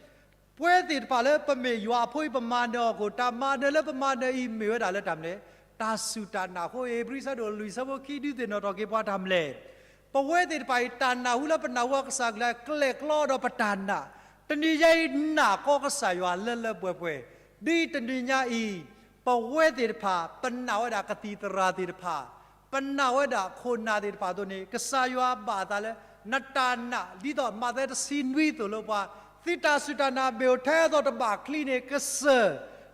ပဝဲသ့ၣ်တဖၣ်လၢပမ့ၢ်ယွၤအဖိအံၤ ပမၤနၢၤအီၤခိၣ်, တၢ်မၤနၢၤလၢပမၤနၢၤအံၤမ့ၢ်ဝဲဒၣ်လၢတၢ်မနုၤလဲၣ်, တၢ်စူၢ်တၢ်နာ်အဃိ, ဧ့ၤဘြံၤဆၢဒိၣ်လွံၢ်ဆၢဖိခံ ဒုးသ့ၣ်နီၣ်ထီၣ်က့ၤပှၤတၢ်မနုၤလဲၣ်. ပဝဲသ့ၣ်တဖၣ်အံၤ တၢ်နၢ်ဟူလၢပနၢ်ဟူအီၤကစၢ်အကလုၢ် ကျဲၣ်ကျီဒီးပတၢ်နာ်, တနံၤညါအံၤနာ်ကီကစၢ်ယွၤလၢလၢပှဲၤပှဲၤ, ဒ်တနံၤညါအံၤ ပဝဲသ့ၣ်တဖၣ် ပနာ်ဝဲဒၣ်ကသံၣ်သရၣ်သ့ၣ်တဖၣ်, ပနာ်ဝဲဒၣ်ခိၣ်နၢ်သ့ၣ်တဖၣ်အသိးန့ၣ် ကစၢ်ယွၤဘၣ်အသးလၢ နတၢ်နာ် ဒ်သိးမးသဲတဆံနွံသိၣ်လိပှၤ, သုတၢ်စူၢ်တၢ်နာ်မ့ၢ်အိၣ်ထဲသိးတဘၣ်ချံန့ၣ် ကစၢၢ်,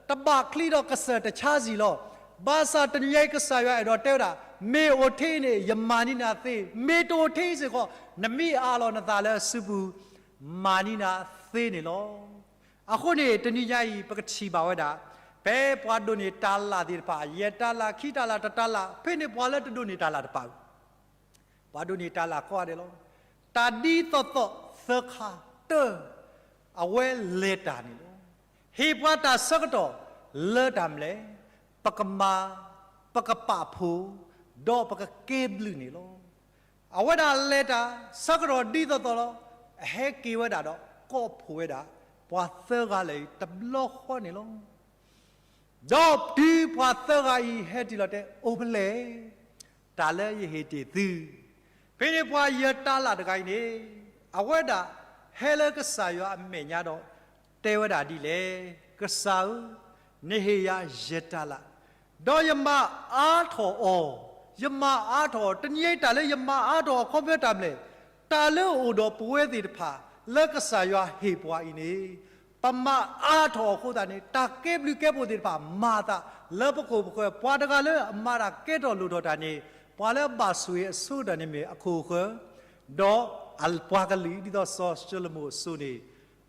တဘၣ်ချံဒီးကစၢၢ်တဆါဆံးလီၤ. ဘၣ်ဆၣ်တနံၤညါအံၤ ကစၢ်ယွၤအဲၣ်ဒိးတဲဝဲဒၣ်, မ့ၢ်အိၣ်ထဲအံၤန့ၣ် ယမၤန့ၢ်နၤသ့, မ့ၢ်တအိၣ်ထဲအံၤစ့ၢ်ကီး နမ့ၢ်အးလီၤနသးလၢအစုပူၤ မၤန့ၢ်နၤသ့န့ၣ်လီၤ. အဃိန့ၣ် တနံၤညါအံၤ ပကထံၣ်ဘၣ်ဝဲဒၣ် ဖဲပှၤဒိးန့ၢ်တၢ်လၢ်သ့ၣ်တဖၣ်, ယဲၢ်တၢ်လၢ်, ခံတၢ်လၢ်, တတၢ်လၢ်, ဖဲန့ၣ်ပှၤလၢတဒိးန့ၢ်တၢ်လၢ်တဖၣ်, ပှၤဒိးန့ၢ်တၢ်လၢ်ကိးဂၤဒဲးလီၤ. တၢ်ဒ်သိးသိးသၢခါ, တၢ, အဝဲလဲၤတၢ်န့ၣ်လီၤ. ဟ့ၣ်ပှၤတၢ်ဆၢကတီၢ်လၢတၢ်မနုၤလဲၣ်, ပကမၤ, ပကပာ်ဖှိၣ်, ဒီးပကကဲဘျုးန့ၣ်လီၤ. အဝဲဒၣ်လဲၤတၢ်ဆၢကတီၢ်ဒ်သိးသိးလီၤ. အဟဲက့ၤဝဲဒၣ်ဒီးကိးဖှိၣ်ဝဲဒၣ် ပှၤသၢဂၤလၢာ်အံၤတဘျီဃီန့ၣ်လီၤ. ဒီးတုၤပှၤသၢဂၤအံၤဟဲတုၤလီၤတဲ အိၣ်ဖဲလဲၣ်, တၢ်လၢယဟ့ၣ်တ့ၢ်သု, ဖဲန့ၣ်ပှၤယဲၢ်တၢ်လၢ်တဂၤအံၤန့ၣ် အဝဲဒၣ်ဟဲလၢကစၢ်ယွၤအမဲာ်ညါဒီး တဲဝဲဒၣ်ဒ်လဲၣ်, ကစၢ်ဧၢ, နဟ့ၣ်ယၤယဲၢ်တၢ်လၢ်, ဒီးယမၤအါထီၣ်အီၤ ယမၤအါထီၣ်အီၤ, တနံၤအံၤတၢ်လၢယမၤအါထီၣ်အခီပညီတၢ်မနုၤလဲၣ်, တၢ်လၢအိၣ်ဒီးပဝဲသ့ၣ်တဖၣ် လၢကစၢ်ယွၤဟ့ၣ်ပှၤအံၤန့ၣ်, ပမၤအါထီၣ်အဃိသတးန့ၣ် တၢ်ကဲဘျုးကဲဖှိၣ်သ့ၣ်တဖၣ်မၤအသးလၢပခိၣ်ပဃၢၤ, ပှၤတဂၤလၢအမၤတၢ်ကဲထီၣ်လိၣ်ထီၣ်တၢ်န့ၣ်, ပှၤလၢအဘၣ်ဆိၣ်ဂ့ၤအဆိကတၢၢ်န့ၣ်မ့ၢ်အခိၣ်အဃၢၤ, ဒီးအပှၤကလုာ် ဒ်သိးစီၤၡလိၤမိၣ်အစိၤန့ၣ်,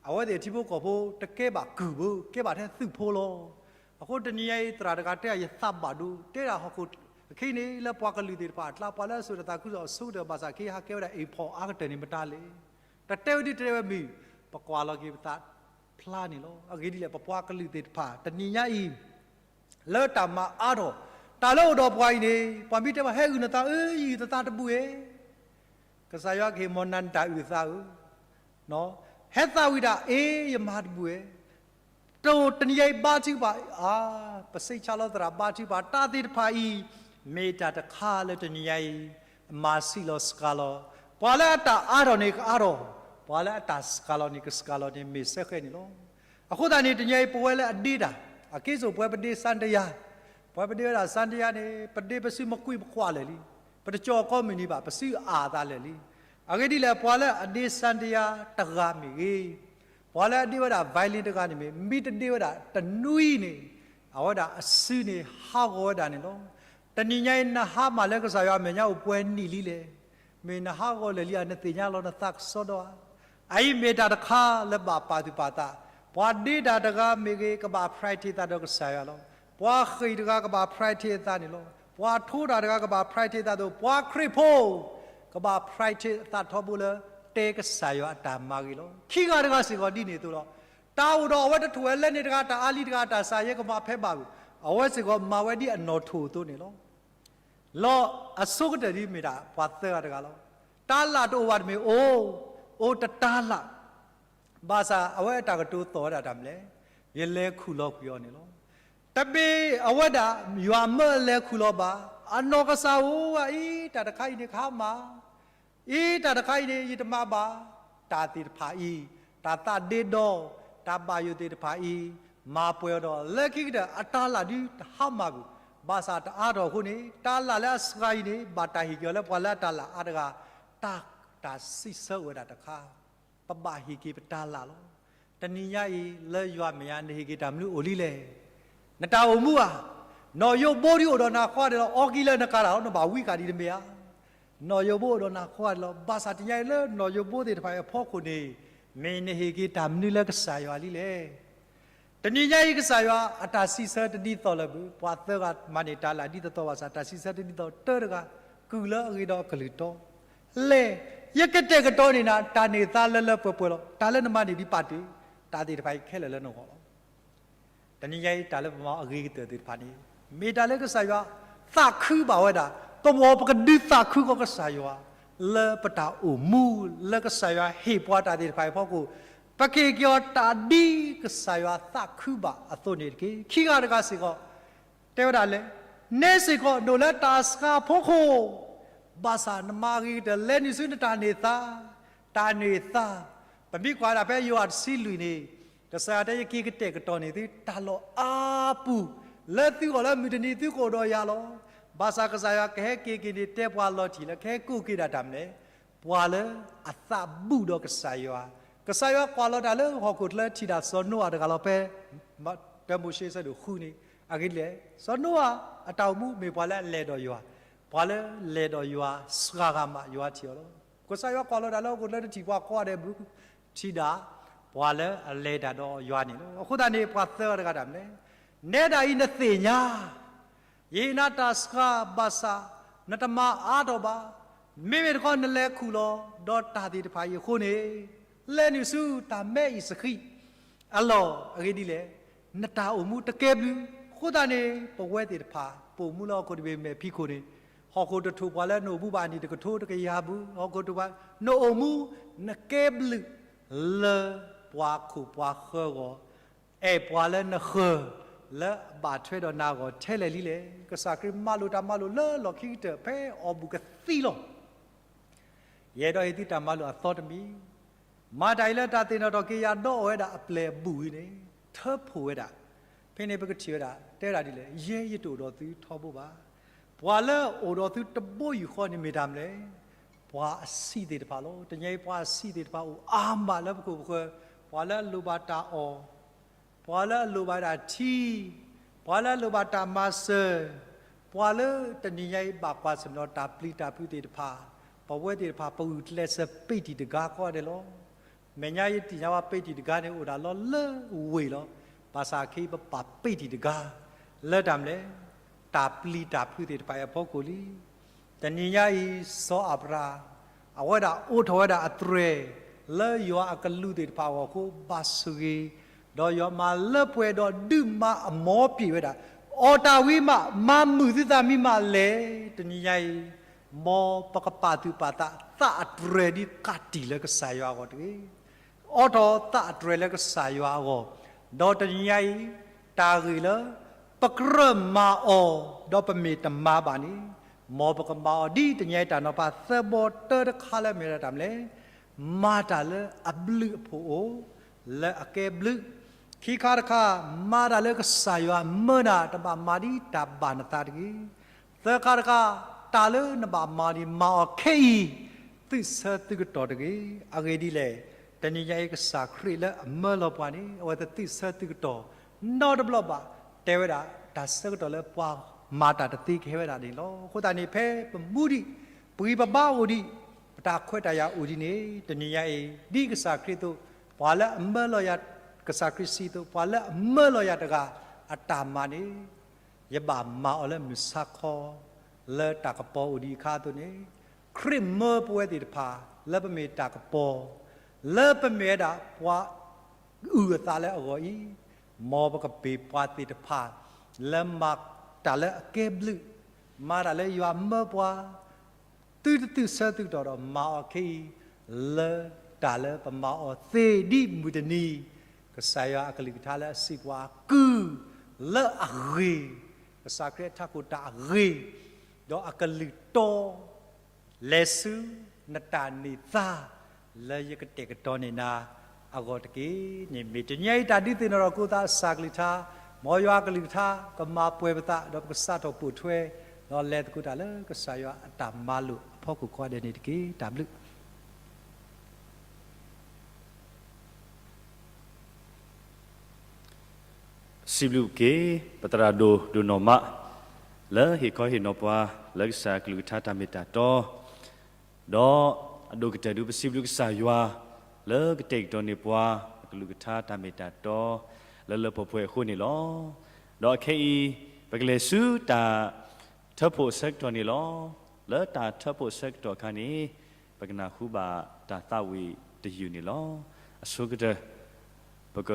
အဝဲသ့ၣ်ထံဖိကီၢ်ဖိတကဲဘၣ်ကုၢ်ဘၣ်, ကဲဘၣ်ထဲသုးဖိလီၤ. အဃိတနံၤညါအံၤ သရၣ်တဂၤတဲယသးဘၣ်ဒိ, တဲဒၣ်ဟီၣ်ခိၣ်အခံန့ၣ် လၢပှၤကလုာ်သ့ၣ်တဖၣ်အကျါ ပှၤလၢအစိာ်တၢ်သးခုကစီၣ်အဆိကတၢၢ်ဘၣ်ဆၣ် ခဲအံၤဟးကဲဝဲဒၣ် import အါကတၢၢ်န့ၣ်မတၤလဲၣ်. တတဲဝဲဒ်တဲဝဲမုာ်, ပကွၢ်လီၤက့ၤပသးဖျါန့ၣ်လီၤ. အဂ့ၢ်ဒ်လဲၣ်, ပပှၤကလုာ်သ့ၣ်တဖၣ် တနံၤညါအံၤ လၢတၢ်မၤအါထီၣ်, တၢ်လၢအိၣ်ဒီးပှၤအံၤန့ၣ် ပှၤမ့ၢ်တဲဘၣ် ဟဲအုၣ်နသးဧၢ, ယအုၣ်သးတဘူၣ်ဧါ. ကစၢ်ယွၤကဟ့ၣ်မီၢ်နၤ နတၢ်အုၣ်သးဧၢ, ဟဲသးဝံၣ်ဒၣ်အ့ၣ် ယမၤတဘူၣ်ဧါ. တနံၤညါအံၤဘါထုကဖၣ်အါ, ပစံးဆၢလီၤသရၣ်ဘါထုကဖၣ် တၢ်သ့ၣ်တဖၣ်အံၤ မ့ၢ်တၢ်တခါလၢတနံၤညါအံၤ မၤဆံးလီၤစှၤလီၤ, ပှၤလၢအတၢ်အါထီၣ်န့ၣ်ကအါထီၣ်, ပှၤလၢအတၢ်စှၤလီၤန့ၣ်ကစှၤလီၤန့ၣ် မ့ၢ်စဲဃဲန့ၣ်လီၤ. အဃိသတးန့ၣ် တနံၤညါအံၤ ပဝဲလၢအဒ့တၢ်, အက့စိာ်ပဝဲပဒ့စၢ်တယၤ, ပဝဲပဒ့ဝဲဒၣ်စၢ်တယၤန့ၣ် ပဒ့ပစုမကွံာ်ပကွၢ်လၢာ်လံ, ပတကၠီၤကီမုၢ်နံၤဘၣ် ပစုအါအသးလၢာ်လံ. အဂ့ၢ်ဒ်လဲၣ်, ပှၤလၢအဒ့စၢ်တယၤတဂၤမ့ၢ်ဂ့ၤ, ပှၤလၢအဒ့ဝဲဒၣ် violin တဂၤန့ၣ်မ့ၢ် မ့ၢ်တဒ့ဝဲဒၣ်တနွံန့ၣ်, အဝဲဒၣ်အစုန့ၣ်ဟးဂီၤဝဲဒၣ်န့ၣ်လီၤ. တနံၤညါအံၤ နဟါမၢ်လၢကစၢ်ယွၤအမဲာ်ညါအိၣ်ပှဲၤနံၣ်လံလဲၣ်. မ့ၢ်နဟးဂီၤလၢာ်လံဧါ, နသ့ၣ်ညါလီၤနသးကစီဒီဧါ. အအံၤမ့ၢ်တၢ်တခါလၢဘၣ်ပာ်သူၣ်ပာ်သး, ပှၤဒ့တၢ်တဂၤမ့ၢ်ဂ့ၤ ကဘၣ် practice သးဒီးကစၢ်ယွၤလီၤ. ပှၤဃ့ၢ်တဂၤကဘၣ် practice အသးန့ၣ်လီၤ. ပှၤထိတၢ်တဂၤကဘၣ် practice အသးအသိး, ပှၤခရံာ်ဖိ ကဘၣ် practice အသးထီဘိလၢ တဲကစၢ်ယွၤအတၢ်မၤဂ့ၤလီၤ. ခံဂၤတဂၤစ့ၢ်ကီးဒ်န့ၣ်အသိးလီၤ. တၢ်အိၣ်ဒီးအဝဲတထိၣ်ဝဲလဲန့ၣ်တဂၤ တၢ်အါလံတဂၤ တၢ်စၢ်ယဲကမၤဖဲဘၣ်ဝံၤ, အဝဲစ့ၢ်ကီးမၤဝဲဒ်အနီၣ်ထိၣ်အသိးန့ၣ်လီၤ. လီၤအဆိကတၢၢ်ဒ်မ့ၢ်ဒၣ်ပှၤသၢဂၤတဂၤလီၤ. တၢ်လၢ်တအိၣ်ဘၣ်တမ့ၢ်အိၣ်, အိၣ်တတၢ်လၢ်, ဘၣ်ဆၣ်အဝဲအတၢ်ကတိၤသီၣ်ဝဲဒၣ်တၢ်မနုၤလဲၣ်, ယလဲၤခူၣ်လီၤကွံာ်အီၤန့ၣ်လီၤ. တမ့ၢ်အဝဲဒၣ် ယွၤမၢအလဲၤခူၣ်လီၤဘၣ်, အနီၢ်ကစၢ်ဧၢဧါ, အံၤတၢ်တခါအံၤန့ၣ်ကဟါမၢ် အံၤတၢ်တခါအံၤန့ၣ် ယတမၤဘၣ်, တၢ်သ့ၣ်တဖၣ်အံၤ, တၢ်သးဒ့ဒီ, တၢ်ဘၣ်ယိၣ်သ့ၣ်တဖၣ်အံၤ, မၤပှဲၤအီၤဒီး လၢခံကတၢၢ်အတၢ်လၢ်ဒုတဟါမၢ်ဘၣ်, ဘၣ်ဆၣ်တအါထီၣ်အဃိန့ၣ် တၢ်လၢ်လၢအစှၤအံၤန့ၣ် ဘၣ်တၢ်ဟ့ၣ်က့ၤအီၤလၢပှၤလၢအတၢ်လၢ်အါတဂၤ, တၢ်, တၢ်စံးဆၢအိၣ်ဝဲဒၣ်တခါ ပဘၣ်ဟ့ၣ်က့ၤပတၢ်လၢ်လီၤ. တနံၤညါအံၤ လၢယွၤမဲာ်ညါ နဟ့ၣ်က့ၤတၢ်မနုၤအိၣ်လံလဲၣ်. နတၢ်အိၣ်မူဧါ, နီၣ်ယိးဘိဒ်အိၣ်ဒီးနၤဃီဒဲးလီၤ, အီကံလၢနကၤတၢ်လီၤ, နဘၣ်ဝံကၤဒံးတမ့ၢ်ဧါ. နီၣ်ယိးဘိအိၣ်ဒီးနၤဃီဒဲးလီၤ, ဘၣ်ဆၣ်တနံၤညါအံၤလၢနီၣ်ယိးဘိသ့ၣ်တဖၣ်အံၤအဖီခိၣ်န့ၣ်, မ့ၢ်နဟ့ၣ်က့ၤတၢ်မနုၤလၢကစၢ်ယွၤလံလဲၣ်. တနံၤညါအံၤကစၢ်ယွၤအတၢ်စံးဆၢတဒ်သိးလၢၤဘၣ်, ပှၤသၢဂၤမၤန့ၢ်တၢ်လၢ်ဒ်သိးသိးဘၣ်ဆၣ် တၢ်စံးဆၢတဒ်သိးတၢတဂၤ, ကုၢ်လၢအဂ့ၤဒီးအကလုၢ်တီ လဲၤ, ယကတဲာ်ကတီၤန့ၢ်နၤ တၢ်န့ၢ်သါလၢလၢပှဲၤပှဲၤလီၤ. တၢ်လၢနမၤန့ၢ်ဒံးပာ်တ့ၢ်, တၢ်သ့ၣ်တဖၣ်အံၤခဲလၢာ်လၢနဂီၢ်လီၤ. တနံၤညါအံၤတၢ်လၢပမၤအဂ့ၤကတၢၢ်သ့ၣ်တဖၣ်န့ၣ်, မ့ၢ်တၢ်လၢကစၢ်ယွၤသးခုဘၣ်ဝဲဒၣ်, ပဝဲပကဒုးသးခုဃီကစၢ်ယွၤ, လၢပတၢ်အိၣ်မူ, လၢကစၢ်ယွၤဟ့ၣ်ပှၤတၢ်သ့ၣ်တဖၣ်အံၤအဖီခိၣ်, ပက့ၤက့ၤအီၤတၢ်ဒ်ကစၢ်ယွၤသးခုဘၣ်အသိးန့ၣ်တက့ၢ်. ခံဂၤတဂၤစ့ၢ်ကီး တဲဝဲဒၣ်လဲၣ်, နဲစ့ၢ်ကီးနအိၣ်လၢတၢ်စှၤအဖီခိၣ်, ဘၣ်ဆၣ်နမၤအဂ့ၤကတၢၢ်လဲၤနုာ်ဆူနတၢ်န့ၢ်သါ, တၢ်န့ၢ်သါ, ပမ့ၢ်ကွၢ်ဒၣ်ဖဲယိၤဟၣ်တဆံလွံၢ်န့ၣ်, ကစၢ်ယွၤတဲယက့ၤကတဲာ်ကတီၤန့ၢ်သု တၢ်လီၢ်အါပူၤ, လၢသုဂီၢ်လၢမုၢ်တနံၤသုကအိၣ်ဒီးယၤလီၤ. ဘၣ်ဆၣ်ကစၢ်ယွၤကဟဲက့ၤက့ၤန့ၣ် တဲပှၤလီၤတံၢ်လၢကဟဲကိးက့ၤဒၣ်တၢ်မနုၤလဲၣ်, ပှၤလၢအသးဘူၣ်ဒီးကစၢ်ယွၤ, ကစၢ်ယွၤကွၢ်လီၤတၢ်လၢဟီၣ်ခိၣ်ချၢထံၣ်ဒၣ်စီၤနိအၤတဂၤလီၤဖဲ တၢမိၤၡ့ဆၢဒိၣ်ဃုန့ၣ်, အဂ့ၢ်ဒ်လဲၣ်, စီၤနိအၤအတၢ်အိၣ်မူမ့ၢ်ပှၤလၢအလဲၤဒီးယွၤ, ပှၤလၢလဲၤဒီးယွၤစှၤဂၤမးယွၤထံၣ်အီၤလီၤ. ကစၢ်ယွၤကွၢ်လီၤတၢ်လၢဟီၣ်ခိၣ်ချၢတထံၣ်ပှၤကိးဂၤဒဲးဘၣ်, ထံၣ်ဒၣ် ပှၤလၢအလဲၤတၢ်ဒီးယွၤန့ၣ်လီၤ. အဃိသတးန့ၣ် ပှၤသၢဂၤတဂၤတၢ်မနုၤလဲၣ်, နဲဒၣ်အံၤနသ့ၣ်ညါ ယဟ့ၣ်နၤတၢ်စှၤဘၣ်ဆၣ် နတမၤအါထီၣ်ဘၣ်, မ့မ့ၢ်တခီ နလဲၤခူၣ်လီၤဒီးတၢ်သ့ၣ်တဖၣ်အံၤအဃိန့ၣ်, လဲၤနုာ်ဆူတၢ်မဲအံၤစဃံးအလီၢ်, အဂ့ၢ်ဒ်လဲၣ်, နတၢ်အိၣ်မူတကဲဘျုး. အဃိသတးန့ၣ် ပဝဲသ့ၣ်တဖၣ် ပအိၣ်မူလၢဟီၣ်ခိၣ်တဘ့ၣ်မဲာ်ဖံးခိၣ်န့ၣ်, ဟီၣ်ခိၣ်တထိၣ်ပှၤလၢနအိၣ်မူဘၣ်အနံၣ်တကထိတကယၤဘၣ်, ဟီၣ်ခိၣ်တထိၣ်ပှၤ, နအိၣ်မူ နကဲဘျုးလၢပှၤခိၣ်ပှၤဃၢၤအဂီၢ်, အဲၣ်ပှၤလၢနဃၢၤ လၢအဘၣ်ထွဲဒီးနၤအဂီၢ်ထဲလဲၣ်လံလဲၣ်. ကစၢ်ခရံာ်မၤလိာ်တၢ်မၤလိာ်လၢလီၢ်ခံကတၢၢ်ဖဲအီၣ်ဘူၣ်ကသံလီၤ. ယအဲၣ်ဒိးဟ့ၣ်သုတၢ်မၤလိာ်အသီတမံၤ, မၤတၢ်အံၤလၢတၢ်သ့ၣ်နီၣ်ထီၣ်က့ၤယၤဒီးအီၣ်ဝဲဒၣ်အပျဲၢ်အဘူၣ်အံၤန့ၣ်, ထၢဖှိၣ်ဝဲဒၣ်, ဖဲန့ၣ်ပကထံၣ်ဝဲဒၣ်, တဲဝဲဒၣ်ဒ်လဲၣ်, ယဲယတအိၣ်ဒီးသုထီဘိဘၣ်. ပှၤလၢအအိၣ်ဒီးသုတဘိယူၢ်ဃီန့ၣ်မ့ၢ်တၢ်မနုၤလဲၣ်. ပှၤအဆံးသ့ၣ်တဖၣ်လီၤ. တနံၤအံၤပှၤအဆံးသ့ၣ်တဖၣ်အိၣ်အါမးလၢပခိၣ်ပဃၢၤ, ပှၤလၢအလိၣ်ဘၣ်တၢ်အီၣ်, ပှၤလၢအလိၣ်ဘၣ်တၢ်ထံ, ပှၤလၢအလိၣ်ဘၣ်တၢ်မၤစၢၤ, ပှၤလၢတနံၤညါအံၤဘၣ်ကွၢ်ဆၢၣ်မဲာ်ဒီးတၢ်ပျံၤတၢ်ဖုးသ့ၣ်တဖၣ်, ပဝဲသ့ၣ်တဖၣ် ပဂုာ်ကျဲးစၢးပ့းတံၢ်တဂၤဃီဒဲးလီၤ. မဲာ်ညါယသ့ၣ်ညါဝဲပ့းတံၢ်တဂၤန့ၣ် အိၣ်ဒၣ်လီၤလၢဝ့ၢ်လီၤ. ဘၣ်ဆၣ်ခဲအံၤပပာ်ပ့းတံၢ်တဂၤ လၢတၢ်မနုၤလဲၣ်, တၢ်ပျံၤတၢ်ဖုးသ့ၣ်တဖၣ်အံၤအဖီခိၣ်လံ. တနံၤညါအံၤ စီၤအၤဘြၤဟၣ် အဝဲဒၣ်အိးထီၣ်ဝဲဒၣ်အတြဲၤ လၢယွၤအကလူးသ့ၣ်တဖၣ်အဂီၢ်အဃိ ဘၣ်ဆိၣ်ဂ့ၤ, ဒီးယွၤမၤလၢပှဲၤဒီးဒုးမၤအမီၤပှဲၤဝဲဒၣ်, အီၣ်တၢ်ဝံၤမး မၤမုာ်သုသးမံမးလဲၣ်. တနံၤညါအံၤ မ်ပကပာ်သူၣ်ပာ်သးသးအတြဲၤဒ်ကးတံာ်လၢကစၢ်ယွၤအဂီၢ်တဂ့ၤ. အိးထီၣ်သးအတြဲၤလၢကစၢ်ယွၤအဂီၢ်, ဒီးတနံၤညါအံၤ တၢ်ဂ့ၢ်လၢ ပကြၢးမၤအီၤ ဒီးပမ့ၢ်တမၤဘၣ်န့ၣ်, မ်ပကမၤအီၤဒ်တနံၤညါအံၤတၢ်နီၤဖးသၢဘီတၢတခါလၢမ့ၢ်ဝဲဒၣ်တၢ်မနုၤလဲၣ်, မၤတၢ်လၢအဘျုးအဖှိၣ်အိၣ် လၢအကဲဘျုး, ခံခါတခါ မၤတၢ်လၢကစၢ်ယွၤမၢနၤ တဘၣ်မၤဒ်တၢ်ဘၣ်နသးတဂ့ၤ. သၢခါတခါ တၢ်လၢနဘၣ်မၤန့ၣ် မၤအီၤခဲအံၤ သုးဆၢသုးကတီၢ်တဂ့ၤ. အဂ့ၢ်ဒ်လဲၣ်, တနံၤညါအံၤကစၢ်ခရံာ်လၢအမၢလီၤပှၤန့ၣ် အဝဲတသုးဆၢသုးကတီၢ် နီတဘျီဘၣ်, တဲဝဲဒၣ် တၢ်ဆၢကတီၢ်လၢပှၤမၤတၢ်တသ့ကဟဲဝဲဒၣ်န့ၣ်လီၤ. အဃိသတးန့ၣ် ဖဲပမူဒံး ပဂံၢ်ပဘါအိၣ်ဒံး ပတၢ်ခွဲးတၢ်ယာ်အိၣ်ဒံးန့ၣ် တနံၤညါအံၤ ဒ်ကစၢ်ခရံာ်အသိး ပှၤလၢအမၢလီၤယၤ ကစၢ်ခရံာ်စံးအသိး ပှၤလၢအမၢလီၤယၤတဂၤအတၢ်မၤန့ၣ် ယဘၣ်မၤအီၤလၢမုၢ်ဆါခီ လၢတၢ်ကပီၤအိၣ်ဒံးအခါအသိးန့ၣ်, ခရံာ်မၢပဝဲသ့ၣ်တဖၣ် လၢပမ့ၢ်တၢ်ကပီၤ, လၢပမ့ၢ်ဝဲဒၣ်ပှၤအုၣ်အသးလၢအဂီၢ်အံၤ, မ်ပကပ့ၤပှၤသ့ၣ်တဖၣ် လၢမၤတၢ်လၢအကဲဘျုး, မၤတၢ်လၢယွၤမၢပှၤ, သုတသုးဆၢသုးကတီၢ်ဒီးမၤအီၤခဲအံၤ, လၢတၢ်လၢပမၤအီၤသ့ဒ်မုၢ်တနံၤ, ကစၢ်ယွၤအကလုၢ်ကထါလၢအစံးပှၤအကုၢ်လၢအဂ့ၤ, ကစၢ်ခရံာ်အထးခိၣ်တၢ်အဂ့ၤ, ဒီးအကလုၢ်တီ လဲၤဆူနတၢ်န့ၢ်သါ လၢယကတဲာ်ကတီၤန့ၢ်နၤအဂီၢ်တက့ၢ်. န့ၣ်မ့ၢ်တနံၤအံၤတၢ်ဒုးသ့ၣ်နီၣ်ထီၣ်အဃိသတး ကစၢ်ကလုၢ်ကထါ, မ်ယွၤအကလုၢ်ကထါ ကမၤပှဲၤပသး ဒီးပကစးထီၣ်ပိာ်ထွဲ ဒီးလဲၤသကိးတၢ်လၢကစၢ်ယွၤအတၢ်မၤလိာ်အဖီခိၣ်ကိးဂၤဒဲးန့ၣ်တက့ၢ်. တၢ်ဘျုး စံးဘျုးက့ၤ ပသရၣ်ဒိၣ်ဒိၣ်နီၢ်မး လၢဟ့ၣ်ခီဟ့ၣ်နီၤပှၤ လၢကစၢ်အကလုၢ်ကထါတၢ်မ့ၢ်တၢ်တီ, ဒီးအဒိၣ်ကတၢၢ်ဒုးပစံးဘျုးကစၢ်ယွၤ လၢကတဲာ်ကတီၤန့ၢ်ပှၤ အကလုၢ်ကထါတၢ်မ့ၢ်တၢ်တီ လၢလၢပှဲၤပှဲၤအဃိန့ၣ်လီၤ. ဒီးခဲအံၤ ပကလဲၤဆူတၢ်ထၢဖှိၣ်အဆၢကတီၢ်န့ၣ်လီၤ. လၢတၢ်ထၢဖှိၣ်အဆၢကတီၢ်အခါန့ၣ် ပကနၢ်ဟူဘၣ်တၢ်သးဝံၣ်တယုၢ်န့ၣ်လီၤ. အဆိကတၢၢ် ပက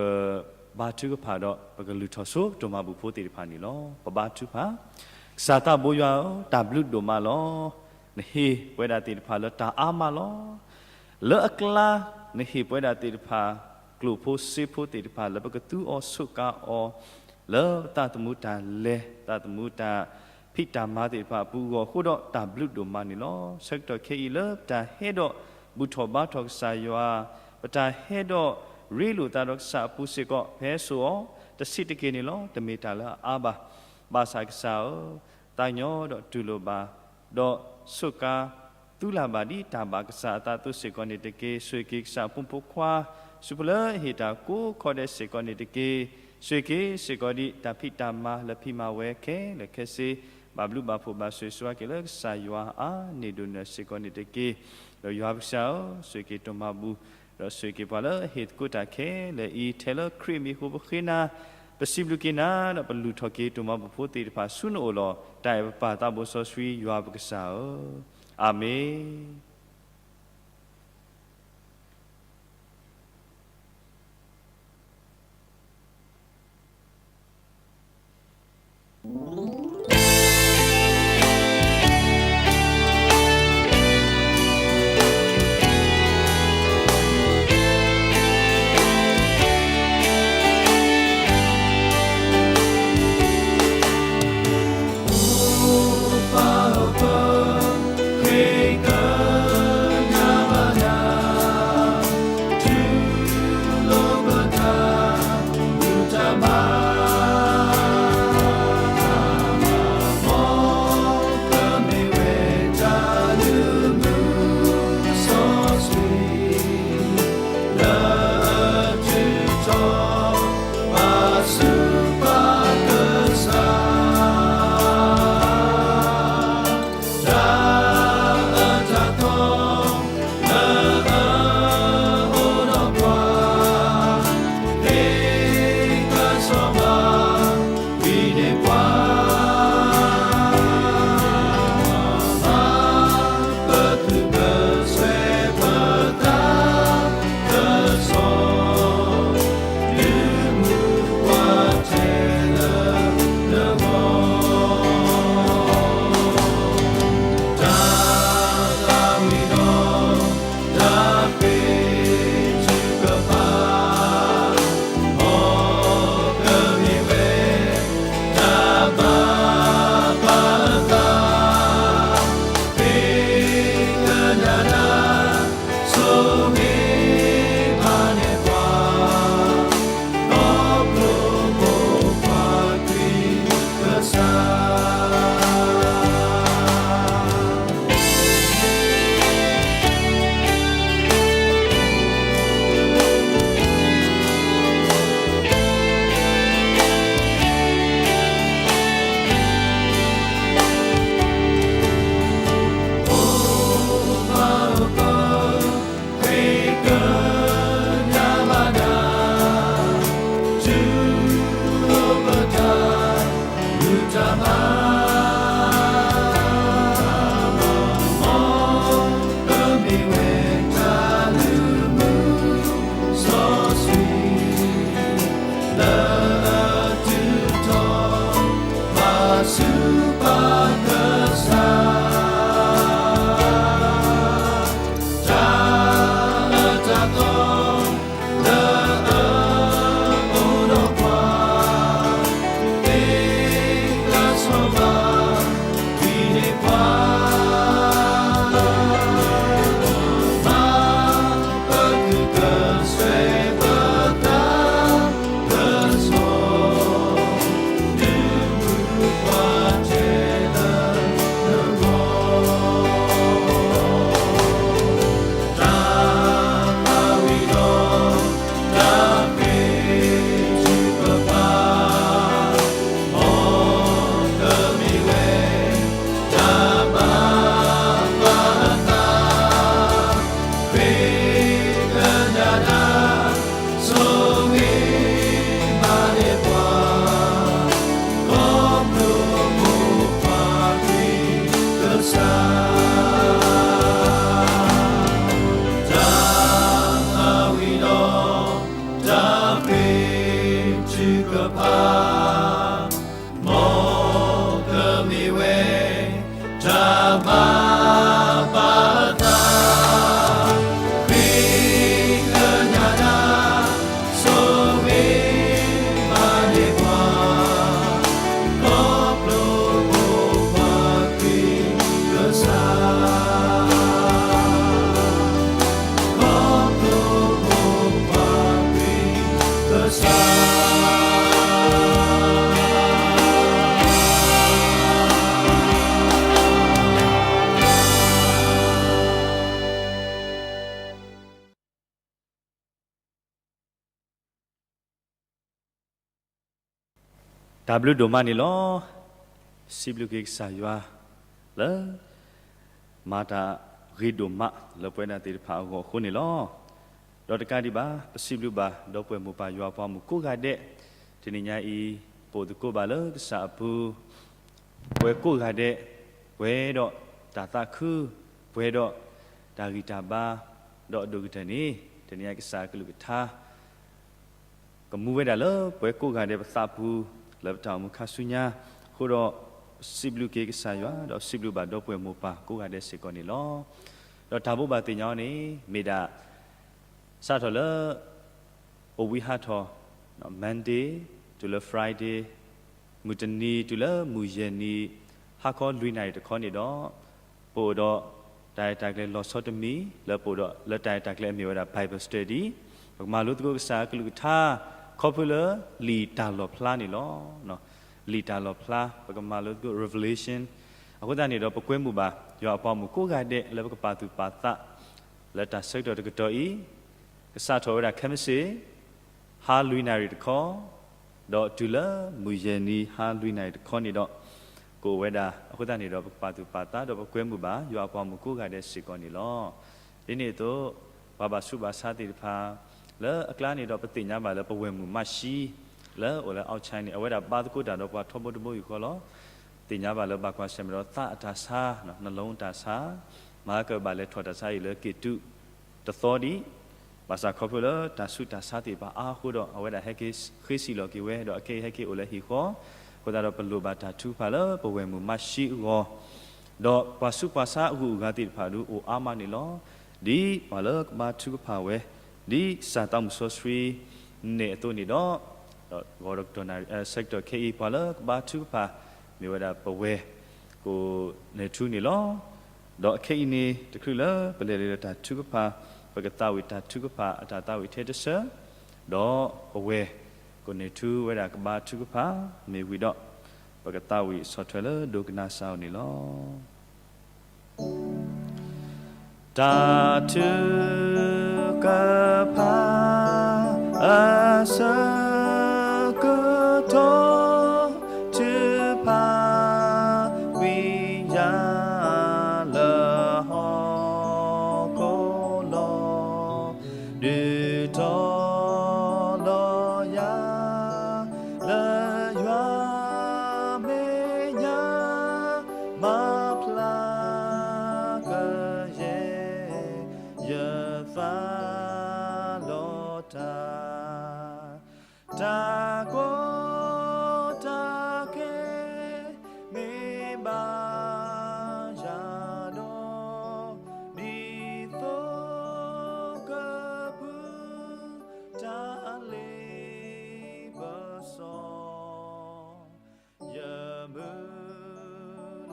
ဘါထုကဖၣ်ဒီး ပကလုၢ်ထီၣ်ဆိပတိၢ်မၤဘူၣ်ဖိသ့ၣ်တဖၣ်န့ၣ်လီၤ. ပဘါထုကဖၣ်, ကစၢ်သးဘိယွၤဧၢ, တၢ်ဘျုးဒိၣ်မးလီၤ. နဟ့ၣ်ပဝဲဒၣ်သ့ၣ်တဖၣ်လၢတၢ်အါမးလီၤ. လၢအကျါ နဟ့ၣ်ပဝဲဒၣ်သ့ၣ်တဖၣ် ကျိၣ်ဖိစ့ဖိသ့ၣ်တဖၣ် လၢပကသူအီၤဆိးကါအီၤ လၢပသးသမူတၢ်လဲၤ သးသမူတၢ်ဖံးတၢ်မၤသ့ၣ်တဖၣ်အပူၤအဂီၢ်အဃိဒီး တၢ်ဘျုးဒိၣ်မးန့ၣ်လီၤ. ဆၢကတီၢ်ခဲအံၤလၢပတၢ်ဟဲဒီးဘူၣ်ထီၣ်ဘါထီၣ်ကစၢ်ယွၤ, ပတၢ်ဟဲဒီးရ့လိာ်သးဒီးကစၢ်အပူၤစ့ၢ်ကီး ပဟဲစိာ်အီၤတဆံးတက့ၢ်န့ၣ်လီၤ. တမ့ၢ်တၢ်လၢအအါဘၣ်. ဘၣ်ဆၣ်ကစၢ်ဧၢ, သးညီဒီးတူၢ်လိာ်ဘၣ် ဒီးဆိးကါ သူလၢ်ဘၣ်ဒ်တၢ်ဘၣ်ကစၢ်အသးအသိးစ့ၢ်ကီးန့ၣ်တက့ၢ်. ဆိၣ်ဂ့ၤက့ၤကစၢ်အဖိမုၣ်ဖိခွါ ဆူပူၤလၢအဟ့ၣ်တၢ်ကိးခီဒဲးစ့ၢ်ကီးန့ၣ်တက့ၢ်. ဆိၣ်ဂ့ၤက့ၤစ့ၢ်ကီးဒ်တၢ်ဖံးတၢ်မၤလၢဖံးမၤဝဲခဲလၢာ်ခဲဆ့ ဘၣ်ဘျုးဘၣ်ဖှိၣ်ဘၣ်ဆိၣ်ဂ့ၤဆိၣ်ဝါက့ၤလၢကစၢ်ယွၤအါန့ၢ်ဒိၣ်နၢၤစ့ၢ်ကီးန့ၣ်တက့ၢ်. ဒီးယွၤပကစၢ်ဧၢ, ဆိၣ်ဂ့ၤက့ၤတိၢ်မၤဘူၣ်, ဒီးဆိၣ်ဂ့ၤက့ၤပှၤလၢအဟ့ၣ်သကိးတၢ်ခဲလၢာ်အံၤ ထဲလၢခရံာ်အမံၤအဃိပဃ့နၤ, ပစံးဘျုးက့ၤနၤ ဒီးပလုၢ်ထီၣ်က့ၤတိၢ်မၤဘူၣ်ဖိသ့ၣ်တဖၣ်ဆူနအိၣ်လီၤ. တၢ်အဲၣ်ပပၢ်သးဘိစီဆှံယွၤပကစၢ်ဧၢ, အၤမ့ၣ်. တၢ်ဘျုးဒိၣ်မးန့ၣ်လီၤ. စံးဘျုးက့ၤကစၢ်ယွၤလၢ မၤတၢ်ဂ့ၤဒိၣ်မးလၢပဝဲဒၣ်သ့ၣ်တဖၣ်အဂီၢ်အဃိန့ၣ်လီၤ. ဒီးတကးဒံးဘၣ် ပစံးဘျုးဘၣ်ဒီပုၢ်ဝဲၢ်မိၢ်ပၢ်ယွၤအပှၤမုၣ်ကိးဂၤဒဲး, တနံၤညါအံၤ ပအိၣ်သကိးဘၣ်လၢကစၢ်အပူၤ ပဝဲကိးဂၤဒဲး, ပှဲၤဒီးတၢ်သးခု, ပှဲၤဒီးတၢ်ဂံၢ်တၢ်ဘါ, ဒီးအဒိၣ်ကတၢၢ်န့ၣ် တနံၤညါကစၢ်အကလုၢ်ကထါ ကမူဝဲဒၣ်လၢပဝဲကိးဂၤဒဲးပသးပူၤ လၢပတၢ်အိၣ်မူခါဆူညါအဃိဒီး, ပစံးဘျုးက့ၤကစၢ်ယွၤ ဒီးစံးဘျုးဘၣ်ဒီပုၢ်ဝဲၢ်မိၢ်ပၢ်ကိးဂၤဒဲးစ့ၢ်ကီးန့ၣ်လီၤ. ဒီးတၢ်ဘိးဘၣ်သ့ၣ်ညါအီၤန့ၣ် မ့ၢ်ဒၣ် စးထီၣ်လၢ အိၣ်ဝံဟးထီၣ် Monday တုၤလၢ Friday, မုၢ်တနံၤတုၤလၢမုၢ်ယဲၢ်နံၤ ဟါခီလွံၢ်နၣ်ရံၣ်တခီန့ၣ်ဒီး, ပအိၣ်ဒီးတၢ်ရဲၣ်တၢ်ကျဲၤလီၤဆီတမံၤ လၢပအိၣ်ဒီးလၢတၢ်ရဲၣ်တၢ်ကျဲၤအမ့ၢ်ဝဲဒၣ် Bible Study, ပကမၤလိသကိးကစၢ်အကလုၢ်ကထါ ခီဖျိလၢလံာ်တၢ်လီၣ်ဖျါန့ၣ်လီၤ. လံာ်တၢ်လီၣ်ဖျါ ပကမၤလိသကိး Revelation, အဃိသတးန့ၣ်ဒီး ပကွဲမုာ်ဘၣ် ယွၤအပှၤမုၣ်ကိးဂၤဒဲးလၢပကပာ်သူၣ်ပာ်သး လၢတၢ်ဆၢကတီၢ်တကတီၢ်အံၤ, ကစးထီၣ်ဝဲဒၣ်ခဲမုၢ်ဆ့ၣ် ဟါလွံၢ်နၣ်ရံၣ်တခီ, ဒီးတုၤလၢမုၢ်ယဲၢ်နံၤဟါလွံၢ်နၣ်ရံၣ်တခီန့ၣ်ဒီး, ကအိၣ်ဝဲဒၣ်အဃိသတးန့ၣ်ဒီး ပကပာ်သူၣ်ပာ်သး ဒီးပကွဲမုာ်ဘၣ် ယွၤအပှၤမုၣ်ကိးဂၤဒဲးစ့ၢ်ကီးန့ၣ်လီၤ. ဒ်န့ၣ်အသိး, ပှၤဘၣ်ဆူးဘၣ်ဆါသ့ၣ်တဖၣ် လၢအကျါန့ၣ်ဒီး ပသ့ၣ်ညါဘၣ်လၢပဝဲၢ်မုၣ်မးၡံ လၢအိၣ်လၢ Ao Chai န့ၣ် အဝဲဒၣ်ဘါသကိးတၢ်ဒီးပှၤထီဘိတဘိယူၢ်ဃီလီၤ. သ့ၣ်ညါဘၣ်လၢဘၣ်ကွၢ်ဆၢၣ်မဲာ်ဒီးသးအတၢ်ဆါ, နလီတၢ်ဆါ, မၤကဘၣ်လဲၤထီၣ်တၢ်ဆါအံၤလၢက့ၤတုၤတသီဒံး, ဘၣ်ဆၣ်ခီဖျိလၢတၢ်ဆူးတၢ်ဆါသ့ၣ်တဖၣ်အါအဃိဒီး အဝဲဒၣ်ဟဲက့ၤဃ့စံၣ်လီၤက့ၤဝဲ ဒီးအခဲအံၤဟဲက့ၤအိၣ်လၢဟံၣ်ဃီ, အဃိသတးဒီးပလိၣ်ဘၣ်တၢ်ထုကဖၣ်လၢပဝဲၢ်မုၣ်မးၡံအဂီၢ်, ဒီးပှၤဆူးပှၤဆါအဂုၤအဂၤသ့ၣ်တဖၣ်ဒုးအိၣ်အါမးန့ၣ်လီၤ. ဒ်ပှၤလၢကဘါထုကဖၣ်ဝဲ ဒ်ကစၢ်သးမုၢ်စီဆှံ နဲၣ်အသိးန့ၣ်ဒီး, ဒီးဂီၤဒီးကတီၢ်နၣ်ရံၣ် ဆၢကတီၢ်ခဲအံၤ ပှၤလၢကဘါထုကဖၣ် မ့ၢ်ဝဲဒၣ်ပဝဲၢ်ကိးနဲၣ်ထူန့ၣ်လီၤ. ဒီးအခဲအံၤန့ၣ် တချုးလၢပလဲၤလၢတၢ်ထုကဖၣ် ပကသးဝံၣ်တၢ်ထုကဖၣ်အတၢ်သးဝံၣ်ထဲတဆၢ, ဒီးပဝဲၢ်ကိးနဲၣ်ထူဝဲဒၣ်ကဘါထုကဖၣ် မ့ၢ်ဝံၤဒီး ပကသးဝံၣ်ဆီၣ်ထွဲလၢဒိကနၣ်စၢ်အီၤန့ၣ်လီၤ. တၢ်ထုကဖၣ်အဆၢကတီၢ် ထုကဖၣ်ကွံာ်ယၤလၢဟီၣ်ခိၣ်လီၤ. ဒုးတီၤလီၤယၤ လၢယွၤမဲာ်ညါ မၤဖျါကယဲၢ် ယသးလီတၢ် တၢ်ကီတၢ်ခဲ မ့ၢ်ဘၣ်ယၤဒီး ဒ်သိးကဖုတၢ်လ့ပစီ ယမုၢ်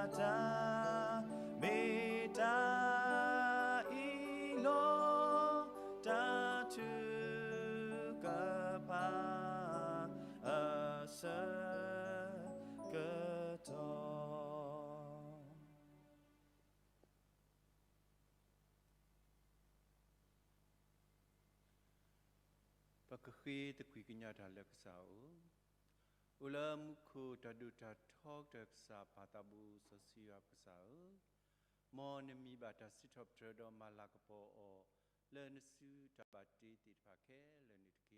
လၢ်တၢ် မ့ၢ်တၢ်အံၤလီၤ. တၢ်ထုကဖၣ် အဆၢကတီၢ် ပကဃ့သကွံၢ်ကညးတၢ်လၢကစၢ်အအိၣ်, အိၣ်လၢမူခိၣ်တၢ်ဒိၣ်တၢ်ထီကတၢၢ်ကစၢ် ပၢ်သးဘိစီဆှံယွၤပကစၢ်ဧၢ, မ်နမံၤဘၣ်တၢ်စံးထီၣ်ပတြၢၤဒီးမၤလၤကပီၤအီၤ လၢနစုတၢ်ဘၣ်တ့သ့ၣ်တဖၣ်ခဲလၢာ်န့ၣ်တက့ၢ်.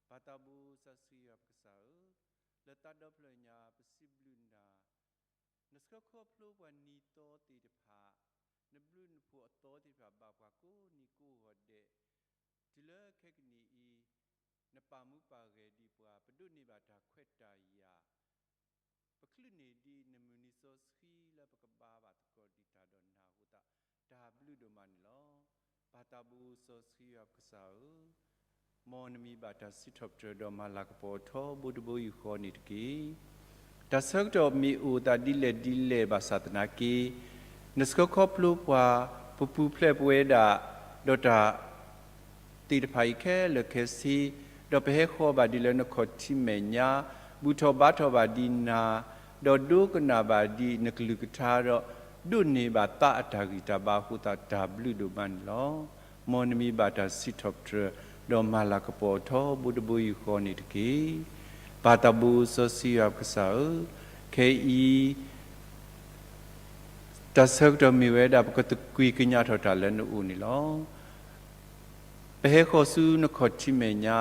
ပၢ်သးဘိစီဆှံယွၤပကစၢ်ဧၢ, လၢသးဒီဖျၢၣ်ညါပစံးဘျုးနၤ နဆှၢခီဖျိပှၤနံၤသီသ့ၣ်တဖၣ်, နဘျုးနဖှိၣ်အသီသ့ၣ်တဖၣ်ဘၣ်ပှၤကိးနံၤကိးဂီၤဒဲး, တုၤလၢခဲကနံၣ်အံၤ, နပာ်မူပာ်ဂဲၤဒံးပှၤ, ပဒိးန့ၢ်ဘၣ်တၢ်ခွဲးတၢ်ယာ်, ပချုးန့ၢ်ဒံးနမုၢ်နံၤစီဆှံလၢပကဘါဘၣ်သကိးဒံးတၢ်ဒီးနၤအဃိသတး, တၢ်ဘျုးဒိၣ်မးန့ၣ်လီၤ. ပၢ်သးဘိစီဆှံယွၤပကစၢ်ဧၢ, မ်နမံၤဘၣ်တၢ်စံးထီၣ်ပတြၢၤဒီးမၤလၤကပီၤအီၤထီဘိတဘိယူၢ်ဃီန့ၣ်တက့ၢ်. တၢ်ဆၢကတီၢ်မ့ၢ်အိၣ်သးဒ်လဲၣ်ဒ်လဲၣ်ဘၣ်ဆၣ်သနာ်က့, နဆှၢခီဖျိပှၤ, ပပူၤဖျဲးပဝဲဒၣ်, ဒီးတၢ် သ့ၣ်တဖၣ်အံၤခဲလၢာ်ခဲဆ့, ဒီးပဟဲဃီၤဘၣ်ဒ်လၢနခီၣ်ထံးမဲာ်ညါ, ဘူၣ်ထီၣ်ဘါထီၣ်ဘၣ်ဒံးနၤ, ဒီးဒိကနၣ်ဘၣ်ဒံးနကလုၢ်ကထါဒီး, ဒိးန့ၢ်ဘၣ်သးအတၢ်ဂံၢ်တၢ်ဘါအဃိသတး တၢ်ဘျုးဒိၣ်မးန့ၣ်လီၤ. မ်နမံၤဘၣ်တၢ်စံးထီၣ်ပတြၢၤ, ဒီးမၤလၤကပီၤထီဘိတဘိယူၢ်ဃီန့ၣ်တက့ၢ်. ပၢ်သးဘိစီဆှံယွၤပကစၢ်ဧၢ, ခဲအံၤ တၢ်ဆၢကတီၢ်မ့ၢ်ဝဲဒၣ် ပကသကွံာ်ကညးထီၣ်တၢ်လၢနအိၣ်န့ၣ်လီၤ. ပဟဲဃီၤဆူနခီၣ်ထံးမဲာ်ညါ,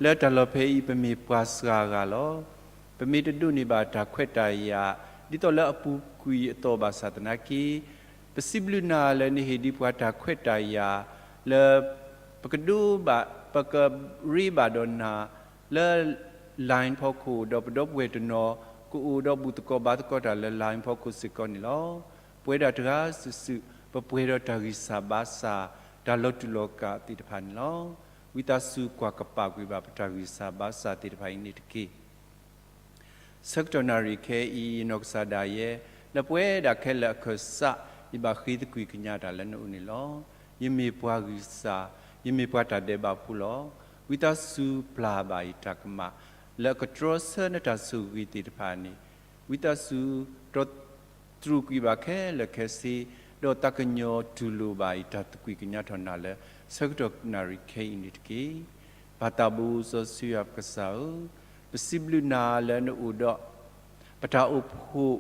လၢတၢ်လီၢ်ဖဲအံၤ ပမ့ၢ်ပှၤစှၤဂၤလီၤ. ပမ့ၢ်တဒိးန့ၢ်ဘၣ်တၢ်ခွဲးတၢ်ယာ် ဒ်သိးလၢအပူၤကွံာ်အသီၣ်ဘၣ်ဆၣ်သနာ်က့, ပစံးဘျုးနၤလၢနဟ့ၣ်ဒံးပှၤတၢ်ခွဲးတၢ်ယာ် လၢ ပကဒိးဘၣ် ပကရ့ဘၣ်ဒီးနၤ လၢ line ဖီခိၣ် ဒီးပဒီပုၢ်ဝဲၢ်တနီၤ ကအိၣ်ဒီးဘူၣ်သကိးဘါသကိးတၢ်လၢ line ဖီခိၣ်စ့ၢ်ကီးန့ၣ်လီၤ. ပဝဲဒၣ်တဂၤစုာ်စုာ် ပပှဲၤဒီးတၢ်ဂံၢ်စၢ်ဘါစၢ် တၢ်လီၤတူာ်လီၤကာ်သ့ၣ်တဖၣ်န့ၣ်လီၤ. ဝံသးစူၤကွၢ်ကပာ်ကွံာ်ဘၣ်ပတၢ်ဂံၢ်စၢ်ဘါစၢ်သ့ၣ်တဖၣ်အံၤန့ၣ်တက့ၢ်. ဆၢကတီၢ်နၣ်ရံၣ်ခဲအံၤ နီၢ်ကစၢ်ဒၣ်ယဲ လၢပဝဲဒၣ်ခဲလၢာ်အခၢၣ်စး ယဘၣ်ဃ့သကွံာ်ကညးတၢ်လၢနအိၣ်န့ၣ်လီၤ. ယမ့ၢ်ပှၤဂံၢ်စၢ်, ယမ့ၢ်ပှၤတၢ်ဒဲးဘးဖိလီၤ. ဝံသးစူၤပျၢ်ဘၣ်ယတၢ်ကမၣ် လၢအကတြီဆၢနတၢ်ဆိၣ်ဂ့ၤသ့ၣ်တဖၣ်န့ၣ်, ဝံသးစူၤ တြူာ်ကွံာ်ဘၣ်ခဲလၢာ်ခဲဆ့, ဒီးသးကညီၤတူၢ်လိာ်ဘၣ်ယတၢ်သကွံာ်ကညးထီၣ်နၤလၢ ဆၢကတီၢ်နၣ်ရံၣ်ခဲအံၤန့ၣ်တက့ၢ်. ပၢ်သးဘိစီဆှံယွၤပကစၢ်ဧၢ, ပစံးဘျုးနၤလၢနအိၣ်ဒီး ပတၢ်အိၣ်ဖှိၣ်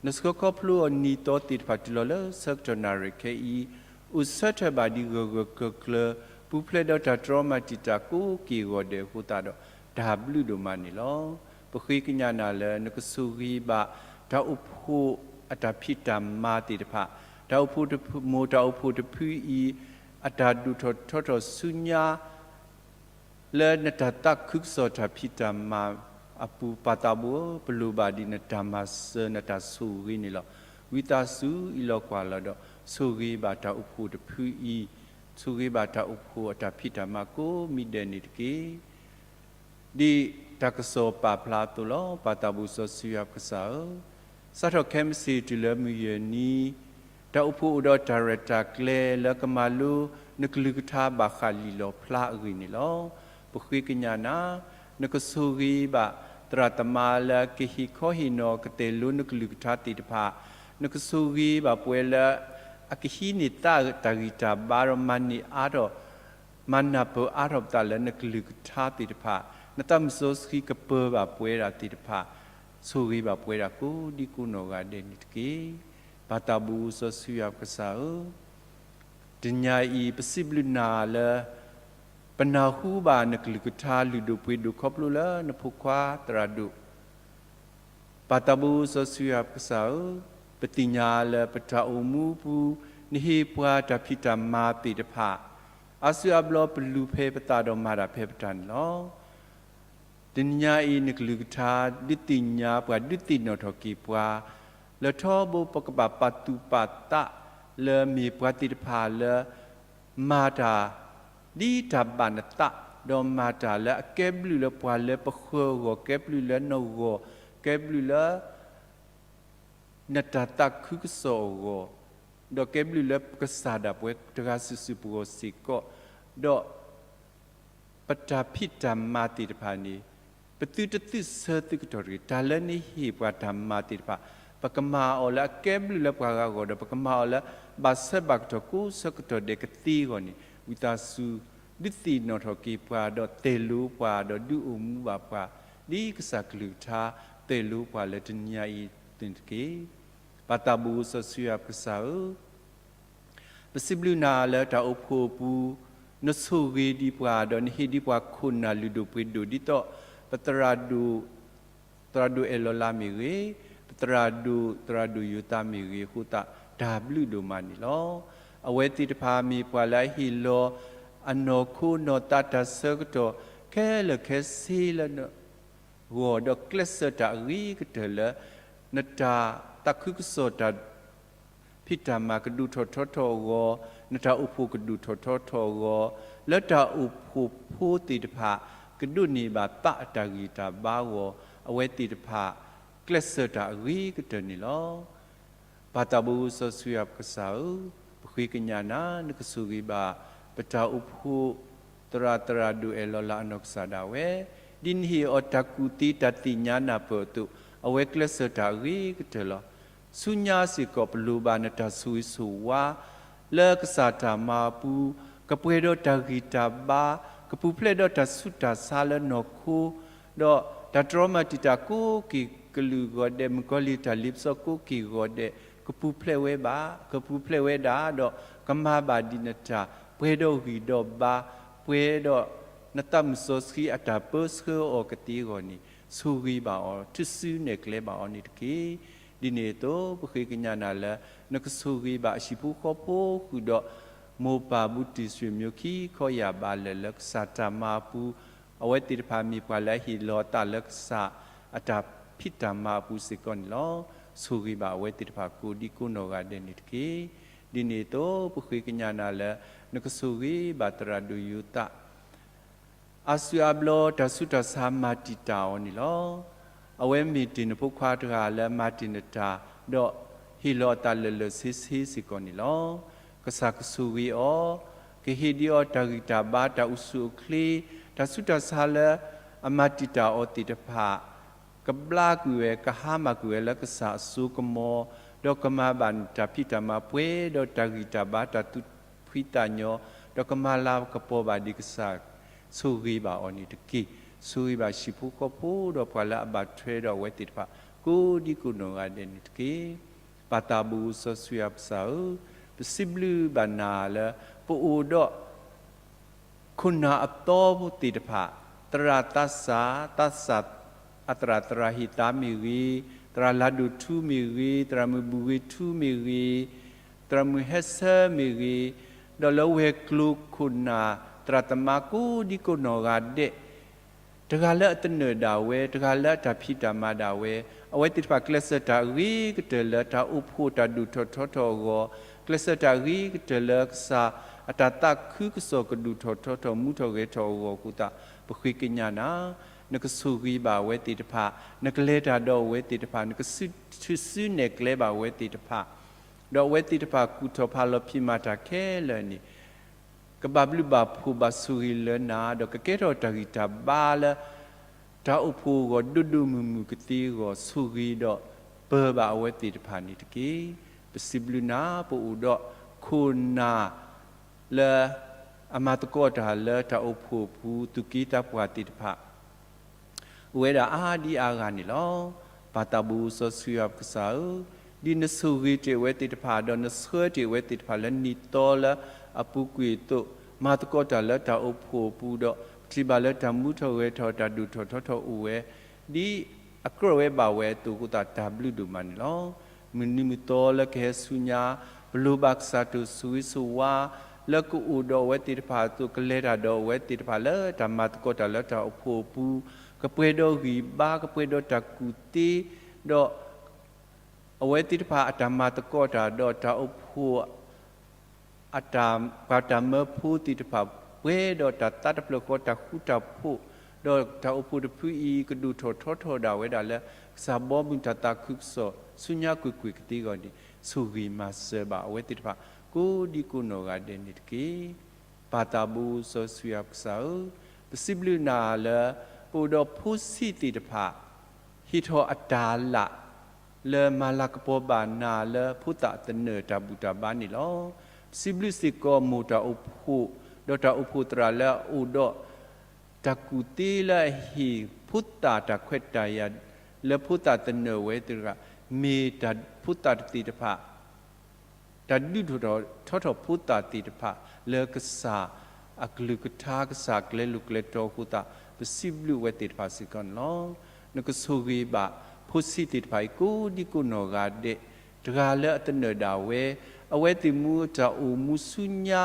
နဆှၢခီဖျိအီၤနံၤသီသ့ၣ်တဖၣ်တုၤလီၤလၢဆၢကတီၢ်နၣ်ရံၣ်ခဲအံၤ, အိၣ်ဆၢထၢၣ်ဘၣ်ဒံးဂၢၢ်ဂၢၢ်ကျၢၤကျၢၤ, ပူၤဖျဲးဒီးတၢ်တြီမၤတံာ်တာ်ကိးက့ၢ်ဂီၤဒဲးအဃိသတးဒီး တၢ်ဘျုးဒိၣ်မးန့ၣ်လီၤ. ပဃ့ကညးနၤလၢနကဆိၣ်ဂ့ၤဘၣ် တၢ်အိၣ်ဖှိၣ်အတၢ်ဖံးတၢ်မၤသ့ၣ်တဖၣ်, တၢ်အိၣ်ဖှိၣ်တဖု, မိၢ်တၢ်အိၣ်ဖှိၣ်တဖုအံၤ အတၢ်ဒိၣ်ထီၣ်ထီထီၣ်ဆူညါ လၢနတၢ်သးခုကစီၣ်တၢ်ဖံးတၢ်မၤအပူၤ ပၢ်သးဘိဧၢ, ပလိၣ်ဘၣ်ဒံးနတၢ်မၤစၢၤနတၢ်ဆိၣ်ဂ့ၤန့ၣ်လီၤ. ဝံသးစူၤအံးလီၤကွၢ်လီၤဒီး ဆိၣ်ဂ့ၤဘၣ်တၢ်အိၣ်ဖှိၣ်တဖုအံၤ, ဆိၣ်ဂ့ၤဘၣ်တၢ်အိၣ်ဖှိၣ်အတၢ်ဖံးတၢ်မၤကိးမံၤဒဲးန့ၣ်တက့ၢ်. ဒ်တၢ်ကစီၣ်ပာ်ဖျါအသိးလီၤ. ပၢ်သးဘိစီဆှံယွၤပကစၢ်ဧၢ, စးထီၣ်ခဲမုၢ်ဆ့ၣ်တုၤလၢမုၢ်ယဲၢ်နံၤ, တၢ်အိၣ်ဖှိၣ်အိၣ်ဒီးတၢ်ရဲၣ်တၢ်ကျဲၤလၢကမၤလိနကလုၢ်ကထါဘၣ်ဃးလံာ်လီၣ်ဖျါအဂ့ၢ်န့ၣ်လီၤ. ပဃ့ကညးနၤ, နကဆိၣ်ဂ့ၤဘၣ်သရၣ်သမါလၢအကဟ့ၣ်ခီဟ့ၣ်နီၤ ကတဲာ်လိနကလုၢ်ကထါသ့ၣ်တဖၣ်, နကဆိၣ်ဂ့ၤဘၣ်ပှၤလၢ အကဟံးန့ၢ်သးတၢ်ဂံၢ်တၢ်ဘါဒီးမၤန့ၢ်အါထီၣ် မၤနၢ်ပၢၢ်အါထီၣ်ပသးလၢနကလုၢ်ကထါသ့ၣ်တဖၣ်, နသးမုၢ်စီဆှံကပၢၤဘၣ်ပဝဲဒၣ်သ့ၣ်တဖၣ်, ဆိၣ်ဂ့ၤဘၣ်ပဝဲဒၣ်ကိးဒံကိးနီၢ်ဂၤဒဲးန့ၣ်တက့ၢ်. ပၢ်သးဘိစီဆှံယွၤပကစၢ်ဧၢ, တနံၤအံၤ ပစံးဘျုးနၤလၢ ပနၢ်ဟူဘၣ်နကလုၢ်ကထါလုၢ်ဒိၣ်ပှ့ၤဒိၣ်ခီဖျိလၢနဖိခွါသရၣ်ဒိၣ် ပၢ်သးဘိစီဆှံယွၤပကစၢ်ဧၢ, ပသ့ၣ်ညါလၢပတၢ်အိၣ်မူအပူၤ နဟ့ၣ်ပှၤတၢ်ဖံးတၢ်မၤသ့ၣ်တဖၣ်, အါစုအါဘျီပလူၤဖဲပသးဒီးမၤတၢ်ဖဲပတၢ်န့ၣ်လီၤ. တနံၤညါအံၤ နကလုၢ်ကထါဒုးသ့ၣ်ညါပှၤ ဒုးသ့ၣ်နီၣ်ထီၣ်က့ၤပှၤ လၢထီဘိပကဘၣ်ပာ်သူၣ်ပာ်သး လၢမ့ၢ်ပှၤသ့ၣ်တဖၣ်လၢ မၤတၢ် ဒ်တၢ်ဘၣ်နသး, ဒီးမၤတၢ်လၢအကဲဘျုးလၢပှၤလၢပဃၢၤအဂီၢ်, ကဲဘျုးလၢနဂီၢ်, ကဲဘျုးလၢ နတၢ်သးခုကစီၣ်အဂီၢ်, ဒီးကဲဘျုးလၢပကစၢ်ဒၣ်ပဝဲတဂၤစုာ်စုာ်ပဂီၢ်စ့ၢ်ကီး, ဒီး ပတၢ်ဖံးတၢ်မၤသ့ၣ်တဖၣ်န့ၣ် ပသုတသုးဆၢသုးကတီၢ်တဂ့ၤ. တၢ်လၢနဟ့ၣ်ပှၤတၢ်မၤသ့ၣ်တဖၣ် ပကမၤအီၤလၢအကဲဘျုးလၢပှၤဂၤအဂီၢ် ဒီးပကမၤအီၤလၢ ဘၣ်ဆၢဘၣ်ကတီၢ်ကိးဆၢကတီၢ်ဒဲးကသ့အဂီၢ်န့ၣ် ဝံသးစူၤ ဒုးသ့ၣ်နီၣ်ထီၣ်က့ၤပှၤ ဒီးတဲာ်လိပှၤ ဒီးဒုးအိၣ်မူဘၣ်ပှၤ ဒ်ကစၢ်ကလုၢ်ကထါ တဲာ်လိပှၤလၢတနံၤညါအံၤန့ၣ်တက့ၢ်. ပၢ်သးဘိစီဆှံယွၤပကစၢ်ဧၢ, ပစံးဘျုးနၤလၢတၢ်အိၣ်ဖှိၣ်အပူၤ နဆိၣ်ဂ့ၤဒံးပှၤ ဒီးနဟ့ၣ်ဒံးပှၤခိၣ်နၢ်လုၢ်ဒိၣ်ပှ့ၤဒိၣ် ဒ်သိး ပသရၣ်ဒိၣ် သရၣ်ဒိၣ်အဲၣ်လီၤလးမ့ၢ်ဂ့ၤ, ပသရၣ်ဒိၣ် သရၣ်ဒိၣ်ယိၤသးမ့ၢ်ဂ့ၤအဃိသတး တၢ်ဘျုးဒိၣ်မးန့ၣ်လီၤ. အဝဲသ့ၣ်တဖၣ်မ့ၢ်ပှၤလၢအဟ့ၣ်လီၤ အနီၢ်ခိနီၢ်သးတၢ်ဆၢကတီၢ် ခဲလၢာ်ခဲဆ့လၢန ဂီၢ် ဒီးကျဲးစၢးတၢ်အဂ့ၤကတၢၢ်လၢ နတၢ်သးခုကစီၣ်တၢ်ဖံးတၢ်မၤကဒိၣ်ထီၣ်ထီထီၣ်အဂီၢ်, နတၢ်အိၣ်ဖှိၣ်ကဒိၣ်ထီၣ်ထီထီၣ်အဂီၢ်, လၢတၢ်အိၣ်ဖှိၣ်ဖိသ့ၣ်တဖၣ် ကဒိးန့ၢ်ဘၣ်သးအတၢ်ဂံၢ်တၢ်ဘါအဂီၢ်, အဝဲသ့ၣ်တဖၣ် ကျဲးစၢးတၢ်အဂ့ၤကတၢၢ်န့ၣ်လီၤ. ပၢ်သးဘိစီဆှံယွၤပကစၢ်ဧၢ, ပဃ့ကညးနၤ နကဆိၣ်ဂ့ၤဘၣ် ပတၢ်အိၣ်ဖှိၣ် သရၣ်သရၣ်ဒိၣ်အဲၣ်လီၤလးအနီၢ်ကစၢ်ဒၣ်ဝဲ, ဒ်နဟ့ၣ်အီၤတၢ်ကူၣ်သ့တၢ်သ့ၣ်ညါနၢ်ပၢၢ်အသိး, အဝဲကျဲးစၢးတၢ်အဂ့ၤကတၢၢ်လီၤ. ဆူညါစ့ၢ်ကီးပလိၣ်ဘၣ်နတၢ်ဆိၣ်ဂ့ၤဆိၣ်ဝါ လၢကစၢ်တၢ်မၤအပူၤ, ကပှဲၤဒီးတၢ်ဂံၢ်တၢ်ဘါ, ကပူၤဖျဲးဒီးတၢ်ဆူးတၢ်ဆါလၢနီၢ်ခိ, ဒီးတၢ်တြီမၤတံာ်တာ်ကိးက့ၤကလုာ်ဂီၤဒဲး, မုၣ်ကီၤလံၢ်တၢ်လ့ပစီကိးက့ၤဂီၤဒဲး, ကပူၤဖျဲးဝဲဘၣ်, ကပူၤဖျဲးဝဲဒၣ်, ဒီးကမၤဘၣ်ဒံးနတၢ်ပှဲၤဒီးဂံၢ်ဒီးဘါ, ပှဲၤဒီးနသးမုၢ်စီဆှံအတၢ်ပၢဆှၢအီၤကသ့အဂီၢ်န့ၣ်, ဆိၣ်ဂ့ၤဘၣ်အီၤ, ထုးစုနဲၣ်ကျဲဘၣ်အီၤန့ၣ်တက့ၢ်. ဒ်န့ၣ်အသိး ပဃ့ကညးနၤလၢ နကဆိၣ်ဂ့ၤဘၣ်အဟံၣ်ဖိဃီဖိဃုာ်ဒီး မိၢ်ပၢ်ဘူးတံၢ်ဆွေမျိုးခံခီယၢ်ဘးလၢာ်လၢကစၢ်တၢ်မၤအပူၤ, အဝဲသ့ၣ်တဖၣ်မ့ၢ်ပှၤလၢအဟ့ၣ်လီၤအသးလၢကစၢ်အတၢ်ဖံးတၢ်မၤအပူၤစ့ၢ်ကီးန့ၣ်လီၤ. ဆိၣ်ဂ့ၤဘၣ်အဝဲသ့ၣ်တဖၣ်ကိးဒံကိးနီၢ်ဂၤဒဲးန့ၣ်တက့ၢ်. ဒ်န့ၣ်အသိး ပဃ့ကညးနၤလၢ နကဆိၣ်ဂ့ၤဘၣ်သရၣ်ဒိၣ်ယိၤသး အါစုအါဘျီတၢ်ဆူးတၢ်ဆါမၤတံာ်တာ်အီၤန့ၣ်လီၤ. အဝဲမ့ၢ်တ့ၢ်နဖိခွါတဂၤလၢအမၤတ့ၢ်နတၢ်, ဒီးဟ့ၣ်လီၤအသးလၢာ်လၢာ်ဆ့ဆ့စ့ၢ်ကီးန့ၣ်လီၤ. ကစၢ်ကဆိၣ်ဂ့ၤအီၤ, ကဟ့ၣ်ဒံးအီၤတၢ်ဂံၢ်တၢ်ဘါတၢ်အိၣ်ဆူၣ်အိၣ်ချ့, တၢ်ဆူးတၢ်ဆါလၢအမၤတံာ်တာ်အီၤသ့ၣ်တဖၣ် ကဘျါကွံာ်ဝဲ ကဟါမၢ်ကွံာ်ဝဲလၢကစၢ်အစိကမီၤ, ဒီးကမၤဘၣ်တၢ်ဖံးတၢ်မၤပှဲၤဒီးတၢ်ဂံၢ်တၢ်ဘါတၢ်သူၣ်ဖှံသးညီ, ဒီးကမၤလၤကပီၤဘၣ်ဒံးကစၢ်, ဆိၣ်ဂ့ၤဘၣ်အီၤန့ၣ်တက့ၢ်. ဆိၣ်ဂ့ၤဘၣ်ဟံၣ်ဖိဃီဖိဒီးပှၤလၢအဘၣ်ထွဲဒီးအဝဲသ့ၣ်တဖၣ် ကိးဒံကိးနီၢ်ဂၤဒဲးန့ၣ်တက့ၢ်. ပၢ်သးဘိစီဆှံယွၤကစၢ်ဧၢ, ပစံးဘျုးဘၣ်နၤလၢ ပအိၣ်ဒီး ခိၣ်နၢ်အသီဖိသ့ၣ်တဖၣ်, သရၣ်သးစၢ်, သးစၢ်အသရၣ် သရၣ်ဟ့ၣ်သါမ့ၢ်ဂ့ၤ, သရၣ်လၤဒိၣ်ထူမ့ၢ်ဂ့ၤ, သရၣ်မုၣ်ဘူၣ်ဂ့ၤထူမ့ၢ်ဂ့ၤ, သရၣ်မုၣ်ဟဲဆၢမ့ၢ်ဂ့ၤ, ဒီးလၢဝဲၤကျိၤခိၣ်နၢ် သရၣ်သမါကိးဒံကိးနီၢ်ဂၤဒဲး တဂၤလၢအသနၢၣ်ဒၣ်ဝဲ, တဂၤလၢအတၢ်ဖံးတၢ်မၤဒၣ်ဝဲ, အဝဲသ့ၣ်တဖၣ်ကျဲးစၢးတၢ်အဂ့ၤကတၢၢ်လၢတၢ်အိၣ်ဖှိၣ်တၢ်ဒိၣ်ထီၣ်ထီထီၣ်အဂီၢ်, ကျဲးစၢးတၢ်အဂ့ၤကတၢၢ်လၢကစၢ်အတၢ်သးခုကစီၣ်ကဒိၣ်ထီၣ်ထီထီၣ်မူထီၣ်ဂဲၤထီၣ်အဂီၢ်အဃိသတး ပဃ့ကညးနၤ, နကဆိၣ်ဂ့ၤဘၣ်အဝဲသ့ၣ်တဖၣ်, နကလဲၤတၢ်ဒီးအဝဲသ့ၣ်တဖၣ်, နကထုးစုနဲၣ်ကျဲဘၣ်အဝဲသ့ၣ်တဖၣ်, ဒီးအဝဲသ့ၣ်တဖၣ်ကူၣ်ထီၣ်ဖးလီၤဖံးမၤတၢ်ခဲလၢာ်န့ၣ် ကဘၣ်ဘျုးဘၣ်ဖှိၣ်ဘၣ်ဆိၣ်ဂ့ၤလၢနၤ, ဒီးကကဲထီၣ်တၢ်ဂံၢ်တၢ်ဘါလၢ တၢ်အိၣ်ဖှိၣ်အဂီၢ်ဒိၣ်ဒိၣ်မုၢ်မုၢ်ကသ့အဂီၢ် ဆိၣ်ဂ့ၤဒီးပၢၤဘၣ်အဝဲသ့ၣ်တဖၣ်န့ၣ်တက့ၢ်. ပစံးဘျုးနၤ ပအိၣ်ဒီးခိၣ်နၢ်လၢ အမၤသကိးတၢ်လၢတၢ်အိၣ်ဖှိၣ်အပူၤ သူၣ်က့သးပှၢ်သ့ၣ်တဖၣ် အိၣ်ဝဲဒၣ်အါဒံအါဂၤန့ၣ်လီၤ. ပၢ်သးဘိစီဆှံယွၤပကစၢ်ဧၢ, ဒ်နဆိၣ်ဂ့ၤတ့ၢ်အဝဲသ့ၣ်တဖၣ် ဒီးနဆှၢတ့ၢ်အဝဲသ့ၣ်တဖၣ်လၢနံၣ်သီလၢအပူၤကွံာ်အသိး မၤသကိးတၢ်လၢတၢ်အိၣ်ဖှိၣ်အပူၤဒီး ပထံၣ်ဘၣ်လၢတၢ်မူထီၣ်ဂဲၤထီၣ်တၢ်ဒိၣ်ထီၣ်ထီထီၣ်အိၣ်ဝဲ ဒ်အကြၢးဝဲဘၣ်ဝဲအသိးအဃိသတး တၢ်ဘျုးဒိၣ်မးန့ၣ်လီၤ. မုၢ်နံၤမုၢ်သီလၢကဟဲဆူညါ ပလိၣ်ဘၣ်ကစၢ်တၢ်ဆိၣ်ဂ့ၤဆိၣ်ဝါ လၢကအိၣ်ဒီးအဝဲသ့ၣ်တဖၣ်အသိး ကလဲၤတၢ်ဒီးအဝဲသ့ၣ်တဖၣ်လၢတၢ်မၤသကိးတၢ်လၢတၢ်အိၣ်ဖှိၣ်အပူၤ ကပှဲၤဒီးဂံၢ်ဘါ ကပှဲၤဒီးတၢ်ကူၣ်သ့ ဒီး အဝဲသ့ၣ်တဖၣ်အတၢ်မၤသကိးတၢ်ဒီးတၢ်အိၣ်ဖှိၣ် အတၢ် ပှၤတၢ်မၢဖိသ့ၣ်တဖၣ် ပှဲၤဒီးတၢ်သးတဖျၢၣ်ဃီတၢ်ဃူတၢ်ဖိး, ဒီးတၢ်အိၣ်ဖှိၣ်တဖုအံၤ ကဒိၣ်ထီၣ်ထီထီၣ်ဒၣ်ဝဲဒၣ်လၢ ကစၢ်ဘီမုၢ်တၢ်သးခုကစီၣ် ဆူညါကွ့ၢ်ကွ့ၢ်ကသ့အဂီၢ်န့ၣ် ဆိၣ်ဂ့ၤမၤစၢၤဘၣ်အဝဲသ့ၣ်တဖၣ် ကိးဒံကိးနီၢ်ဂၤဒဲးန့ၣ်တက့ၢ်. ပၢ်သးဘိစီဆှံယွၤပကစၢ်ဧၢ, ပစံးဘျုးနၤလၢ ပအိၣ်ဒီးဖိဆံးသ့ၣ်တဖၣ် ဟ့ၣ်ထီၣ်အတၢ်လၢ် လၢမၤလၤကပီၤဘၣ်နၤလၢဖိသၣ်သနၢၣ်တၢ်ဘူၣ်တၢ်ဘါန့ၣ်လီၤ. ပစံးဘျုးစ့ၢ်ကီးမိၢ်တၢ်အိၣ်ဖှိၣ် ဒီးတၢ်အိၣ်ဖှိၣ်သရၣ်လၢအအိၣ်ဒီး တၢ်ကူၣ်သ့လၢအဟ့ၣ်ဖိသၣ်တၢ်ခွဲးတၢ်ယာ် လၢဖိသၣ်သနၢၣ်ဝဲသ့ၣ်တဖၣ် မ့ၢ်တၢ်ဖိသၣ်တသ့ၣ်တဖၣ် တၢ်ဒုးထီၣ်ထီၣ်ထီထီၣ်ဖိသၣ်သ့ၣ်တဖၣ် လၢကစၢ်အကလုၢ်ကထါ ကစၢ်အကျဲလိၤကျဲတီအဃိသတး ပစံးဘျုးဝဲသ့ၣ်တဖၣ်စ့ၢ်ကီးန့ၣ်လီၤ. နကဆိၣ်ဂ့ၤဘၣ်ဖိဆံးသ့ၣ်တဖၣ်အံၤ ကိးဒံကိးနီၢ်ဂၤဒဲး, တဂၤလၢအသနၢၣ်ဒၣ်ဝဲ, အဝဲသ့ၣ်မူအတၢ်အိၣ်မူဆူညါ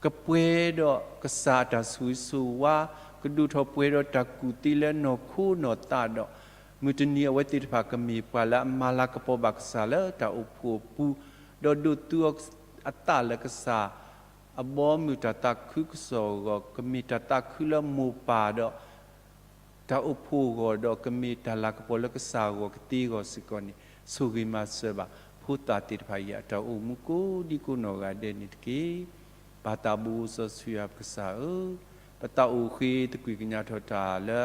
ကပှဲၤဒီးကစၢ်အတၢ်ဆိၣ်ဂ့ၤဆိၣ်ဝါ, ကဒိၣ်ထီၣ်ပှဲၤဒီးတၢ်ကူၣ်သ့လၢနီၢ်ခိနီၢ်သးဒီး မုၢ်တနံၤအဝဲသ့ၣ်တဖၣ်ကမ့ၢ်ပှၤလၢအမၤလၤကပီၤဘၣ်ကစၢ်လၢတၢ်အိၣ်ဖှိၣ်အပူၤ, ဒီးဒိးသူအသးလၢကစၢ် အဘီအမုၢ်တၢ်သးခုကစီၣ်အဂီၢ်, ကမ့ၢ်တၢ်သးခုလၢမိၢ်ပၢ်ဒီး တၢ်အိၣ်ဖှိၣ်အဂီၢ်ဒီး ကမ့ၢ်တၢ်လၤကပီၤလၢကစၢ်အဂီၢ်ကသ့အဂီၢ်စ့ၢ်ကီးန့ၣ်, ဆိၣ်ဂ့ၤမၤစၢၤဘၣ် ဖိသၣ်သ့ၣ်တဖၣ်အံၤအတၢ်အိၣ်မူကိးဒံကိးနီၢ်ဂၤဒဲးန့ၣ်တက့ၢ်. ပၢ်သးဘိစီဆှံယွၤပကစၢ်ဧၢ, ပသးအိၣ်ဃ့သကွံာ်ကညးထီၣ်တၢ်လၢ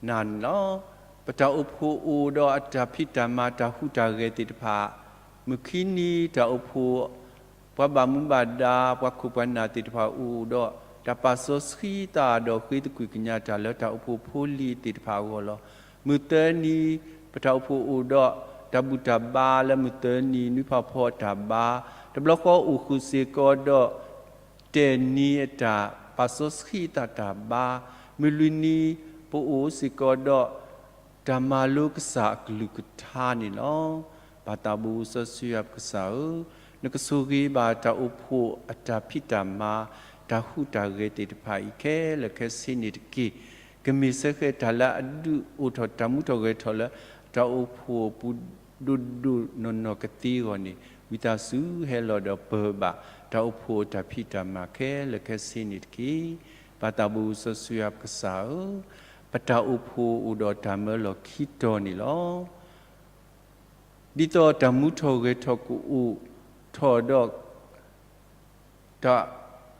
နၤန့ၣ်လီၤ. ပတၢ်အိၣ်ဖှိၣ်အိၣ်ဒီးအတၢ်ဖံးတၢ်မၤတၢ်ဟူးတၢ်ဂဲၤသ့ၣ်တဖၣ်, မုၢ်ခံနံၤတၢ်အိၣ်ဖှိၣ် ပှၤဘၣ်မူဘၣ်ဒါ ပှၤခိၣ်ပှၤနၢ်သ့ၣ်တဖၣ်အိၣ်ဒီး တၢ်ပာ်စီဆှံသးဒီးဃ့သကွံာ်ကညးတၢ်လၢတၢ်အိၣ်ဖှိၣ်ဖိလံၤသ့ၣ်တဖၣ်အဂီၢ်လီၤ. မုၢ်သၢနံၤ ပတၢ်အိၣ်ဖှိၣ်အိၣ်ဒီးတၢ်ဘူၣ်တၢ်ဘါလၢမုၢ်သၢနံၤ နွံဖးဖီအတၢ်ဘါ, တဘျီဃီအိၣ်ဃုာ်စ့ၢ်ကီးဒီး တနံၤအတၢ်ပာ်စီဆှံအသးတၢ်ဘါ, မုၢ်လွံၢ်နံၤ ပအိၣ်စ့ၢ်ကီးဒီး တၢ်မၤလိကစၢ်အကလုၢ်ကထါန့ၣ်လီၤ. ပၢ်သးဘိစီဆှံယွၤပကစၢ်ဧၢ, နကဆိၣ်ဂ့ၤဘၣ်တၢ်အိၣ်ဖှိၣ်အတၢ်ဖံးတၢ်မၤ, တၢ်ဟူးတၢ်ဂဲၤသ့ၣ်တဖၣ်အံၤခဲလၢာ်ခဲဆ့န့ၣ်တက့ၢ်. ကမ့ၢ်စ့ၢ်ကီးတၢ်လၢအဒုးအိၣ်ထီၣ်တၢ်မူထီၣ်ဂဲၤထီၣ်လၢ တၢ်အိၣ်ဖှိၣ်ပူၤဒိၣ်ဒိၣ်နီၢ်နီၢ်ကသ့အဂီၢ်န့ၣ် ဝံသးစူၤဟဲလီၤဒီးပၢၤဘၣ် တၢ်အိၣ်ဖှိၣ်အတၢ်ဖံးတၢ်မၤခဲလၢာ်ခဲဆ့န့ၣ်တက့ၢ်. ပၢ်သးဘိစီဆှံယွၤပကစၢ်ဧၢ, ပတၢ်အိၣ်ဖှိၣ်အိၣ်ဒီးတၢ်မၢလီၤခံတီၤန့ၣ်လီၤ. ဒ်သိးတၢ်မူထီၣ်ဂဲၤထီၣ်ကအိၣ်ထီၣ်ဒီး တၢ်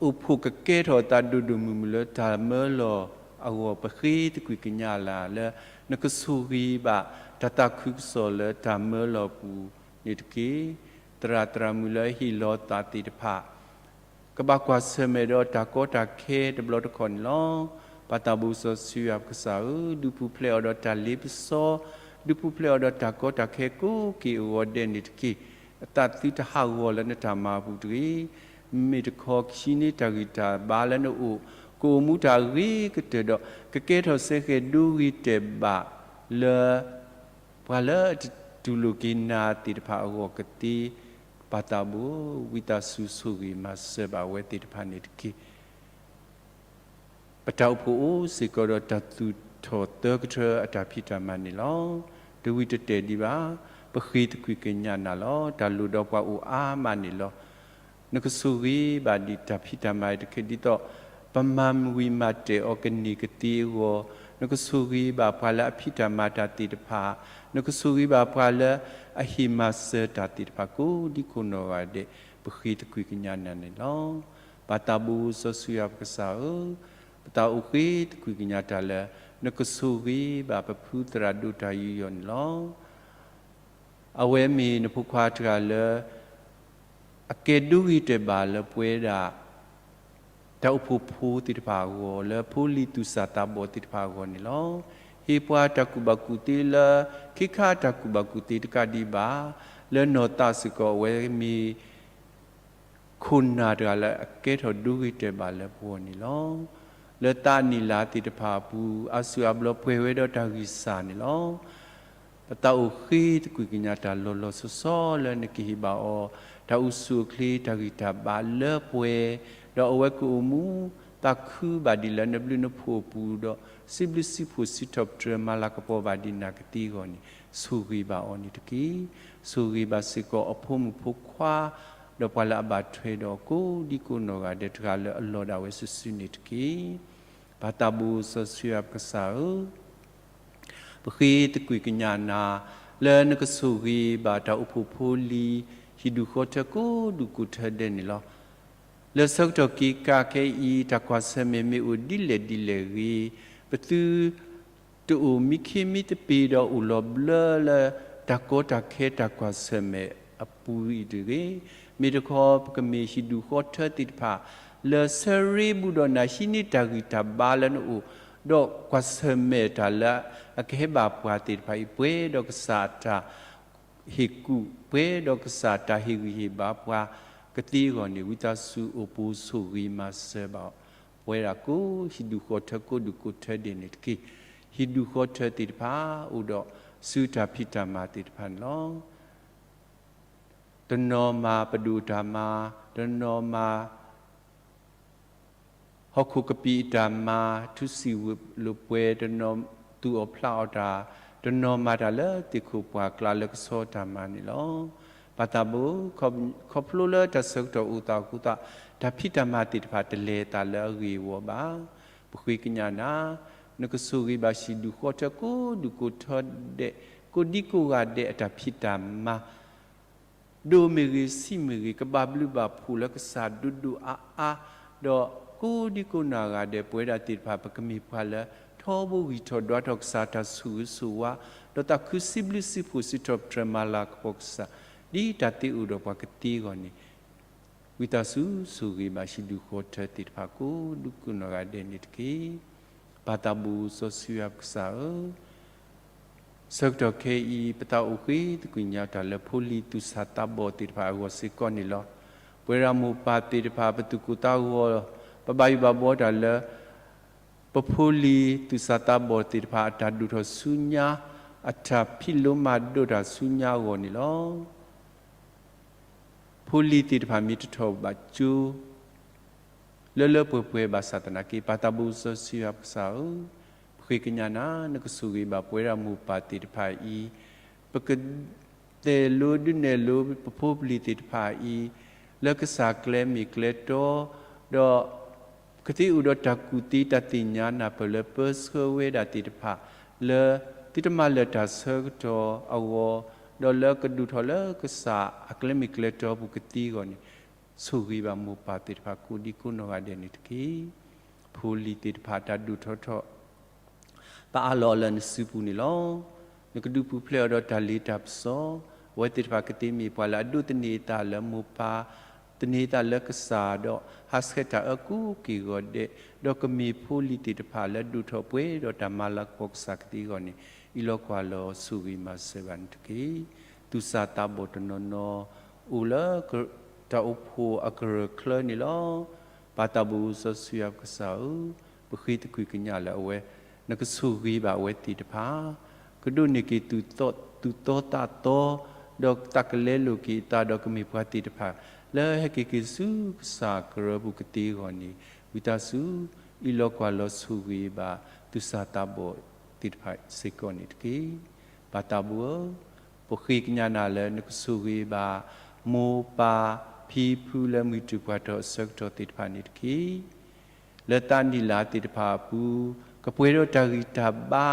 အိၣ်ဖှိၣ်ကကဲထီၣ်အသးဒိၣ်ဒိၣ်မုၢ်မုၢ်လၢတၢ်မၢလီၤအဂီၢ် ပဃ့သကွံာ်ကညးလၢ်လၢ နကဆိၣ်ဂ့ၤဘၣ်တၢ်သးခုကစီၣ်လၢတၢ်မၢလီၤပူၤန့ၣ်တက့ၢ်. သရၣ်သရၣ်မုၣ်လၢဟ့ၣ်လီၤသးသ့ၣ်တဖၣ် ကဘၣ်ကွၢ်ဆၢၣ်မဲာ်ဒီးတၢ်ကီတၢ်ခဲတဘျီတခီၣ်န့ၣ်လီၤ. ပၢ်သးဘိစီဆှံယွၤပကစၢ်ဧၢ, ဒုးပူၤဖျဲးအီၤဒီးတၢ်လ့ပစီ, ဒုးပူၤဖျဲးအီၤဒီးတၢ်ကီတၢ်ခဲကိးက့ၤအဂီၢ်ဒဲးန့ၣ်တက့ၢ်. အသးသုတဟးဂီၤလၢနတၢ်မၤအပူၤတဂ့ၤ. မ့ၢ်တခီကဟံးန့ၢ်တၢ်ဂံၢ်တၢ်ဘါလၢနအိၣ် ကအိၣ်မူတၢ်အဂ့ၤကတၢၢ်ဒီး ကကဲထီၣ်စ့ၢ်ကီးဒိဂ့ၤတဲာ်ဘၣ်လၢ ပှၤလၢအတတူၢ်လိာ်က့ၤနၤသ့ၣ်တဖၣ်အဂီၢ်ကသ့, ပၢ်သးဘိ ဝံသးစူၤဆိၣ်ဂ့ၤမၤစၢၤဘၣ်အဝဲသ့ၣ်တဖၣ်န့ၣ်တက့ၢ်. ပတၢ်အိၣ်ဖှိၣ်အိၣ်စ့ၢ်ကီးဒီးတၢ်သူၣ်ထီၣ်သၢကထၢအတၢ်ဖံးတၢ်မၤန့ၣ်လီၤ. တဝံၤတတဲာ်ဒံးဘၣ်, ပဃ့သကွံာ်ကညးနၤလီၤ. တၢ်လိၣ်ဒီးပှၤအိၣ်အါမးန့ၣ်လီၤ. နကဆိၣ်ဂ့ၤဘၣ်ဒံးတၢ်ဖံးတၢ်မၤအံၤတက့ၢ် ဒ်သိး ပမၤဝံၤမၤတဲာ်အီၤကန့ၢ်ကသ့အဂီၢ်, နကဆိၣ်ဂ့ၤဘၣ်ပှၤလၢအဖံးတၢ်မၤတၢ်သ့ၣ်တဖၣ်, နကဆိၣ်ဂ့ၤဘၣ်ပှၤလၢအဟ့ၣ်မၤစၢၤတၢ်သ့ၣ်တဖၣ် ကိးဒံကိးနီၢ်ဂၤဒဲး ပဃ့သကွံာ်ကညးနၤန့ၣ်လီၤ. ပၢ်သးဘိစီဆှံယွၤပကစၢ်ဧၢ, ပသးအိၣ်ဃ့သကွံာ်ကညးတၢ်လၢ နကဆိၣ်ဂ့ၤဘၣ်ပဖုသရၣ်ဒိၣ်တၢ်ယူးယီၣ်န့ၣ်လီၤ. အဝဲမ့ၢ်နဖိခွါတဂၤလၢ အကဲဒိဂ့ၤတဲာ်ဘၣ်လၢပဝဲဒၣ် တၢ်အိၣ်ဖှိၣ်ဖိသ့ၣ်တဖၣ်အဂီၢ် လၢဖိလံၤသူၣ်စၢ်သးဘီၣ်သ့ၣ်တဖၣ်အဂီၢ်န့ၣ်လီၤ. ဟ့ၣ်ပှၤတၢ်ကူၣ်ဘၣ်ကူၣ်သ့လၢ ခ့ခါတၢ်ကူၣ်ဘၣ်ကူၣ်သ့တကးဒံးဘၣ်, လၢနီၢ်သးစ့ၢ်ကီးအဝဲမ့ၢ် ခိၣ်နၢ်တဂၤလၢအကဲထီၣ်ဒိဂ့ၤတဲာ်ဘၣ်လၢပဂီၢ်န့ၣ်လီၤ. လၢသးနံၣ်လါသ့ၣ်တဖၣ်အပူၤ အါစုအါဘျီပှဲၤဝဲဒီးတၢ်ဂံၢ်စၢ်န့ၣ်လီၤ. ပသးအိၣ်ဃ့သကွံာ်ကညးတၢ်လီၤလီၤဆီဆီလၢနကဟ့ၣ်ဘၣ်အီၤ တၢ်အိၣ်ဆူၣ်အိၣ်ချ့တၢ်ဂံၢ်တၢ်ဘါလၢပှဲၤ, ဒီးအဝဲကအိၣ်မူ သးခုဘၣ်ဒံးလၢနဘျုးနဖှိၣ်အပူၤဒီး စံးဘျုးစံးဖှိၣ်စံးထီၣ်ပတြၢၤမၤလၤကပီၤဘၣ်ဒံးနၤကသ့အဂီၢ်န့ၣ် ဆိၣ်ဂ့ၤဘၣ်အီၤန့ၣ်တက့ၢ်. ဆိၣ်ဂ့ၤဘၣ်စ့ၢ်ကီးအဖိမုၣ်ဖိခွါ ဒီးပှၤလၢအဘၣ်ထွဲဒီးကိးဒံကိးနီၢ်ဂၤဒဲးတဂၤလၢအလီၢ်ဒၣ်ဝဲစုာ်စုာ်န့ၣ်တက့ၢ်. ပၢ်သးဘိစီဆှံယွၤပကစၢ်ဧၢ, ပဃ့သကွံာ်ကညးနၤ လၢနကဆိၣ်ဂ့ၤဘၣ်တၢ်အိၣ်ဖှိၣ်ဖိလံၤ ဟံၣ်ဒူၣ်ဃီထၢကိးဒူၣ်ကိးထၢဒဲးန့ၣ်လီၤ. လၢဆၢကတီၢ်က့ၤကးခဲအံၤ တၢ်ကွၢ်ဆၢၣ်မဲာ်မ့ၢ်အိၣ်ဒ်လဲၣ်ဒ်လဲၣ်ဂ့ၤ, ပသု တအိၣ်မံခ့မံသပ့ၤဒီးအိၣ်လီၤဘျၢလၢတၢ်ကီတၢ်ခဲတၢ်ကွၢ်ဆၢၣ်မဲာ်အပူၤအံၤတဂ့ၤ, မ့ၢ်တခီ ပကမ့ၢ်ဟံၣ်ဒူၣ်ဃီထၢသ့ၣ်တဖၣ် လၢဆၢရ့ဘူးဒီးနၤဟံးန့ၢ်တၢ်ဂံၢ်တၢ်ဘါလၢနအိၣ်, ဒီးကွၢ်ဆၢၣ်မဲာ်တၢ်လၢအကဟဲဘၣ်ပှၤသ့ၣ်တဖၣ်အံၤ ပှဲၤဒီးကစၢ်အတၢ်ဟ့ၣ်ကူၣ် ပှဲၤဒီးကစၢ်အတၢ်ဟ့ၣ်ဂံၢ်ဟ့ၣ်ဘါပှၤကသ့အဂီၢ်န့ၣ် ဝံသးစူၤအိၣ်ပိၤဆိၣ်ဂ့ၤမၤစၢၤဘၣ်ပှၤဒၣ်ကိးဟံၣ်ဒူၣ်ဃီထၢကိးဒူၣ်ကိးထၢဒဲးန့ၣ်တက့ၢ်. ဟံၣ်ဒူၣ်ဃီထၢသ့ၣ်တဖၣ် အိၣ်ဒီးစုတၢ်ဖံးတၢ်မၤသ့ၣ်တဖၣ်န့ၣ်လီၤ. တနီၤမၤပဒိၣ်တၢ်မၤ, တနီၤမၤ ဟီၣ်ခိၣ်ကပံာ်အတၢ်မၤ, ထူစံာ်လိာ်ပှဲၤ, တနီၤသူၣ်အီၣ်ဖျးအီၣ်တၢ်, တနီၤမၤတၢ်လၢသ့ၣ်ခိၣ်ပှၢ်ကျါလၢကဆီတၢ်မၤန့ၣ်လီၤ. ပၢ်သးဘိ, ခီဖျိလၢတၢ်ဆၢကတီၢ်အိၣ်သးအဃိသတး တၢ်ဖံးတၢ်မၤသ့ၣ်တဖၣ်တလဲၤအသးလၢအဂ့ၢ်အဝီဘၣ်. ပဃ့ကညးနၤ, နကဆိၣ်ဂ့ၤဘၣ်ဟံၣ်ဒူၣ်ဃီထၢကိးဒူၣ်ကိးထၢဒဲး, ကိးဒံကိးဂၤဒဲးအတၢ်ဖံးတၢ်မၤ ဒိၣ်မ့ၢ်ဂ့ၤဆံးမ့ၢ်ဂ့ၤ ကဘၣ်ဘျုးဘၣ်ဖှိၣ်လၢကစၢ်ဒိၣ်ဒိၣ်အါအါ, ဒီးကိးဒံကိးနီၢ်ဂၤဒဲး ပဝဲဒၣ်သ့ၣ်တဖၣ် ပကမ့ၢ်ပှၤလၢထီဘိဂံၢ်ထီၣ်ဒွးထီၣ်ကစၢ်တၢ်ဆိၣ်ဂ့ၤဆိၣ်ဝါ, ဒီးသးခုစံးဘျုးစံးဖှိၣ်စံးထီၣ်ပတြၢၤမၤလၤကပီၤကစၢ်, ဒ်တၢ်သ့အိၣ်ဒီးပှၤကသ့အဂီၢ်န့ၣ် ဝံသးစူၤ ဆိၣ်ဂ့ၤဘၣ်ဟံၣ်ဒူၣ်ဃီထၢသ့ၣ်တဖၣ် ကိးဒူၣ်ကိးနီၢ်ဂၤဒဲးန့ၣ်တက့ၢ်. ပၢ်သးဘိၣ်စီဆှံယွၤပကစၢ်ဧၢ, ဆၢကတီၢ်ခဲအံၤ ပသးအိၣ်ဃ့သကွံၢ်ကညးတၢ်လၢ ဖိလံၤသူၣ်စၢ်သးဘီၣ်သ့ၣ်တဖၣ်အဂီၢ်စ့ၢ်ကီးန့ၣ်လီၤ. ပဝဲဒၣ်မိၢ်ပၢ်သ့ၣ်တဖၣ် ပသူၣ်ကိၢ်သးဂီၤ, ပဘၣ်ယိၣ်ဘၣ်ဘှီတၢ်လၢ ပဖိလံၤသူၣ်စၢ်သးဘီၣ်သ့ၣ်တဖၣ် အတၢ်ဒိၣ်ထီၣ်ဆူညါ, အတၢ်ဖံးလိမၤဒိးတၢ်ဆူညါအဂီၢ်န့ၣ်လီၤ. ဖိလံၤသ့ၣ်တဖၣ်မ့ၢ်တထီၣ်ဘၣ်ကၠိ လၢလၢပှဲၤပှဲၤဘၣ်ဆၣ်သနာ်က့ ပၢ်သးဘိၣ်စီဆှံယွၤပကစၢ်ဧၢ, ပဃ့ကညးနၤ နကဆိၣ်ဂ့ၤဘၣ်ပဝဲဒၣ်မိၢ်ပၢ်သ့ၣ်တဖၣ်အံၤ, ပက သဲၣ်လိဒုးနဲၣ်လိပဖိပလံၤသ့ၣ်တဖၣ်အံၤ လၢကစၢ်ကျဲမ့ၢ်ကျဲတီ, ဒီး ကသ့အိၣ်ဒီးတၢ်ကူၣ်သ့တၢ်သ့ၣ်ညါနၢ်ပၢၢ်လၢပၢဆှၢဝဲဒၣ်သ့ၣ်တဖၣ် လၢသုတမၤလၢာ်တၢ်ဆၢကတီၢ်အဂီၢ်, ဒီးလၢကဒိၣ်ထီၣ်လၢကစၢ်အကျဲမ့ၢ်ကျဲတီပူၤကသ့အဂီၢ်န့ၣ်, ဆိၣ်ဂ့ၤဘၣ်မိၢ်ပၢ်သ့ၣ်တဖၣ်ကိးဒံကိးနီၢ်ဂၤဒဲးန့ၣ်တက့ၢ်. ဖိလံၤသ့ၣ်တဖၣ်တၢ်ဒိၣ်ထီၣ်ထီၣ် ပအးလီၤအီၤလၢနစုပူၤန့ၣ်လီၤ. နကဒုးပူၤဖျဲးအီၤဒီးတၢ်လ့ၤတၢ်ပစီ, အဝဲသ့ၣ်တဖၣ်ကသ့မ့ၢ်ပှၤလၢအဒိးသန့ၤအသးလၢမိၢ်ပၢ်, သန့ၤအသးလၢကစၢ်ဒီး ဟးဆှဲးတၢ်အၢကိးက့ၢ်ဂီၤဒဲး, ဒီးကမ့ၢ်ဖိလံၤသ့ၣ်တဖၣ်လၢဒိၣ်ထီၣ်ပှဲၤဒီးတၢ်မၤလၤကပီၤကစၢ်ကသ့အဂီၢ်န့ၣ်, အံးလီၤကွၢ်လီၤဆိၣ်ဂ့ၤမၤစၢၤဘၣ်န့ၣ်တက့ၢ်. သူၣ်စၢ်သးဘီၣ်တနီၤနီၤ အိၣ်လၢ တၢ်အိၣ်ဖှိၣ်အကရၢၢ်ချၢန့ၣ်လီၤ. ပၢ်သးဘိၣ်စီဆှံယွၤပကစၢ်ဧၢ, ပဃ့သကွံၢ်ကညးလၢအဝဲ, နကဆိၣ်ဂ့ၤဘၣ်အဝဲသ့ၣ်တဖၣ်, ကဒိးန့ၢ်က့ၤ သူၣ်သီသးသီ, ဒီးသးကလဲလိာ်က့ၤအသးဒီးကမ့ၢ်ပှၤသ့ၣ်တဖၣ် လၢဟဲက့ၤက့ၤဆူကစၢ်ကရၢပူၤကသ့အဂီၢ်န့ၣ်, ဝံသးစူၤ အံးလီၤကွၢ်လီၤဆိၣ်ဂ့ၤဘၣ် သူၣ်စၢ်သးဘီၣ်သ့ၣ်တဖၣ်စ့ၢ်ကီးန့ၣ်တက့ၢ်. ပၢ်သးဘိၣ်ဧၢ, ပဃ့ကညးနၤလၢနကဆိၣ်ဂ့ၤဘၣ် မိၢ်ပၢ် ဖံဖုလၢမုၢ်တူၢ်ပှၤထီၣ်အဆၢကတီၢ်သ့ၣ်တဖၣ်န့ၣ်တက့ၢ်. လၢသးနံၣ်လါသ့ၣ်တဖၣ်အပူၤ, ကပှဲၤဒီးတၢ်ဂံၢ်တၢ်ဘါ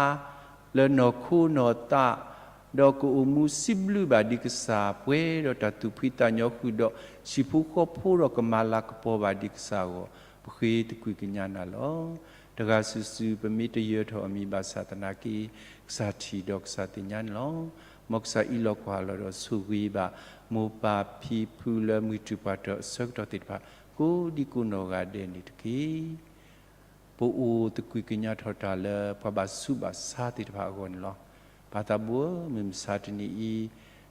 လၢနီၢ်ခိနီၢ်သး, ဒီးကအိၣ်မူစံးဘျုးဘၣ်ဒံးကစၢ် ပှဲၤဒီးတၢ်သူၣ်ဖှံသးညီဃုာ်ဒီး ဟံၣ်ဖိဃီဖိဒီးကမၤလၤကပီၤဘၣ်ဒံးကစၢ်အဂီၢ်, ပဃ့သကွံၢ်ကညးနၤလီၤ. တဂၤစုာ်စုာ် ပမ့ၢ်တယၢၤထီၣ်အမံၤဘၣ်ဆၣ်သနာ်က့, ကစၢ်ထံၣ်ဒီးကစၢ်သ့ၣ်ညါန့ၣ်လီၤ. မ်ကစၢ်အံးလီၤကွၢ်လီၤဒီးဆိၣ်ဂ့ၤဘၣ် မိၢ်ပၢ်ဖံဖုလၢမုၢ်တူၢ်ပှၤထီၣ်အဆၢကတီၢ်သ့ၣ်တဖၣ် ကိးဒံကိးနီၢ်ဂၤဒဲးန့ၣ်တက့ၢ်. ပအိၣ်သကွံၢ်ကညးထီၣ်တၢ်လၢပှၤဘၣ်ဆူးဘၣ်ဆါသ့ၣ်တဖၣ်အဂီၢ်န့ၣ်လီၤ. ပၢ်သးဘိၣ်ဧၢ, မုၢ်မဆါတနံၤအံၤ,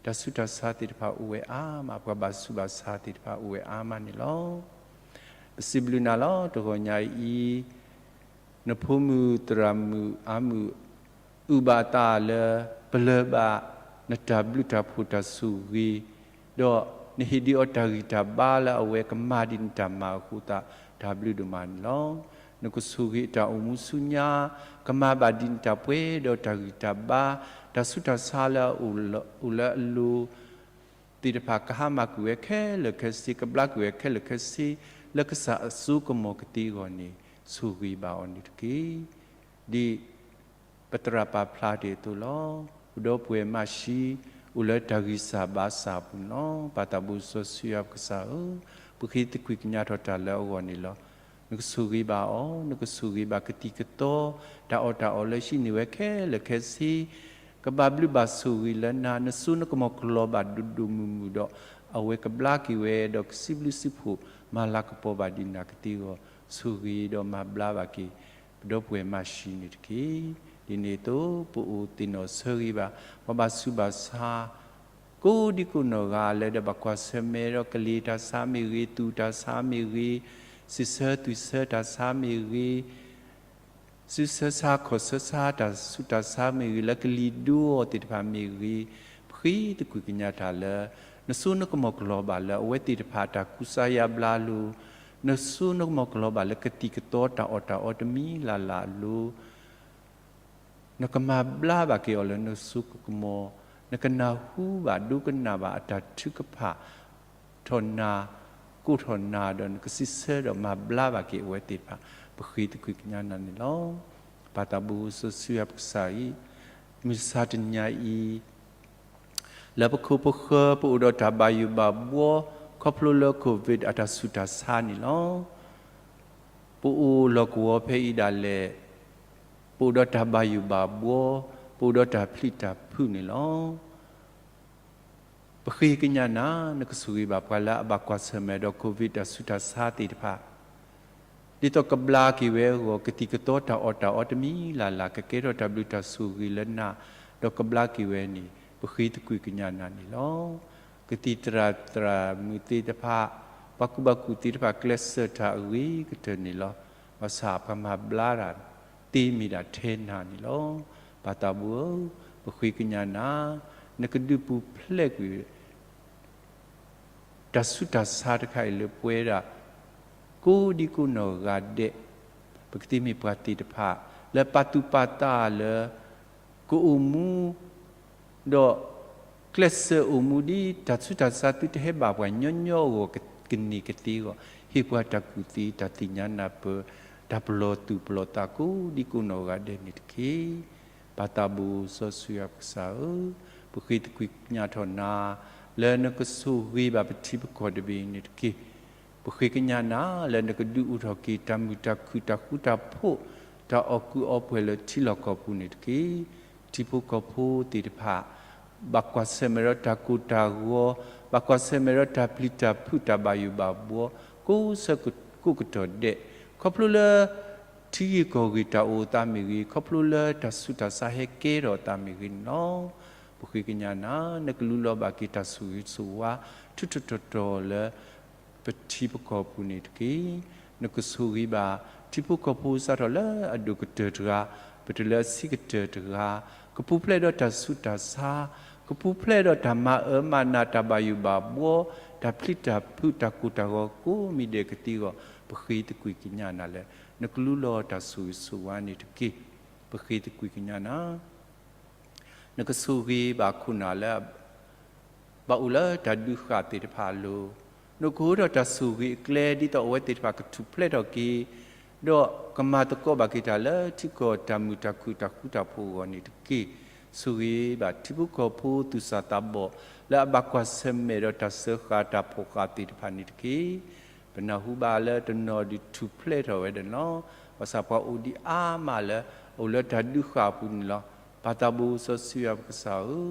တၢ်ဆူးတၢ်ဆါသ့ၣ်တဖၣ်အိၣ်ဝဲအါမး, ပှၤဘၣ်ဆူးဘၣ်ဆါသ့ၣ်တဖၣ်အိၣ်ဝဲအါမးန့ၣ်လီၤ. ပစံးဘျုးနၤလီၤ. တဂီၤညါအံၤ နဖိမုၣ်သရၣ်မုၣ်အါမုၣ် အုၣ်ဘၣ်အသးလၢ ပလၢၢ်ဘၣ် နတၢ်ဘျုးတၢ်ဖှိၣ်တၢ်ဆိၣ်ဂ့ၤ, ဒီးနဟ့ၣ်ဒံးအီၤတၢ်ဂံၢ်တၢ်ဘါလၢအဝဲကမၤဒံးနတၢ်မၤအဃိသတး တၢ်ဘျုးဒိၣ်မးန့ၣ်လီၤ. နကဆိၣ်ဂ့ၤအတၢ်အိၣ်မူဆူညါ, ကမၤဘၣ်ဒံးနတၢ်ပှဲၤဒီးတၢ်ဂံၢ်တၢ်ဘါ, တၢ်ဆူးတၢ်ဆါလၢအအိၣ်လၢအလိၤ သ့ၣ်တဖၣ် ကဟါမၢ်ကွံာ်ဝဲခဲလၢာ်ခဲဆ့, ကဘျါကွံာ်ဝဲခဲလၢာ်ခဲဆ့ လၢကစၢ်အစိကမီၤကသ့အဂီၢ်န့ၣ် ဆိၣ်ဂ့ၤဘၣ်အီၤန့ၣ်တက့ၢ်. ဒ်ပသရၣ်ပာ်ဖျါတ့ၢ်အသိးလီၤ. ပဒီပုၢ်ဝဲၢ်မၢ်ၡံ အိၣ်လၢတၢ်ဂံၢ်စၢ်ဘါစၢ်အပူၤန့ၣ်လီၤ. ပၢ်သးဘိၣ်စီဆှံယွၤပကစၢ်ဧၢ, ပဃ့သကွံၢ်ကညးထီၣ်တၢ်လၢအဂီၢ်န့ၣ်လီၤ. နကဆိၣ်ဂ့ၤဘၣ်အီၤ, နကဆိၣ်ဂ့ၤဘၣ်ကသံၣ်ကသီ, တၢ်အီၣ်တၢ်အီလၢဟံးန့ၢ်ဝဲခဲလၢာ်ခဲဆ့, ကဘၣ်ဘျုးဘၣ်ဆိၣ်ဂ့ၤလၢနၤ, နစိနကမီၤကလီၤဘၣ်ဒိၣ်ဒိၣ်မုၢ်မုၢ်ဒီး အဝဲကဘျါက့ၤဝဲဒီးကစံးဘျုးစံးဖှိၣ် မၤလၤကပီၤဘၣ်ဒံးနၤကသ့အဂီၢ်, ဆိၣ်ဂ့ၤဒီးမၤဘျါဘၣ်က့ၤ ပဒီပုၢ်ဝဲၢ်မၢ်ၡံန့ၣ်တက့ၢ်. ဒ်န့ၣ်အသိး ပအိၣ်သ့ၣ်နီၣ်ဆၢဂ့ၤဘၣ် ပှၤဘၣ်ဆူးဘၣ်ဆါ ကိးဒံကိးနီၢ်ဂၤလၢ ဒီးဘၣ်ကွၢ်ဆၢၣ်မဲာ်ဒီးကလံၤတၢ်ဆါမ့ၢ်ဂ့ၤ, သူၣ်တၢ်ဆါမ့ၢ်ဂ့ၤ, စံးဆၢသွံၣ်ဆၢတၢ်ဆါမ့ၢ်ဂ့ၤ, စုဆၢဆါခီၣ်ဆၢဆါတၢ်ဆူးတၢ်ဆါမ့ၢ်ဂ့ၤ, လၢကလံၤဒိအီၤသ့ၣ်တဖၣ်မ့ၢ်ဂ့ၤ, ပဃ့သကွံၢ်ကညးတၢ်လၢ နစိနကမီၤကလီၤဘၣ်လၢအဝဲသ့ၣ်တဖၣ်အတၢ်ကူစါယါဘျါလိၤ, နစိနကမီၤကလီၤဘၣ်လၢကသံၣ်ကသီတၢ်အီၣ်တၢ်အီတမံၤလၢ်လၢ်အလိၤ နကမၤဘျါဘၣ်က့ၤအီၤလၢနစိကမီၤ, နကနၢ်ဟူဘၣ်ဒိကနၣ်ဘၣ်အတၢ်ထုကဖၣ် ထီၣ်နၤ, ကိးထီၣ်နၤဒီးနကစံးဆၢဒီးမၤဘျါဘၣ်က့ၤအဝဲသ့ၣ်တဖၣ်, ပဃ့သကွံၢ်ကညးနၤန့ၣ်လီၤ. ပၢ်သးဘိၣ်စီဆှံယွၤပကစၢ်အံၤ, မုၢ်ဆါတနံၤညါအံၤ လၢပခိၣ်ပဃၢၤ ပအိၣ်ဒီးတၢ်ဘၣ်ယိၣ်ဘၣ်ဘှီ ခီဖျိလၢ COVID အတၢ်ဆူးတၢ်ဆါန့ၣ်လီၤ. ပအိၣ်လီၢ်ကဝီၤဖဲအံၤဒၣ်လဲာ် ပအိၣ်ဒီးတၢ်ဘၣ်ယိၣ်ဘၣ်ဘှီ, ပအိၣ်ဒီးတၢ်ပျံၤတၢ်ဖုးန့ၣ်လီၤ. ပဃ့ကညးနၤ နကဆိၣ်ဂ့ၤဘၣ်ပှၤလၢအဘၣ်ကွၢ်ဆၢၣ်မဲာ်ဒီး COVID တၢ်ဆူးတၢ်ဆါသ့ၣ်တဖၣ် ဒ်သိးကဘျါက့ၤဝဲအဂီၢ် ကသံၣ်ကသီတၢ်အီၣ်တၢ်အီတမံၤလၢ်လၢ် ကကဲထီၣ်တၢ်ဘျုးတၢ်ဆိၣ်ဂ့ၤလၢနၤ ဒီးကဘျါက့ၤဝဲန့ၣ် ပဃ့သကွံာ်ကညးနၤန့ၣ်လီၤ. ကသံၣ်သရၣ်သရၣ်မုၣ်သ့ၣ်တဖၣ် ပှၤကူၣ်ဘၣ်ကူၣ်သ့ၣ်တဖၣ် ကျဲးစၢးတၢ်အဂ့ၤကတၢၢ်န့ၣ်လီၤ. ဘၣ်ဆၣ်ပှၤမၤဘျါတၢ်သ့မ့ၢ်ဒၣ်ထဲနၤန့ၣ်လီၤ. ပၢ်သးဘိဧၢ, ပဃ့ကညးနၤ နကဒုးပူၤဖျဲးကွံာ် တၢ်ဆူးတၢ်ဆါတခါအံၤလၢပဝဲဒၣ် ကိးဒံကိးနီၢ်ဂၤဒဲး ပကသ့မ့ၢ်ပှၤသ့ၣ်တဖၣ် လၢပာ်သူၣ်ပာ်သးလၢ ကအိၣ်မူ ဒီးကျဲးစၢးအိၣ်မူဒ်တၢ်ဆူးတၢ်ဆါသုတဟဲဘၣ်ပှၤညီညီအဂီၢ် ကန့ၢ်ကသ့အဂီၢ် ဟ့ၣ်ပှၤတၢ်ကူၣ်သ့ တၢ်သ့ၣ်ညါနၢ်ပၢၢ် တၢ်ပလီၢ်သူၣ်ပလီၢ်သးကိးဒံကိးနီၢ်ဂၤဒဲးန့ၣ်တက့ၢ်. ပၢ်သးဘိစီဆှံယွၤပကစၢ်ဧၢ, ပဃ့သကွံာ်ကညးထီၣ်နၤ လၢနကဆိၣ်ဂ့ၤဘၣ်ပထံပကီၢ်တဘ့ၣ်အံၤန့ၣ်တက့ၢ်. ပဃ့ကညးနၤလၢနကဒုးအိၣ်ထီၣ်က့ၤ တၢ်မုာ်တၢ်ခုၣ်တၢ်ဃူတၢ်ဖိး တၢ်အီၣ်ကုးအီပှဲၤလၢထံလီၢ်ကီၢ်ပူၤန့ၣ်တက့ၢ်. ထံဖိကီၢ်ဖိသ့ၣ်တဖၣ် ဘၣ်ကွၢ်ဆၢၣ်မဲာ်ဒီးတၢ်ကိၢ်တၢ်ဂီၤ, ဘၣ်ကွၢ်ဆၢၣ်မဲာ်ဒီးတၢ်ပျံၤတၢ်ဖုးတၢ်ဘၣ်ယိၣ်ဘၣ်ဘှီ ကိးဆၢကိးကတီၢ်ဒဲး, ခီဖျိလၢ ထံဂ့ၢ်ကီၢ်ဂ့ၢ်တၢ်အိၣ်အသးမ့ၢ်ဂ့ၤ, ခီဖျိလၢတၢ်ဆူးတၢ်ဆါဟဲကဲထီၣ်အသးမ့ၢ်ဂ့ၤန့ၣ်လီၤ. ပဃ့ကညးနၤ နကလူလီၤဘၣ်က့ၤတၢ်ဆိၣ်ဂ့ၤဆိၣ်ဝါ ထူးထူးတီၤတီၤလၢ ပထံပကီၢ်ပူၤန့ၣ်တက့ၢ်. နကဆိၣ်ဂ့ၤဘၣ် ထံဖိကီၢ်ဖိစးထီၣ်လၢအဒိၣ်ကတၢၢ်တဂၤ, ပတုၤလၢအဆံးကတၢၢ်တဂၤ, ကပူၤဖျဲးဒီးတၢ်ဆူးတၢ်ဆါ, ကပူၤဖျဲးဒီးတၢ်မၤအၢမၤနး တၢ်ဘၣ်ယိၣ်ဘၣ်ဘှီ, တၢ်ပျံၤတၢ်ဖုး တၢ်ကိၢ်တၢ်ဂီၤကိးမံၤဒဲးကသ့အဂီၢ် ပဃ့သကွံာ်ကညးနၤလၢ နကလူလီၤတၢ်ဆိၣ်ဂ့ၤဆိၣ်ဝါန့ၣ်တက့ၢ်. ပဃ့သကွံာ်ကညးနၤ နကဆိၣ်ဂ့ၤဘၣ်ခိၣ်နၢ်လၢ ဘၣ်အိၣ်လၢတၢ်ဒုးဃာ်သ့ၣ်တဖၣ်အလိၤ, နကဟိထီၣ်တၢ်ဆိၣ်ဂ့ၤအကျဲ ဒ်သိးအဝဲသ့ၣ်တဖၣ်ကထူၣ်ဖျဲးထီၣ်က့ၤ, ဒီးကမၤသကိးဘၣ်က့ၤတၢ်လၢထံကီၢ်တၢ်မုာ်တၢ်ခုၣ်တၢ်ဃူတၢ်ဖိးအဂီၢ်န့ၣ်တက့ၢ်. ဆိၣ်ဂ့ၤဘၣ်ထံဖိကီၢ်ဖိသူၣ်စၢ်သးဘီၣ် လၢအဘၣ်ကွၢ်ဆၢၣ်မဲာ်ဒီးတၢ်စၢဃာ်တၢ်ဖီၣ်ဃာ်သ့ၣ်တဖၣ်န့ၣ်တက့ၢ်. ပနၢ်ဟူဘၣ်လၢတနီၤဒုးထူၣ်ဖျဲးထီၣ်ဝဲဒၣ်န့ၣ်လီၤ. ဘၣ်ဆၣ်ပှၤအိၣ်ဒံးအါမးလၢ အိၣ်လၢတၢ်ဒုးဃာ်အပူၤန့ၣ်လီၤ. ပၢ်သးဘိစီဆှံယွၤပကစၢ်ဧၢ,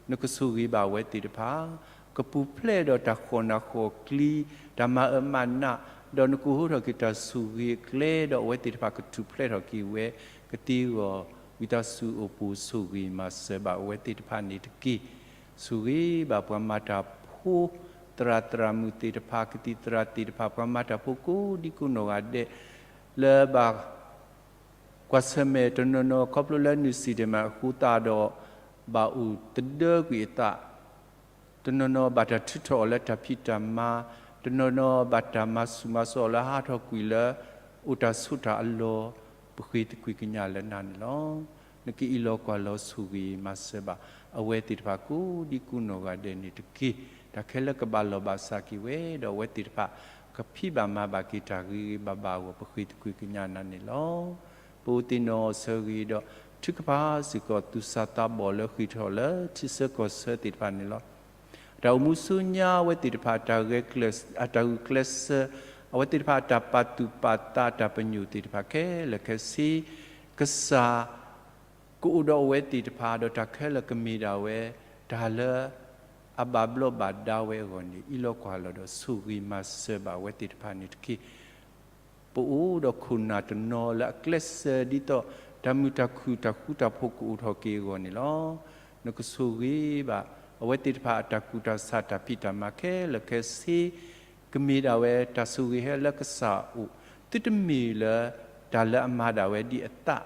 နကဆိၣ်ဂ့ၤဘၣ်အဝဲသ့ၣ်တဖၣ် ကပူၤဖျဲးဒီးတၢ်ဃီၣ်နၢ်ဃီၣ်ကျံၤ, တၢ်မၤအၢမၤနး, ဒီးနကဟိထီၣ်က့ၤတၢ်ဆိၣ်ဂ့ၤအကျဲ ဒီးအဝဲသ့ၣ်တဖၣ်ကထူၣ်ဖျဲးထီၣ်က့ၤဝဲကသ့အဂီၢ်, ဝံသးစူၤအိၣ်ပိၢ်ဆိၣ်ဂ့ၤမၤစၢၤဘၣ်အဝဲသ့ၣ်တဖၣ်န့ၣ်တက့ၢ်. ဆိၣ်ဂ့ၤဘၣ်ပှၤမၤတၢ်ဖိ, သရၣ်သရၣ်မုၣ်သ့ၣ်တဖၣ်, ကသံၣ်သရၣ်သ့ၣ်တဖၣ်, ပှၤမၤတၢ်ဖိကိးဒံကိးနီၢ်ဂၤဒဲး လၢဘၣ် ကွၢ်ဆၢၣ်မဲာ်တနီၤနီၤ ခီဖျိလၢနုၢ်စံၣ်ဒဲးမးအဃိသတးဒီး ဘၣ်အိၣ်သဒၢကွံာ်အသး, တနီၤနီၤဘၣ်တၢ်ထုးထီၣ်အီၤလၢတၢ်ဖံးတၢ်မၤ, တနီၤနီၤဘၣ်တၢ်မၤဆူၣ်မၤစိးအီၤလၢဟးထီၣ်ကွံာ်လၢ အိၣ်တၢ်ဆိးတၢ်အလီၢ်, ပဃ့သကွံာ်ကညးလၢနၤန့ၣ်လီၤ. နကအံးလီၤကွၢ်လီၤဆိၣ်ဂ့ၤမၤစၢၤဘၣ် အဝဲသ့ၣ်တဖၣ်ကိးဒံကိးနီၢ်ဂၤဒဲးန့ၣ်တက့ၢ်. တၢ်ခဲလၢာ်ကဘၣ်လီၢ်ဘၣ်စးက့ၤဝဲ ဒီးအဝဲသ့ၣ်တဖၣ် ကဖံးဘၣ်မၤဘၣ်က့ၤတၢ်ဂ့ၤဂ့ၤဘၣ်ဘၣ်အဂီၢ် ပဃ့သကွံာ်ကညးနၤန့ၣ်လီၤ. ပအိၣ်သ့ၣ်နီၣ်ဆၢဂ့ၤဒီး ထုကဖၣ်စ့ၢ်ကီးသူၣ်စၢ်သးဘီၣ်လၢဃ့ၢ်ထီၣ်လၢထံဆၢကီၢ်ဆၢသ့ၣ်တဖၣ်န့ၣ်လီၤ. တၢ်အိၣ်မူဆူညါအဝဲသ့ၣ်တဖၣ် အတၢ်ဂုာ်ကျဲးစၢး, အဝဲသ့ၣ်တဖၣ်အတၢ်ပာ်သူၣ်ပာ်သး တၢ်ပညိၣ်သ့ၣ်တဖၣ်ခဲလၢာ်ခဲဆ့ ကစၢ် ကအိၣ်ဒီးအဝဲသ့ၣ်တဖၣ် ဒီးတၢ်ခဲလၢာ်ကမ့ၢ်ဒၣ်ဝဲ တၢ်လၢအဘၣ်ဘျီးဘၣ်ဒါဝဲအဂီၢ်န့ၣ် အံးလီၤကွၢ်လီၤဒီးဆိၣ်ဂ့ၤမၤစၢၤဘၣ်အဝဲသ့ၣ်တဖၣ်န့ၣ်တက့ၢ်. ပအိၣ်ဒီးခိၣ်နၢ်တနီၤလၢအကျဲးစၢးဒ်သိး တၢ်မုာ်တၢ်ခုၣ်တၢ်ဃူတၢ်ဖိးကအိၣ်ထီၣ်က့ၤအဂီၢ်န့ၣ်လီၤ. နကဆိၣ်ဂ့ၤဘၣ် အဝဲသ့ၣ်တဖၣ်အတၢ်ကူၣ်တၢ်ဆးတၢ်ဖံးတၢ်မၤခဲလၢာ်ခဲဆ့ ကမ့ၢ်ဒၣ်ဝဲတၢ်ဆိၣ်ဂ့ၤဟဲလၢကစၢ်အအိၣ် သုတမ့ၢ်လၢ တၢ်လၢအမၤဒၣ်ဝဲဒ်အသး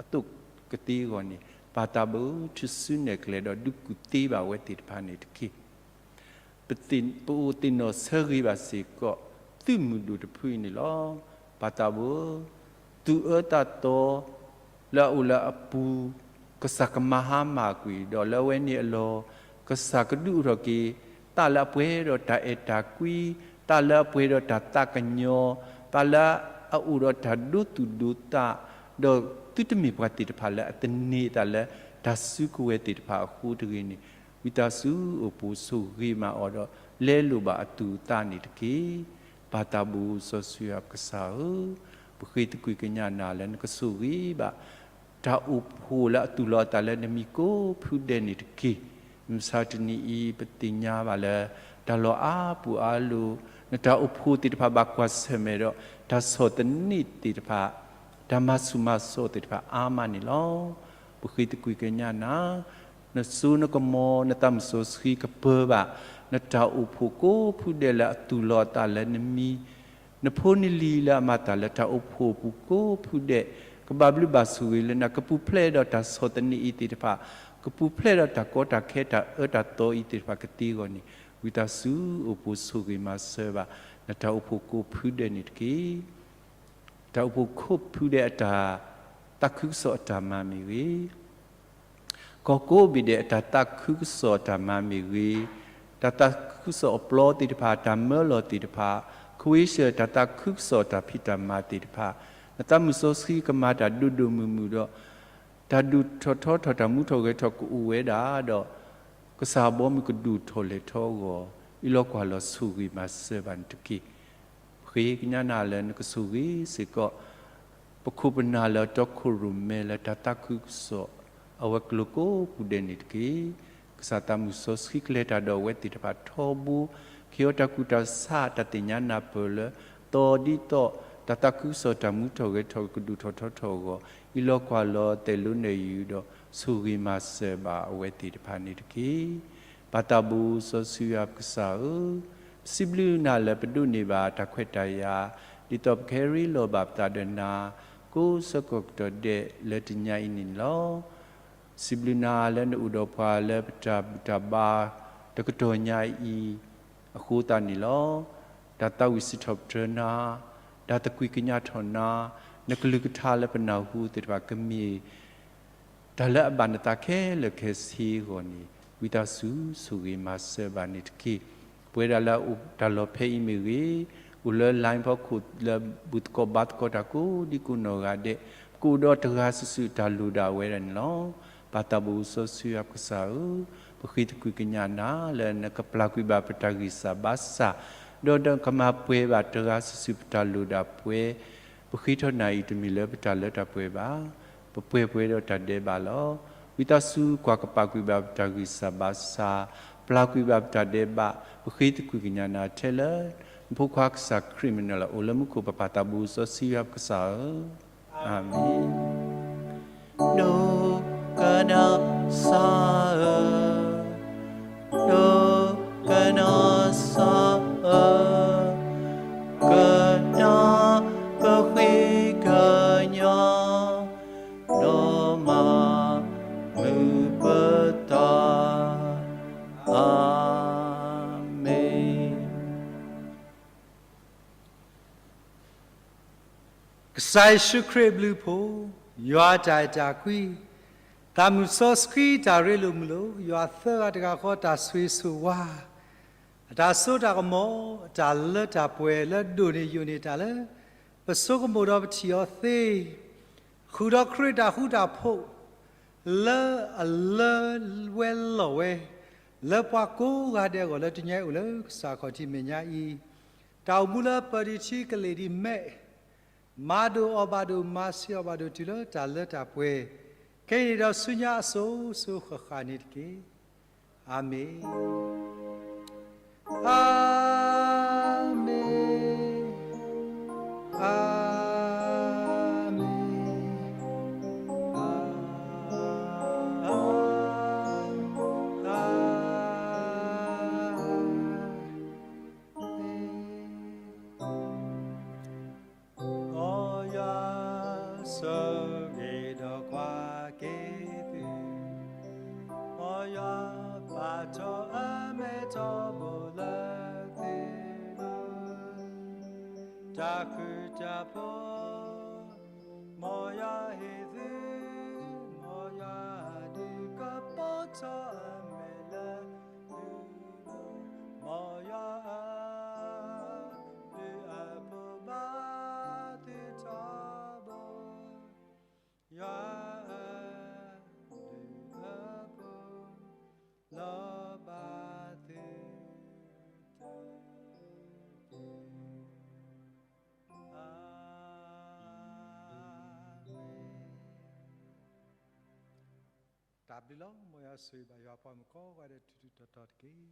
အသိးကသ့အဂီၢ်န့ၣ် ပၢ်သးဘိထုးစုနဲၣ်ကျဲဒီးဒုးကူၣ်သ့ဘၣ်အဝဲသ့ၣ်တဖၣ်န့ၣ်တက့ၢ်. ပအိၣ်သ့ၣ်နီၣ်ဆၢဂ့ၤဘၣ်စ့ၢ်ကီး သုးမုၢ်ဒိၣ်တဖုအံၤန့ၣ်လီၤ. ပၢ်သးဘိဧၢ, သူၣ်အၢသးသီ လၢအအိၣ်လၢအပူၤ ကစၢ်ကမၤဟါမၢ်ကွံာ် ဒီးလၢအဝဲန့ၣ်အလီၢ် ကစၢ်ကဒုးအိၣ်ထီၣ်က့ၤ သးလၢအပှဲၤဒီးတၢ်အဲၣ်တၢ်ကွံ, သးလၢအပှဲၤဒီးတၢ်သးကညီၤ, သးလၢအအိၣ်ဒီးတၢ်ဒိသူၣ်ဒိသး, ဒီးသုတမ့ၢ်ပှၤသ့ၣ်တဖၣ်လၢအသန့ၤသးလၢ တၢ်စုကဝဲၤသ့ၣ်တဖၣ်အဃိတဂ့ၤန့ၣ် ဝံသးစူၤအိၣ်ပိၢ်ဆိၣ်ဂ့ၤမၤအီၤဒီး လဲလိာ်ဘၣ်အသူၣ်အသးန့ၣ်တက့ၢ်. ပၢ်သးဘိစီဆှံယွၤပကစၢ်ဧၢ, ပဃ့သကွံာ်ကညးနၤလၢနကဆိၣ်ဂ့ၤဘၣ် တၢ်အိၣ်ဖှိၣ်လၢအသူၣ်လီၤအသးလၢနမံၤကိးဖုဒဲးန့ၣ်တက့ၢ်. မုၢ်မဆါတနံၤအံၤ ပသ့ၣ်ညါဘၣ်လၢ တၢ်လီၢ်အါပူၤအါလိၤ နတၢ်အိၣ်ဖှိၣ်သ့ၣ်တဖၣ်ဘၣ်ကွၢ်ဆၢၣ်မဲာ်ဒီး တၢ်ဆီၣ်သနံးသ့ၣ်တဖၣ်, တၢ်မၤဆူၣ်မၤစိးသ့ၣ်တဖၣ်အါမးန့ၣ်လီၤ. ပဃ့သကွံၢ်ကညးနၤ နစိနကမီၤ နသးမုၢ်စီဆှံကပၢၤဘၣ် နတၢ်အိၣ်ဖှိၣ်ကိးဖုဒဲးလၢအသူၣ်လီၤအသးလၢနမံၤ, နဖိနလံၤလၢအမၤတၢ်လၢတၢ်အိၣ်ဖှိၣ်ပူၤကိးဖုဒဲး ကဘၣ်ဘျုးဘၣ်ဆိၣ်ဂ့ၤလၢနၤ ကပူၤဖျဲးဒီးတၢ်ဆီၣ်သနံးအံၤသ့ၣ်တဖၣ်, ကပူၤဖျဲးဒီးတၢ်ကီတၢ်ခဲတၢ်အၢတၢ်သီအံၤသ့ၣ်တဖၣ်ကသ့အဂီၢ်န့ၣ် ဝံသးစူၤအိၣ်ဖှိၣ်ဆိၣ်ဂ့ၤမၤစၢၤဘၣ် နတၢ်အိၣ်ဖှိၣ်ကိးဖုဒဲးန့ၣ်တက့ၢ်. တၢ်အိၣ်ဖှိၣ်ကိးဖုဒဲးအတၢ် သးခုကစီၣ်အတၢ်မၤမ့ၢ်ဂ့ၤ, ကီၢ်ကိးဘ့ၣ်ဒဲးအတၢ်သးခုကစီၣ်အတၢ်မၤမ့ၢ်ဂ့ၤ, တၢ်သးခုကစီၣ်အပျီသ့ၣ်တဖၣ် တၢ်မၢလီၤသ့ၣ်တဖၣ်, ခဝ့ၡၢၣ်တၢ်သးခုကစီၣ်တၢ်ဖံးတၢ်မၤသ့ၣ်တဖၣ်, နသးမုၢ်စီဆှံကမၤတၢ်ဒိၣ်ဒိၣ်မုၢ်မုၢ်ဒီး တၢ်ဒုးထီၣ်ထီထီၣ်တၢ်မူထီၣ်ဂဲၤထီၣ်ကအိၣ်ဝဲဒၣ်ဒီး ကစၢ်ဘီမုၢ်ကဒိၣ်ထီၣ်လဲၤထီၣ်အဂီၢ် အံၤလီၤကွၢ်လီၤဆိၣ်ဂ့ၤမၤစၢၤဘၣ်န့ၣ်တက့ၢ်. ပဃ့ကညးနၤလၢနကဆိၣ်ဂ့ၤစ့ၢ်ကီး ပခိၣ်ပနၢ်လၢတီခိၣ်ရိၣ်မဲလၢတၢ်သးခုကစီၣ် အဝဲၤကျိၤကိးပူၤဒဲးန့ၣ်တက့ၢ်. ကစၢ်သးမုၢ်စီဆှံကလဲၤတၢ်ဒီးအဝဲသ့ၣ်တဖၣ်ထီဘိ, ကဟ့ၣ်အီၤတၢ်ကူၣ်တၢ်ဆးတၢ်သ့ၣ်ညါနၢ်ပၢၢ်လၢ သီဒ်သိး တၢ်သးခုကစီၣ်တၢ်မူထီၣ်ဂဲၤထီၣ်ကဒိၣ်ထီၣ်ထီထီၣ်အဂီၢ် အံၤလီၤကွၢ်လီၤသဲးလိနဲၣ်ယုာ်ဒီး ဆိၣ်ဂ့ၤမၤစၢၤဘၣ်အဝဲသ့ၣ်တဖၣ်န့ၣ်တက့ၢ်. ပၢ်သးဘိစီဆှံယွၤပကစၢ်ဧၢ, ပစံးဘျုးနၤလၢပဒိးန့ၢ်ဘၣ်တၢ်ခွဲးတၢ်ယာ် ဒ်သိးပကဟဲရ့လိာ်ဘၣ်ပသးဒီးနၤ ကိးဆၢကတီၢ်ဒဲးလၢတနံၤအံၤန့ၣ်လီၤ. စံးဘျုးနၤလၢနအိၣ်ဒီးပှၤလၢပတၢ်ဘူၣ်တၢ်ဘါတကတီၢ်ညါအံၤအဃိသတးန့ၣ်လီၤ. တၢ်သးဝံၣ်စံးထီၣ်ပတြၢၤနၤ, တၢ်သးကွံၢ်ကညးထီၣ်နၤ, နကလုၢ်ကထါလၢပနၢ်ဟူသ့ၣ်တဖၣ်ကမ့ၢ် တၢ်လၢအဘၣ်နသးခဲလၢာ်ခဲဆ့အဂီၢ်န့ၣ် ဝံသးစူၤဆိၣ်ဂ့ၤမၤစၢၤဘၣ်န့ၣ်တက့ၢ်. ပဝဲဒၣ်လၢအအိၣ်တၢ်လီၢ်ဖဲအံၤမ့ၢ်ဂ့ၤ, အိၣ်လၢ line ဖီခိၣ်လၢဘူၣ်သကိးဘါသကိးတၢ်ကိးဒံကိးနီၢ်ဂၤဒဲး, ပကအိၣ်ဒီးတဂၤစုာ်စုာ်တၢ်လိၣ်ဒၣ်ဝဲဒၣ်န့ၣ်လီၤ. ပၢ်သးဘိစီဆှံယွၤပကစၢ်ဧၢ, ပဃ့သကွံၢ်ကညးနၤလၢနကပျၢ်ကွံာ်ဘၣ်ပတၢ်ဂံၢ်စၢ်ဘါစၢ်, ဒီးနကမၤပှဲၤဘၣ်တဂၤစုာ်စုာ်ပတၢ်လိၣ်ဒၣ်ပှဲၤ, ပဃ့ထီၣ်နၤအံၤတမ့ၢ်လၢပတၢ်လၢတၢ်ပှဲၤဘၣ်, ပပှဲၤပှဲၤဒီးတၢ်ဒဲးဘးလီၤ. ဝံသးစူၤကွၢ်ကပာ်ကွံာ်ဘၣ်ပတၢ်ဂံၢ်စၢ်ဘါစၢ်, ပျၢ်ကွံာ်ဘၣ်ပတၢ်ဒဲးဘး, ပဃ့သကွံၢ်ကညးနၤထဲလၢ နဖိခွါကစၢ်ခရံာ်မံၤန့ၣ်လီၤ. အိၣ်လၢမူခိၣ်ပပၢ်သးဘိစီဆှံယွၤပကစၢ်ဧၢ, အၤမ့ၣ်. ဒိကနၣ်စၢ်ဧၢ, ဒိကနၣ်စၢ်ဧၢ, ကနၣ်ပဃ့ကညး, ဒီးမၤမုာ်ပသး, အၤမ့ၣ်. ကစၢ်ယ့ၣ်ၡူးခရံာ်အဘျုးအဖှိၣ်, ယွၤအတၢ်အဲၣ်တၢ်ကွံ, သးမုၢ်စီဆှံတၢ်ရ့လိာ်မုာ်လိာ်, ယွၤသၢဂၤတဂၤဃီတၢ်ဆိၣ်ဂ့ၤဆိၣ်ဝါ, အတၢ်စိတၢ်ကမီၤ, အတၢ်လၢတၢ်ပှဲၤလၢဒိၣ်န့ၢ်ယိာ်န့ၢ်တၢ်လၢ ပဆိကမိၣ်ဒီးပထံၣ်အီၤသ့, ဃုာ်ဒီးခရံာ်တၢ်ဃူတၢ်ဖိး လၢအလၢဝဲလီၤဝဲ လၢပှၤကိးဂၤဒဲးအဂီၢ် လၢတနံၤအံၤအိၣ်လၢကစၢ်ခီၣ်ထံးမဲာ်ညါအံၤ, တၢ်အိၣ်မူလၢပၢၤဒံးထံကလ့ၢ်ဒံးမဲာ်, မၤဒိၣ်အီၤဘၣ်ဒိၣ် မၤဆှံအီၤဘၣ်ဒိၣ်တုၤလၢတၢ်လၢတၢ်ပှဲၤ, ခဲအံၤန့ၣ်ဒီးဆူညါအစိၤစိၤဃၣ်ဃၣ်န့ၣ်တက့ၢ်. အၤမ့ၣ်, အၤမ့ၣ်, အၤမ့ၣ်, အၤ မ်ယွၤဆိၣ်ဂ့ၤဒီးကွၢ်က့ၤသု, မ်ယွၤပာ်ထီၣ်အမဲာ်ထီဘိလၢသု, တၢ်ဃူတၢ်ဖိး မ်ယွၤဟ့ၣ်သု, မ်ယွၤဒုးကပီၤထီၣ်အမဲာ်လၢသု, မ်ယွၤအဘျုးအဖှိၣ်ဘၣ်သုထီဘိ, ယွၤအဘျုးအဖှိၣ် လီၤဘၣ်သုတက့ၢ်. တၢ်ဘျုးလီၤ. မ်ယွၤဆိၣ်ဂ့ၤဘၣ်ယွၤပှၤမုၣ်ကိးဂၤဒဲး ထူးထူးတီၤတီၤတက့ၢ်.